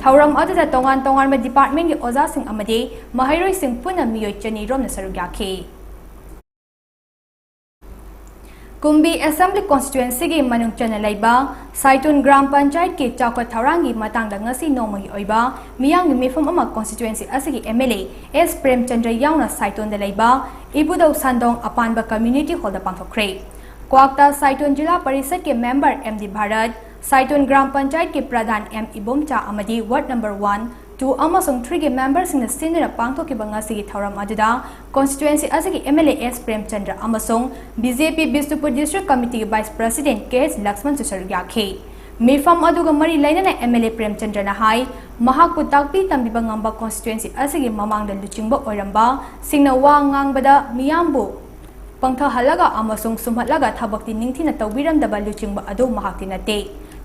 ꯊꯧꯔꯝ ꯑꯗꯨꯗ ꯇꯣꯉꯥꯟ ꯇꯣꯉꯥꯟꯕ ꯗꯤꯄꯥꯔꯠꯃꯦꯟꯠꯀꯤ ꯑꯣꯖꯥꯁꯤꯡ ꯑꯃꯗꯤ ꯃꯍꯩꯔꯣꯏꯁꯤꯡ ꯄꯨꯟꯅ ꯃꯤꯑꯣꯏ ꯆꯅꯤ ꯔꯣꯝꯅ ꯁꯔꯨꯛ ꯌꯥꯈꯤ꯫ ꯀꯨꯝꯕꯤ ꯑꯦꯁꯦꯝꯕ꯭ꯂꯤ ꯀꯣꯟꯁꯇꯤꯇ꯭ꯋꯦꯟꯁꯤꯒꯤ ꯃꯅꯨꯡ ꯆꯟꯅ ꯂꯩꯕ ꯁꯥꯏꯇꯣꯟ ꯒ꯭ꯔꯥꯝ ꯄꯟꯆꯥꯌꯠꯀꯤ ꯆꯥꯎꯈꯠ ꯊꯧꯔꯥꯡꯒꯤ ꯃꯇꯥꯡꯗ ꯉꯁꯤ ꯅꯣꯡꯃꯒꯤ ꯑꯣꯏꯕ ꯃꯤꯌꯥꯝꯒꯤ ꯃꯤꯐꯝ ꯑꯃ ꯀꯣꯟꯁꯇꯤꯇ꯭ꯋꯦꯟꯁꯤ ꯑꯁꯤꯒꯤ M L A S Premchandra ꯌꯥꯎꯅ ꯁꯥꯏꯇꯣꯟꯗ ꯂꯩꯕ ꯏꯕꯨꯙꯧ ꯁꯟꯗꯣꯡ ꯑꯄꯥꯟꯕ ꯀꯝꯃ꯭ꯌꯨꯅꯤꯇꯤ ꯍꯣꯜꯗ ꯄꯥꯡꯊꯣꯛꯈ꯭ꯔꯦ꯫ ꯀ꯭ꯋꯥꯛꯇ ꯁꯥꯏꯇꯣꯟ ꯖꯤꯂꯥ ꯄꯔꯤꯁꯗꯀꯤ member M D Bharat, Saiton ꯒ꯭ꯔꯥꯝ ꯄꯟꯆꯥꯌꯠꯀꯤ ꯄ꯭ꯔꯙꯥꯟ ꯑꯦꯝ ꯏꯕꯣꯝꯆꯥ ꯑꯃꯗꯤ ꯋꯥꯔꯗ ꯅꯝꯕꯔ ꯋꯥꯟ, ꯇꯨ ꯑꯃꯁꯨꯡ ꯊ꯭ꯔꯤꯒꯤ ꯃꯦꯝꯕꯔꯁꯤꯡꯅ ꯁꯤꯟꯗꯨꯅ ꯄꯥꯡꯊꯣꯛꯈꯤꯕ ꯉꯁꯤꯒꯤ ꯊꯧꯔꯝ ꯑꯗꯨꯗ ꯀꯣꯟꯁꯇꯤꯇ꯭ꯋꯦꯟꯁꯤ ꯑꯁꯤꯒꯤ M L A S Premchandra ꯑꯃꯁꯨꯡ ꯕꯤ ꯖꯦ ꯄꯤ ꯕꯤꯁꯅꯨꯄꯨꯔ ꯗꯤꯁꯇ꯭ꯔꯤꯛ ꯀꯃꯤꯇꯤꯒꯤ ꯚꯥꯏꯁ ꯄ꯭ꯔꯁꯤꯗꯦꯟꯠ ꯀꯦ ꯑꯦꯁ ꯂꯛꯁꯃꯟꯁꯨ ꯁꯔꯨꯛ ꯌꯥꯈꯤ꯫ ꯃꯤꯐꯝ ꯑꯗꯨꯒ ꯃꯔꯤ ꯂꯩꯅꯅ ꯑꯦꯝ ꯑꯦꯜ ꯑꯦ ꯄ꯭ꯔꯦꯝꯆꯟꯗ꯭ꯔꯅ ꯍꯥꯏ, ꯃꯍꯥꯛꯄꯨ ꯇꯥꯛꯄꯤ ꯇꯝꯕꯤꯕ ꯉꯝꯕ ꯀꯣꯟꯁꯇꯤꯇ꯭ꯋꯦꯟꯁꯤ ꯑꯁꯤꯒꯤ ꯃꯃꯥꯡꯗ ꯂꯨꯆꯤꯡꯕ ꯑꯣꯏꯔꯝꯕ ꯁꯤꯡꯅ ꯋꯥ ꯉꯥꯡꯕꯗ ꯃꯤꯌꯥꯝꯕꯨ ꯄꯪꯊꯍꯜꯂꯒ ꯑꯃꯁꯨꯡ ꯁꯨꯝꯍꯠꯂꯒ ꯊꯕꯛꯇꯤ ꯅꯤꯡꯊꯤꯅ ꯇꯧꯕꯤꯔꯝꯗꯕ ꯂꯨꯆꯤꯡꯕ ꯑꯗꯨ ꯃꯍꯥꯛꯇꯤ ꯅꯠꯇꯦ꯫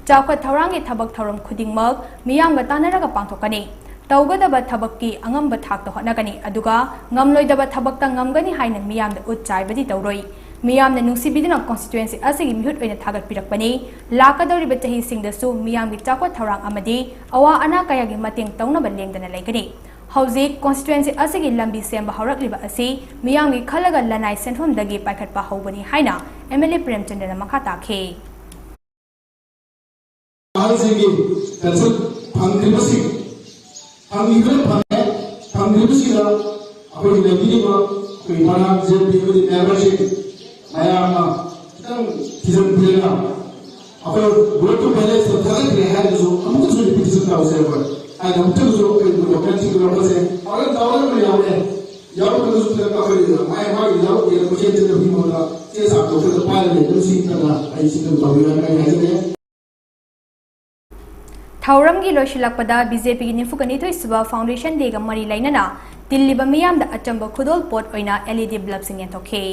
ꯆꯥꯎꯈꯠ ꯊꯧꯔꯥꯡꯒꯤ ꯊꯕꯛ ꯊꯧꯔꯝ ꯈꯨꯗꯤꯡꯃꯛ ꯃꯤꯌꯥꯝꯒ ꯇꯥꯟꯅꯔꯒ ꯄꯥꯡꯊꯣꯛꯀꯅꯤ꯫ ꯇꯧꯒꯗꯕ ꯊꯕꯛꯀꯤ ꯑꯉꯝꯕ ꯊꯥꯛꯇ ꯍꯣꯠꯅꯒꯅꯤ, ꯑꯗꯨꯒ ꯉꯝꯂꯣꯏꯗꯕ ꯊꯕꯛꯇ ꯉꯝꯒꯅꯤ ꯍꯥꯏꯅ ꯃꯤꯌꯥꯝꯗ ꯎꯠ ꯆꯥꯏꯕꯗꯤ ꯇꯧꯔꯣꯏ꯫ ꯃꯤꯌꯥꯝꯅ ꯅꯨꯡꯁꯤꯕꯤꯗꯨꯅ ꯀꯣꯟꯁꯇꯤꯇ꯭ꯋꯦꯟꯁꯤ ꯑꯁꯤꯒꯤ ꯃꯤꯍꯨꯠ ꯑꯣꯏꯅ ꯊꯥꯒꯠꯄꯤꯔꯛꯄꯅꯤ꯫ ꯂꯥꯛꯀꯗꯧꯔꯤꯕ ꯆꯍꯤꯁꯤꯡꯗꯁꯨ ꯃꯤꯌꯥꯝꯒꯤ ꯆꯥꯎꯈꯠ ꯊꯧꯔꯥꯡ ꯑꯃꯗꯤ ꯑꯋꯥ ꯑꯅꯥ ꯀꯌꯥꯒꯤ ꯃꯇꯦꯡ ꯇꯧꯅꯕ ꯂꯦꯡꯗꯅ ꯂꯩꯒꯅꯤ꯫ ꯍꯧꯖꯤꯛ ꯀꯣꯟꯁꯇꯤꯇ꯭ꯋꯦꯟꯁꯤ ꯑꯁꯤꯒꯤ ꯂꯝꯕꯤ ꯁꯦꯝꯕ ꯍꯧꯔꯛꯂꯤꯕ ꯑꯁꯤ ꯃꯤꯌꯥꯝꯒꯤ ꯈꯜꯂꯒ ꯂꯅꯥꯏ ꯁꯦꯟꯐꯝꯗꯒꯤ ꯄꯥꯏꯈꯠꯄ ꯍꯧꯕꯅꯤ ꯍꯥꯏꯅ ꯑꯦꯝ ꯑꯦꯜ ꯑꯦ ꯄ꯭ꯔꯦꯝꯆꯟꯗ꯭ꯔꯅ ꯃꯈꯥ ꯇꯥꯈꯤ꯫ ꯑꯍꯜꯁꯤꯡꯒꯤ ꯄꯦꯟꯁꯟ ꯐꯪꯗ꯭ꯔꯤꯕꯁꯤꯡ, ꯐꯪꯉꯤꯕꯅ ꯐꯪꯉꯦ, ꯐꯪꯗ꯭ꯔꯤꯕꯁꯤꯡꯅ ꯑꯩꯈꯣꯏꯒꯤ ꯂꯩꯕꯤꯔꯤꯕ ꯑꯩꯈꯣꯏ ꯃꯅꯥꯛ ꯖꯦ ꯄꯤ ꯑꯃꯗꯤ ꯃꯦꯝꯕꯔꯁꯤꯡ ꯃꯌꯥꯝꯅ ꯈꯤꯇꯪ ꯊꯤꯖꯤꯟꯕꯤꯔꯒ ꯑꯩꯈꯣꯏ ꯔꯣꯗ ꯇꯨ ꯚꯤꯂꯦꯖꯇ ꯊꯥꯒꯠꯈ꯭ꯔꯦ ꯍꯥꯏꯔꯒꯁꯨ ꯑꯃꯨꯛꯀꯁꯨ ꯔꯤꯄꯤꯇꯤꯁꯟ ꯇꯧꯁꯦ꯫ ꯑꯩꯈꯣꯏ ꯍꯥꯏꯅ ꯑꯃꯨꯛꯇꯪꯁꯨ ꯑꯩꯈꯣꯏ ꯗꯣꯀꯨꯃꯦꯟꯁꯤꯡꯗꯨ ꯂꯧꯈꯠꯁꯦ꯫ ꯑꯩꯈꯣꯏ ꯇꯥꯎꯟ ꯑꯃ ꯌꯥꯎꯔꯦ, ꯌꯥꯎꯔꯛꯇ꯭ꯔꯒꯁꯨ ꯈꯤꯇꯪ ꯑꯩꯈꯣꯏ ꯃꯥꯏ ꯃꯥꯒꯤ ꯌꯥꯎꯔꯛꯇꯦꯅ ꯀꯣꯏꯆꯦꯟ ꯆꯦꯟꯗꯕꯒꯤ ꯃꯍꯨꯠꯇ ꯆꯦ ꯆꯥꯡ ꯂꯧꯈꯠꯂꯒ ꯄꯥꯏꯔ ꯂꯩꯅꯕꯁꯤꯡ ꯈꯔ ꯑꯩ ꯁꯤ ꯑꯗꯨꯝ ꯇꯧꯕꯤꯌꯨ ꯍꯥꯏꯅ ꯑꯩ ꯍꯥꯏꯖꯒꯦ꯫ ꯊꯧꯔꯝꯒꯤ ꯂꯣꯏꯁꯤꯜꯂꯛꯄꯗ ꯕꯤ ꯖꯦ ꯄꯤꯒꯤ ꯅꯤꯐꯨꯒ ꯅꯤꯊꯣꯏ ꯁꯨꯕ ꯐꯥꯎꯟꯗꯦꯁꯟ ꯗꯦꯒ ꯃꯔꯤ ꯂꯩꯅꯅ ꯇꯤꯜꯂꯤꯕ ꯃꯤꯌꯥꯝꯗ ꯑꯆꯝꯕ ꯈꯨꯗꯣꯜ ꯄꯣꯠ ꯑꯣꯏꯅ ꯑꯦꯜ ꯏ ꯗꯤ ꯕꯜꯕꯁꯤꯡ ꯌꯦꯟꯊꯣꯛꯈꯤ꯫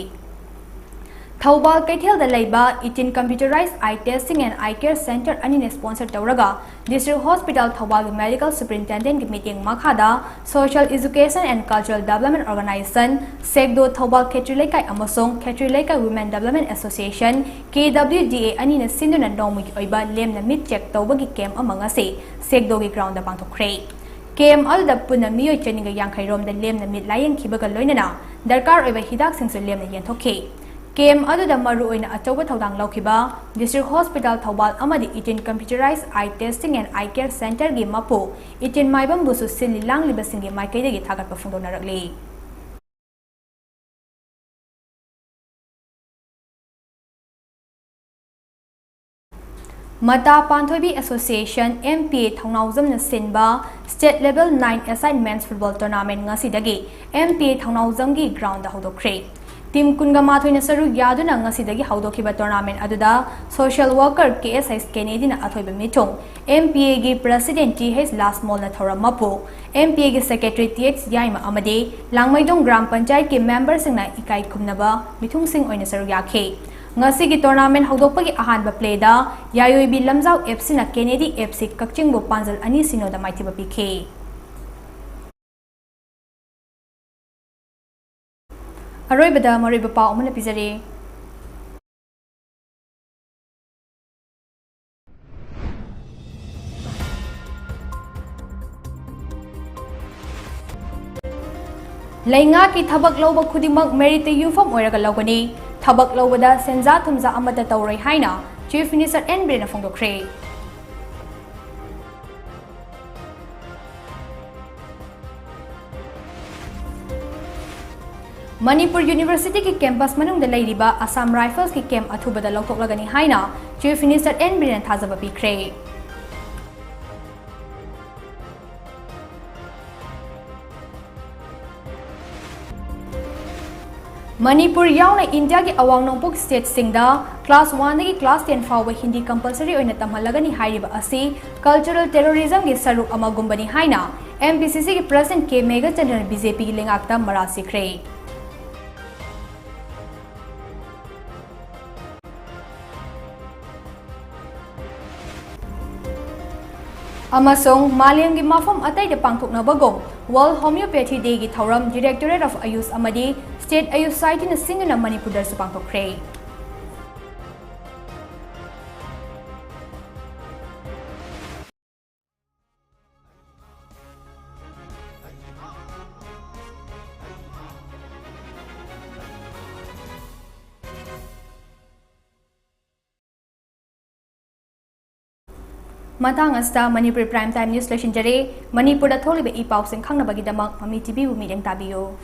ꯊꯧꯕꯥꯜ ꯀꯩꯊꯦꯜꯗ ꯂꯩꯕ Eighteen Computerized Eye Testing and Eye Care Center ꯑꯅꯤꯅ ꯁ꯭ꯄꯣꯟꯁꯔ ꯇꯧꯔꯒ ꯗꯤꯁꯇ꯭ꯔꯤꯛ ꯍꯣꯁꯄꯤꯇꯥꯜ ꯊꯧꯕꯥꯜꯒꯤ ꯃꯦꯗꯤꯀꯦꯜ ꯁꯨꯄꯔꯤꯟꯇꯦꯟꯗꯦꯟꯠꯀꯤ ꯃꯤꯠꯌꯦꯡ ꯃꯈꯥꯗ Social Education and Cultural Development Organization, ꯁꯦꯛꯗꯣ Thoubal ꯈꯦꯇ꯭ꯔꯤ ꯂꯩꯀꯥꯏ ꯑꯃꯁꯨꯡ ꯈꯦꯇ꯭ꯔꯤ ꯂꯩꯀꯥꯏ Women Development Association, ꯀꯦ ꯗꯕ꯭ꯂꯤꯎ ꯗꯤ ꯑꯦ ꯑꯅꯤꯅ ꯁꯤꯟꯗꯨꯅ ꯅꯣꯡꯃꯒꯤ ꯑꯣꯏꯕ ꯂꯦꯝꯅ ꯃꯤꯠ ꯆꯦꯛ ꯇꯧꯕꯒꯤ ꯀꯦꯝꯞ ꯑꯃ ꯉꯁꯤ ꯁꯦꯛꯗꯣꯒꯤ ꯒ꯭ꯔꯥꯎꯟꯗ ꯄꯥꯡꯊꯣꯛꯈ꯭ꯔꯦ꯫ ꯀꯦꯝꯞ ꯑꯗꯨꯗ ꯄꯨꯟꯅ ꯃꯤꯑꯣꯏ ꯆꯅꯤꯒ ꯌꯥꯡꯈꯩ ꯔꯣꯝꯗ ꯂꯦꯝꯅ ꯃꯤꯠ ꯂꯥꯌꯦꯡꯈꯤꯕꯒ ꯂꯣꯏꯅꯅ ꯗꯔꯀꯥꯔ ꯑꯣꯏꯕ ꯍꯤꯗꯥꯛꯁꯤꯡꯁꯨ ꯂꯦꯝꯅ ꯌꯦꯟꯊꯣꯛꯈꯤ꯫ ꯀꯦꯝꯞ ꯑꯗꯨꯗ ꯃꯔꯨꯑꯣꯏꯅ ꯑꯆꯧꯕ ꯊꯧꯗꯥꯡ ꯂꯧꯈꯤꯕ ꯗꯤꯁꯇ꯭ꯔꯤꯛ ꯍꯣꯁꯄꯤꯇꯥꯜ ꯊꯧꯕꯥꯜ ꯑꯃꯗꯤ Eighteen Computerized Eye Testing and Eye Care Centerꯒꯤ ꯃꯄꯨ ꯏꯇꯤꯟ ꯃꯥꯏꯕꯝꯕꯨꯁꯨ ꯁꯤꯜꯂꯤ ꯂꯥꯡꯂꯤꯕꯁꯤꯡꯒꯤ ꯃꯥꯏꯀꯩꯗꯒꯤ ꯊꯥꯒꯠꯄ ꯐꯣꯡꯗꯣꯛꯅꯔꯛꯂꯤ꯫ ꯃꯇꯥ ꯄꯥꯟꯊꯣꯏꯕꯤ ꯑꯦꯁꯣꯁꯤꯌꯦꯁꯟ, ꯑꯦꯝ ꯄꯤ ꯑꯦ, ꯊꯧꯅꯥꯎꯖꯝꯅ ꯁꯤꯟꯕ State Level Nine Aside Men's Football Tournament ꯉꯁꯤꯗꯒꯤ ꯑꯦꯝ ꯄꯤ ꯑꯦ ꯊꯧꯅꯥꯎꯖꯝꯒꯤ ꯒ꯭ꯔꯥꯎꯟꯗ ꯍꯧꯗꯣꯛꯈ꯭ꯔꯦ꯫ ꯇꯤꯝ ꯀꯨꯟꯒ ꯃꯥꯊꯣꯏꯅ ꯁꯔꯨꯛ ꯌꯥꯗꯨꯅ ꯉꯁꯤꯗꯒꯤ ꯍꯧꯗꯣꯛꯈꯤꯕ ꯇꯣꯔꯅꯥꯃꯦꯟ ꯑꯗꯨꯗ ꯁꯣꯁꯤꯌꯦꯜ ꯋꯥꯔꯀꯔ ꯀꯦ ꯑꯦꯁ ꯑꯩꯆ ꯀꯦꯅꯦꯗꯤꯅ ꯑꯊꯣꯏꯕ ꯃꯤꯊꯨꯡ, ꯑꯦꯝ ꯄꯤ ꯑꯦꯒꯤ ꯄ꯭ꯔꯁꯤꯗꯦꯟꯠ ꯇꯤ ꯑꯩꯆ ꯂꯥꯁꯃꯣꯜꯅ ꯊꯧꯔꯝ ꯃꯄꯨ, ꯑꯦꯝ ꯄꯤ ꯑꯦꯒꯤ ꯁꯦꯀ꯭ꯔꯦꯇꯔꯤ ꯇꯤ ꯑꯩꯆ ꯌꯥꯏꯃ ꯑꯃꯗꯤ ꯂꯥꯡꯃꯩꯗꯣꯡ ꯒ꯭ꯔꯥꯝ ꯄꯟꯆꯥꯌꯠꯀꯤ ꯃꯦꯝꯕꯔꯁꯤꯡꯅ ꯏꯀꯥꯏ ꯈꯨꯝꯅꯕ ꯃꯤꯊꯨꯡꯁꯤꯡ ꯑꯣꯏꯅ ꯁꯔꯨꯛ ꯌꯥꯈꯤ꯫ ꯉꯁꯤꯒꯤ ꯇꯣꯔꯅꯥꯃꯦꯟ ꯍꯧꯗꯣꯛꯄꯒꯤ ꯑꯍꯥꯟꯕ ꯄ꯭ꯂꯦꯗ ꯌꯥꯏꯑꯣꯏꯕꯤ ꯂꯝꯖꯥꯎ ꯑꯦꯐ ꯁꯤꯅ ꯀꯦꯅꯦꯗꯤ ꯑꯦꯐ ꯁꯤ ꯀꯛꯆꯤꯡꯕꯨ ꯄꯥꯟꯖꯜ ꯑꯅꯤ ꯁꯤꯅꯣꯗ ꯃꯥꯏꯊꯤꯕ ꯄꯤꯈꯤ꯫ ꯑꯔꯣꯏꯕꯗ ꯃꯔꯨꯑꯣꯏꯕ ꯄꯥꯎ ꯑꯃꯅ ꯄꯤꯖꯔꯤ꯫ ꯂꯩꯉꯥꯛꯀꯤ ꯊꯕꯛ ꯂꯧꯕ ꯈꯨꯗꯤꯡꯃꯛ merit ꯇ ꯌꯨꯝꯐꯝ ꯑꯣꯏꯔꯒ ꯂꯧꯒꯅꯤ꯫ ꯊꯕꯛ ꯂꯧꯕꯗ ꯁꯦꯟꯖꯥ ꯊꯨꯝꯖꯥ ꯑꯃꯠꯇ ꯇꯧꯔꯣꯏ ꯍꯥꯏꯅ Chief Minister N ꯕꯤꯔꯦꯟꯅ ꯐꯣꯡꯗꯣꯛꯈ꯭ꯔꯦ꯫ ꯃꯅꯤꯄꯨꯔ University ꯒꯤ campus ꯃꯅꯨꯡꯗ ꯂꯩꯔꯤꯕ Assam Rifles ꯀꯤ camp ꯑꯊꯨꯕꯗ ꯂꯧꯊꯣꯛꯂꯒꯅꯤ ꯍꯥꯏꯅ Chief Minister N ꯕꯤꯔꯦꯟꯅ ꯊꯥꯖꯕ ꯄꯤꯈ꯭ꯔꯦ꯫ ꯃꯅꯤꯄꯨꯔ ꯌꯥꯎꯅ ꯏꯟꯗꯤꯌꯥꯒꯤ ꯑꯋꯥꯡ ꯅꯣꯡꯄꯣꯛ state ꯁꯤꯡꯗ class one ꯗꯒꯤ class ten ꯐꯥꯎꯕ ꯍꯤꯟꯗꯤ compulsory ꯑꯣꯏꯅ ꯇꯝꯍꯜꯂꯒꯅꯤ ꯍꯥꯏꯔꯤꯕ ꯑꯁꯤ cultural terrorism ꯒꯤ ꯁꯔꯨꯛ ꯑꯃꯒꯨꯝꯕꯅꯤ ꯍꯥꯏꯅ M P C C ꯒꯤ President ꯀꯦ ꯃꯦꯘꯆꯟꯗ꯭ꯔꯅ B J P ꯒꯤ ꯂꯩꯉꯥꯛꯇ ꯃꯔꯥꯜ ꯁꯤꯈ꯭ꯔꯦ꯫ ꯑꯃꯁꯨꯡ ꯃꯥꯂꯦꯝꯒꯤ ꯃꯐꯝ ꯑꯇꯩꯗ ꯄꯥꯡꯊꯣꯛꯅꯕꯒꯨꯝ World Homeopathy Day ꯒꯤ ꯊꯧꯔꯝ Directorate of Ayush ꯑꯃꯗꯤ State Ayush Society ꯅ ꯁꯤꯟꯗꯨꯅ ꯃꯅꯤꯄꯨꯔꯗꯁꯨ ꯄꯥꯡꯊꯣꯛꯈ꯭ꯔꯦ꯫ ꯃꯇꯥꯡ ꯑꯁꯤꯗ ꯃꯅꯤꯄꯨꯔꯤ Prime Time News ꯂꯣꯏꯁꯤꯟꯖꯔꯦ꯫ ꯃꯅꯤꯄꯨꯔꯗ ꯊꯣꯛꯂꯤꯕ ꯏ ꯄꯥꯎꯁꯤꯡ ꯈꯪꯅꯕꯒꯤꯗꯃꯛ ꯃꯃꯤ T V ꯕꯨ ꯃꯤꯠꯌꯦꯡ ꯇꯥꯕꯤꯌꯨ꯫